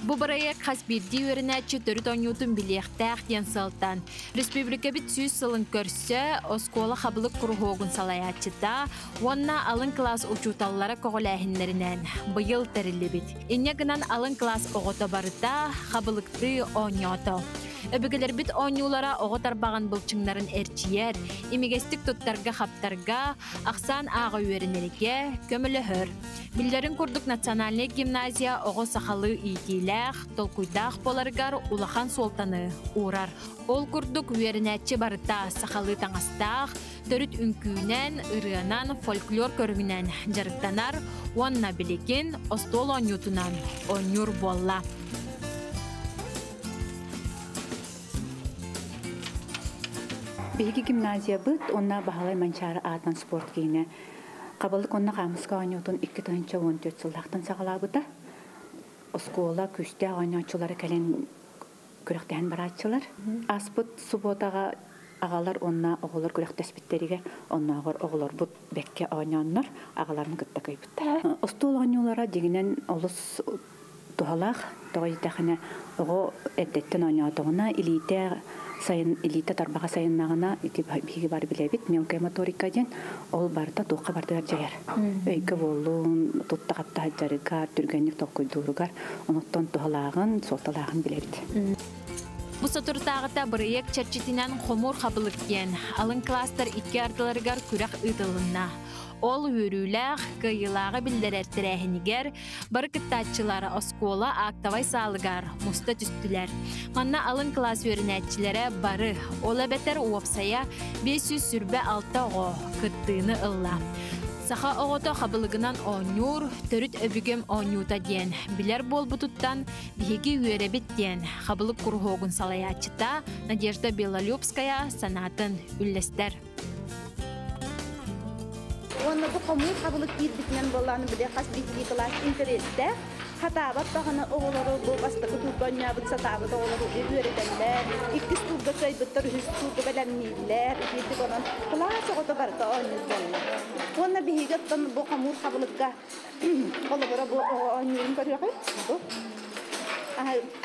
Бу бырайыак хас биирдии үөрэнээччи төрүт оонньуутун билиэхтээх диэн сыалтан республикабыт 100 сылын көрсө оскуола хабылык куруһуогун салайааччыта уонна алын кылаас учууталлара көҕүлээһиннэринэн быйыл тэриллибит. Инньэ гынан алын кылаас оҕото барыта хабылыктыы оонньоото. Өбүгэлэрбит оонньуулара оҕо тарбаҕын былчыҥнарын эрчийэр, имигэстик туттарга-хаптарга, ахсаан ааҕа үөрэнэргэ көмөлөһөр. Биллэрин курдук национальнай гимназия оҕо сахалыы иитиилээх, толкуйдаах буоларыгар улахан суолтаны уурар. Ол курдук үөрэнээччи барыта сахалыы таҥастаах, төрүт үҥкүүнэн, ырыанан, фольклор көрүҥүнэн дьарыктанар уонна билигин остуол оонньуутунан оонньуур буолла. Биһиги гимназиябыт уонна Баһылай Манчаары аатынан спорт киинэ Хабылык уонна хаамыска оонньуутун 2014 сыллаахтан саҕалаабыта. Оскуола күүстээх оонньооччулара кэлэн күрэхтэһэн барааччылар. Ааспыт субуотаҕа аҕалар уонна оҕолор күрэхтэспиттэригэр оннооҕор оҕолорбут бэккэ оонньооннор аҕаларын кытта кыайбыттар. Остуол оонньуулара дьиҥинэн олус туһалаах. Тоҕо диэтэххинэ, оҕо эрдэттэн оонньоотоҕуна, илиитэ сайын илиитэ тарбаҕа сайыннаҕына, ити биһиги бары билэбит, мелкая моторика диэн, ол барыта туохха барытыгар дьайар. Өйгө буоллун, тутта-хапта сылдьарыгар, түргэнник толкуйдууругар, онуттан туһалааҕын, суолталааҕын билэбит. Бу соторутааҕыта бырайыак чэрчитинэн хомуур хабылык диэн алын кылаастар икки ардыларыгар күрэх ыытылынна. Ол үөрүүлээх, кыайыылааҕы биллэрэр тэрээһинигэр бары кыттааччылар оскуола актовай саалыгар муста түстүлэр. Манна алын кылаас үөрэнээччилэрэ бары, ол эбэтэр уопсайа 526 оҕо кыттыыны ылла. Саха оҕото хабылыгынан оонньуур, төрүт өбүгэм оонньуута диэн билэр буолбутуттан биһиги үөрэбит диэн хабылык куруһуогун салайааччыта Надежда Белолюбская санаатын үллэстэр. Уонна бу хомуур хабылык киирбитинэн буоллаҕына били хас биирдии кылаас интэриэстээх. Хатаабат даҕаны оҕолору бу бастакы туурга оонньообут сатаабыт оҕолору үөрэтэллэр. Иккис туурга кыайбыттар үһүс туурга бэлэмнииллэр. Итиитик онон кылаас оҕото барыта оонньуур буолла. Уонна биһиги оттон бу хомуур хабылыкка холобура бу оҕо оонньуурун көрүөҕү. Бу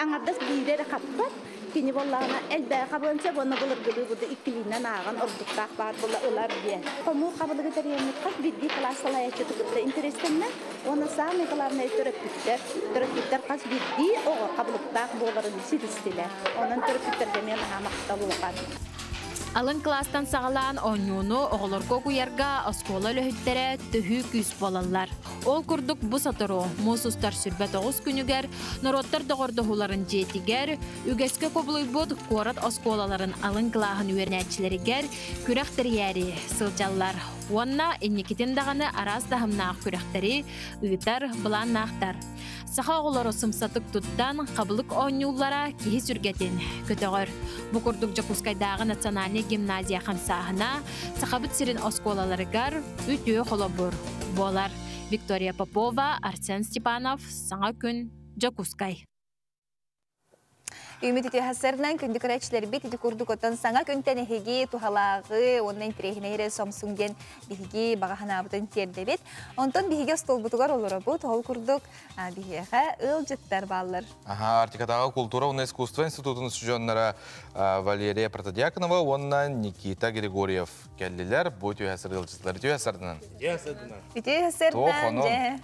аҥардас биирэ эрэ хаппат. Кини буоллаҕына элбэҕи хабыан сөп уонна былыргылыы буду иккилиинэн ааҕан ордуктаах баар була ылар диэн. Хомуур хабылыгы тэрийэммит хас биирдии кылаас салайааччыты кытта интэриэстэннэ уонна саамай главное төрөппүттэр. Төрөппүттэр хас биирдии оҕо хабылыктаах буоларын ситистилэр. Онон төрөппүттэргэ эмиэ наһаа махтал улахан. Алын кылаастан саҕалаан оонньууну оҕолорго угуйарга оскуола үлэһиттэрэ төһүү күүс буолаллар. Ол курдук бу сотору муус устар 29 күнүгэр норуоттар доҕордоһууларын дьиэтигэр үгэскэ кубулуйбут куорат оскуолаларын алын кылааһын үөрэнээччилэригэр күрэх тэрийээри сылдьаллар уонна инникитин даҕаны араас таһымнаах күрэхтэри ыытар былааннаахтар. Саха оҕолоро сымсатык туттан, хабылык оонньууллара киһи сүргэтин көтөҕөр. Бу курдук Дьокуускайдааҕы национальнай гимназия хамсааһына Сахабыт сирин оскуолаларыгар үтүө холобур буолар. Виктория Попова, Арсен Степанов, Саҥа күн, Дьокуускай. Үмүт үтүө күндү көрөөччүлэрбит ити курдук оттон саҥа күнтэн эһиги туһалааҕы уонна интэриэһинэй сомсуҥ диэн биһиги баҕа санаабытын тиэрдэбит. Онтон биһиги остуолбутугар олоробут. Ол курдук биһиэхэ ыалдьыттар бааллар. Аха, Арктикатааҕы култуура уонна искусство институтун устудьуоннара Валерия Протодьяконова уонна Никита Григорьев кэллилэр. Бу үтүө ыалдьыттар үтүө сардынан. Үтүө сардан, дьэ.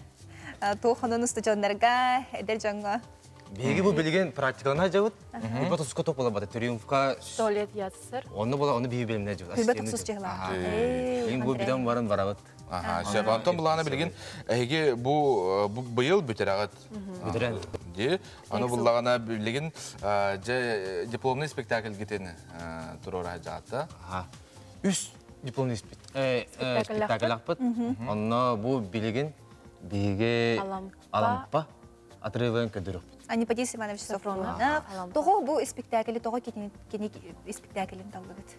Туохонун устудьуоннарга, эдэр дьоҥҥо. Биһиги бу билигин практикалана дьабыт. Хүлбэ тосуска топ була бата Триумфка. Туалет ятсыр. Онну була, оны биһи билимне дьабыт. Хүлбэ тосус дьыһла. Ин бу биден баран барабыт. Аха, сөп. Антон булаана билигин эһиги бу быйыл бүтэрэҕит. Бүтэрэн. Ди. Аны буллагана билигин же дипломный спектакль гитин туруора жаатта. Үс дипломный спектакль ахпыт. Онно бу билигин биһиги Алампа отрывын көдөрөхпүт. Анипатис Иванович Софронов. Тоҕо бу спектакль тоҕо кини спектаклин таллыгыт?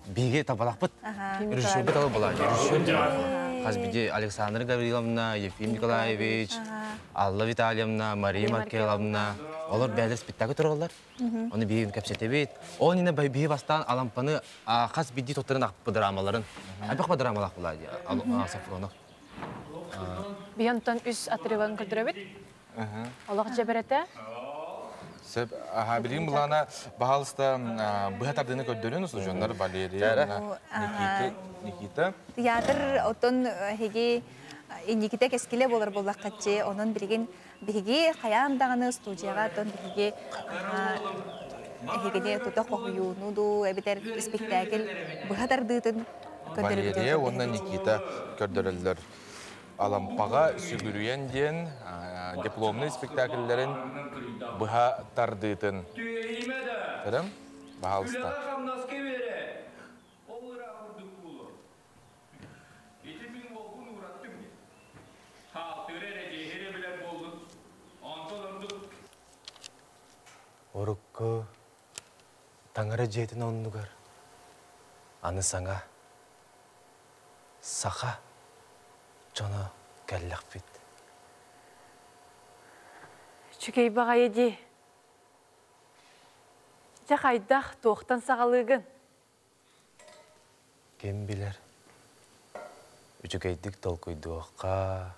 Биһиги табалахпыт. Режиссербит алы була. Режиссер хас биди Александра Гавриловна, Ефим Николаевич, Алла Витальевна, Мария Маркеловна. Олар бәлер спектакль туралар. Оны биһиги кэпсэтебит. Ол инне биһи бастаан Алампаны хас биди тоттарын ақпы драмаларын. Айбақ драмалақ була Сафронов. Биянтан үс отрывын көрдөрөбүт. Олох жеберете. Сөп, аха, билигин булана баһалыста быһа тардыны көрдөрүн устудьоннар Валерия, Никита, Никита. Театр оттон хеги инниките кескиле болар боллаққатчы, онон билигин биһиги хаян даганы студияга оттон биһиги эхигини тута хохуюну ду эбитер спектакль быһа тардыытын Валерия уонна Никита көрдөрөллөр. Алампаҕа сүгүрүйэн диэн дипломный спектакльлерин быһа тардыытын. Көрөм, баһалыста. Орукку таҥара дьиэтин оннугар аны саҥа саха дьоно кэллэхпит. Үчүгэй баҕайы дии. Дьэ хайдах туохтан саҕалыыгын? Ким билэр, үчүгэйдик толкуйдуохха,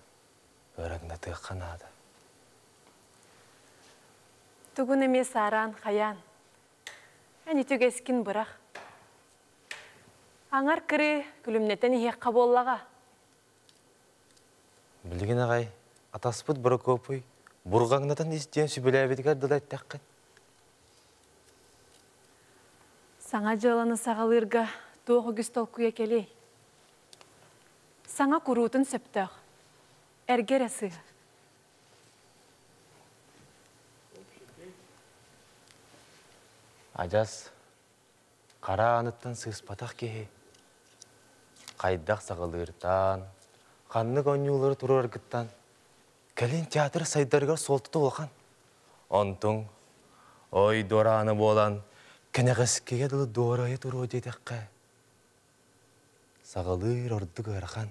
ыараҥнатыахха наада. Тугун эмиэ саараан хайаан. Эн үтүгэскин бырах. Аҥар кырыы күлүмнэтэн иһиэххэ буоллаҕа. Билигин аҕай атаспыт Прокопий бурҕаҥнатан ис диэн сүбэлээбитигэр дылы эттэххин. Саҥа дьыаланы саҕалыырга туох үгүс толкуйа кэлиэй? Саҥа куруутун сөптөөх. Эргэ эрэ сыыһа. Адьас хара ааныттан сыыспатах киһи хайдах саҕалыыртан, ханнык оонньуулары туруораргыттан кэлин театр сайдарыгар суолтата улахан. Онтуҥ ой дуораана буолан кэнэҕэскигэ дылы дуорайа туруо диэтэххэ, саҕалыыр ордук ыарахан,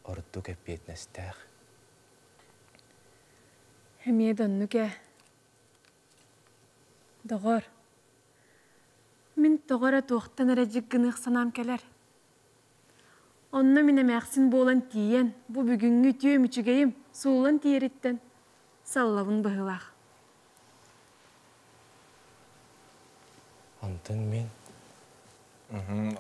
ордук эппиэтинэстээх. Эмиэ да оннук ээ. Доҕор, мин тоҕо эрэ туохтан эрэ дьик гыныах санаам кэлэр. Онно мин эмээхсин буолан тиийэн, бу бүгүҥҥү үтүөм үчүгэйим сууллан тиийэриттэн саллабын быһыылаах. Онтон мин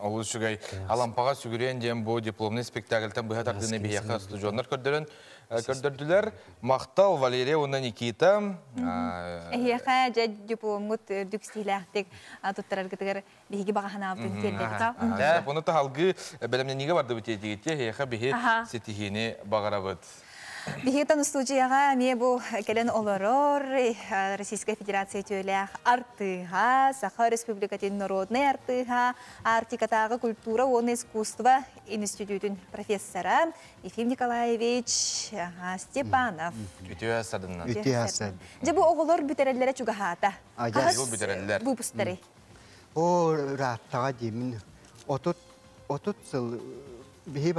Олус үчүгэй. Алампаҕа сүгүрүйэн диэн бу дипломный спектакльтан быһа тардыыны биһиэхэ студеннар көрдөрөн көрдөрдүлэр. Махтал Валерия уонна Никита. Эһиэхэ дьэ дипломмут үрдүк стилээхтик туттараргытыгар биһиги баҕа санаабытын тиэрдэбит. Ону таһалгыы бэлэмнэниигэ бардыбыт диэтигит эһиэхэ биһи ситиһиини баҕарабыт. Биһиги студияҕа эмиэ бу кэлэн олорор Российскай Федерация үтүөлээх артыыһа, Саха Республикатын народнай артыыһа, Арктикатааҕы культура уонна искусство институтун профессора Ефим Николаевич Степанов. Үтүө садыннан. Үтүө садын. Дьэ бу оҕолор бүтэрэллэрэ чугаһаата. Хаһыс бүтэрэллэр. Выпустары. О, ырааттаҕа диэмин. 30 сыл биһи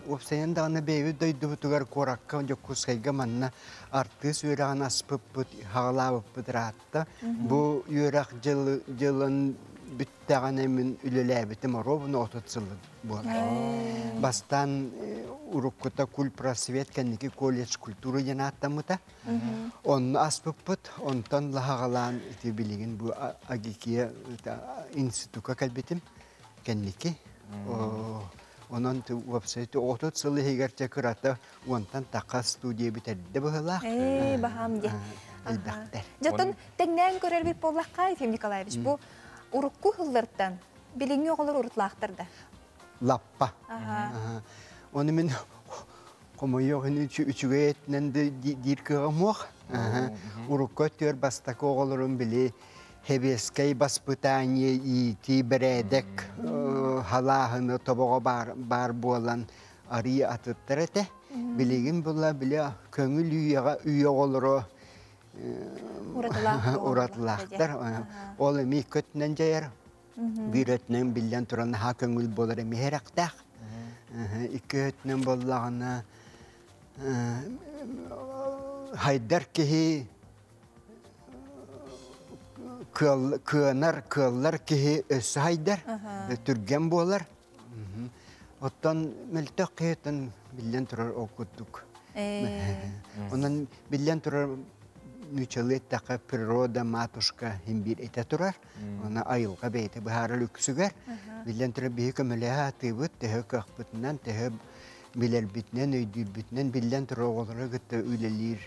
уопсайынан даҕаны бэйэбит дойдубутугар куоракка Дьокуускайга манна артыыс үөрэҕин аспыппыт, хаҕалаабыппыт ыраатта. Бу үөрэх дьылын бүттэҕинэ мин үлэлээбитим оруобуна 30 сыл буолар. Бастаан уруккута кульпросвет кэнники колледж культуры диэн ааттаммыта. Онно аспыппыт, онтон лаһаҕалаан ити билигин бу АГИКИЯ институкка кэлбитим кэнники. Онон уопсай 30 сыл иһигэр чэ кырата уонтан таха студия бүтэрдэ быһылаах. Ээ, баһаам дии. Элбэхтэр. Дьоттон тэҥнээн көрөр бит буоллахха, Ефим Николаевич, бу урукку сыллартан билиҥҥи оҕолор урутлаахтар да? Лаппа. Оны мин хомойуох үчүгэй этинэн диир кыаҕым уох. Урукку өттүгэр бастакы оҕолорум били Хэбиэскэй баспытание иитии бэрээдэк халааһыны тобоҕо баар буолан арыы атыттар этэ. Билигин була били көҥүл үйэҕэ үйэ оҕолоро уратылаахтар. Ол эмиэ көтүнэн дьайар. Биир өттүнэн биллэн туран наһаа көҥүл буолар эмиэ эрэхтээх. Икки өттүнэн буоллаҕына хайдар киһи кыанар, кыаллар киһи өссө хайдар, түргэн буолар. Оттон мөлтөх киһи биллэн турар ол курдук. Онон биллэн турар нуучалыы эттэххэ природа матушка иһин биир этэ турар. Оны айылҕа бэйэтэ быһаарар үксүгэр. Биллэн турар биһи көмөлөһө атыыбыт, төһө кыахпытынан, төһө билэрбитинэн, өйдүүрбүтүнэн биллэн турар оҕолору кытта үлэлиир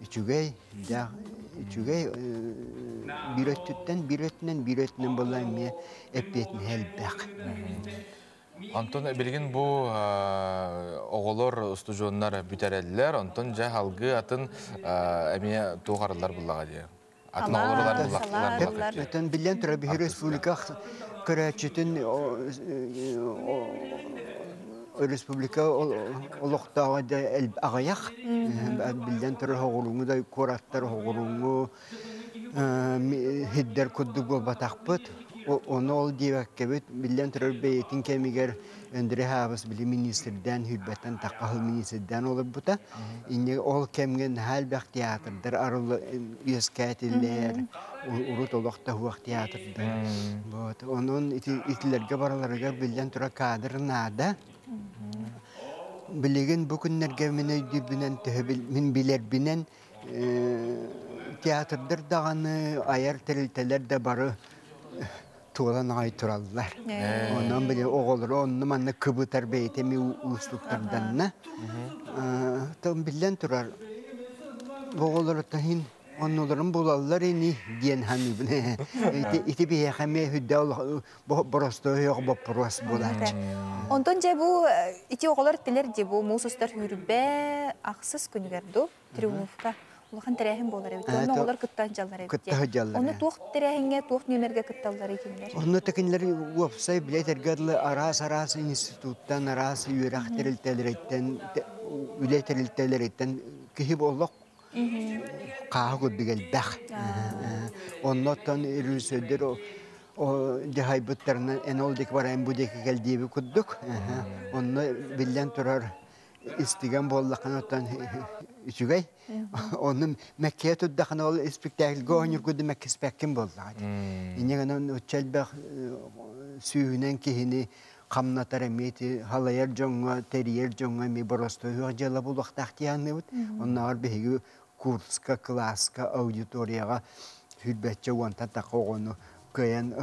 үчүгэй, үчүгэй биир өттүттэн, биир өттүнэн, биир өттүнэн буолла эмиэ эппиэтинэһэ элбэх. Онтон билигин бу оҕолор, устудьуоннар бүтэрэллэр, онтон дьэ халгыы атын эмиэ туох арыллар буллаҕа дии. Атын оҕолор буллахтар. Өтөн биллэн турар биһи республика көрөөччүтүн республика олохтооҕо да аҕыйах. Биллэн турар оҕуруҥу да куораттар оҕуруҥу хиддер курдук буолбатахпыт. Ону ол диэбэккэбит, биллэн турар бэйэтин кэмигэр Өндөрө Хаабыс били министрдээн хүрбэттэн таххаһыл министрдээн олорбута. Инне ол кэмҥэ наһаа элбэх театрдар арылы үөскээтилэр, урут олох таһуох театрдар. Вот. Онон итилэргэ бараларыгар биллэн турар кадр наада. Билигин бу күннэргэ мин өйдүүрбүнэн төһө мин билэрбинэн театрдар даҕаны, айар тэрилтэлэр да бары туолан аҕай тураллар. Онон били оҕолору онно манна кыбытар бэйэтэ эми уустуктарданна. Тон биллэн турар, оҕолору таһын оннуларын булаллар ини диэн ханыыбын. Ити биһиэхэ эмиэ хүддэ боростуой боппуруос буолааччы. Онтон дьэ бу ити оҕолор тилер дьэ бу муус устар хүрбэ ахсыс күнүгэр ду триумфка улахан тэрээһин буолар эбит. Онно оҕолор кытта сылдьаллар эбит. Кытта сылдьаллар. Онно туох тэрээһиҥҥэ, туох нүөмэргэ кытталлар кинилэр? Онно кинилэр уопсай билэтэргэ дылы араас-араас институттан, араас үөрэх тэрилтэлэриттэн, үлэ тэрилтэлэриттэн киһи олох хааһы курдук элбэх. Оннуттан режиссердэр дьаһайбыттарынан эн ол диэки барайын бу диэки кэл диэби курдук. Онно биллэн турар истигэн буоллаххына оттон үчүгэй. Онну мэккиэ турдахына ол испиктээкилгэ оонньуургу мэккиспэккин буоллаҕа. Инньэ гынан оччо элбэх сүүһүнэн киһини хамнатар эмиэ халайар дьоҥҥо, тэрийэр дьоҥҥо эмиэ боростуой дьыала буолуохтаах дии саныыбыт. Оннооҕор биһиги курска, кылааска, аудиторияҕа сүүрбэччэ уонтан тахха оҕону кыайан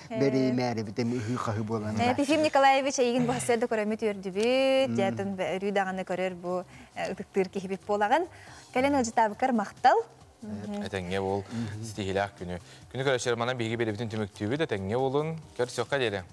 бэриимээрибит эми ыһыы-хаһыы буолан Ефим Николаевич эйигин бу да көрөмүт үөрдүбүт, дьэтин өрүү даҕаны көрөр бу ытыктыыр киһибит буолаҕын. Кэлэн ыалдьытаабыккар махтал. Этэҥҥэ буол, ситиһиилээх күнү. Күнү көрөччүлэр манан биһиги биэрэбитин түмүктүүбүт, этэҥҥэ буолун, көрсүөххэ диэри.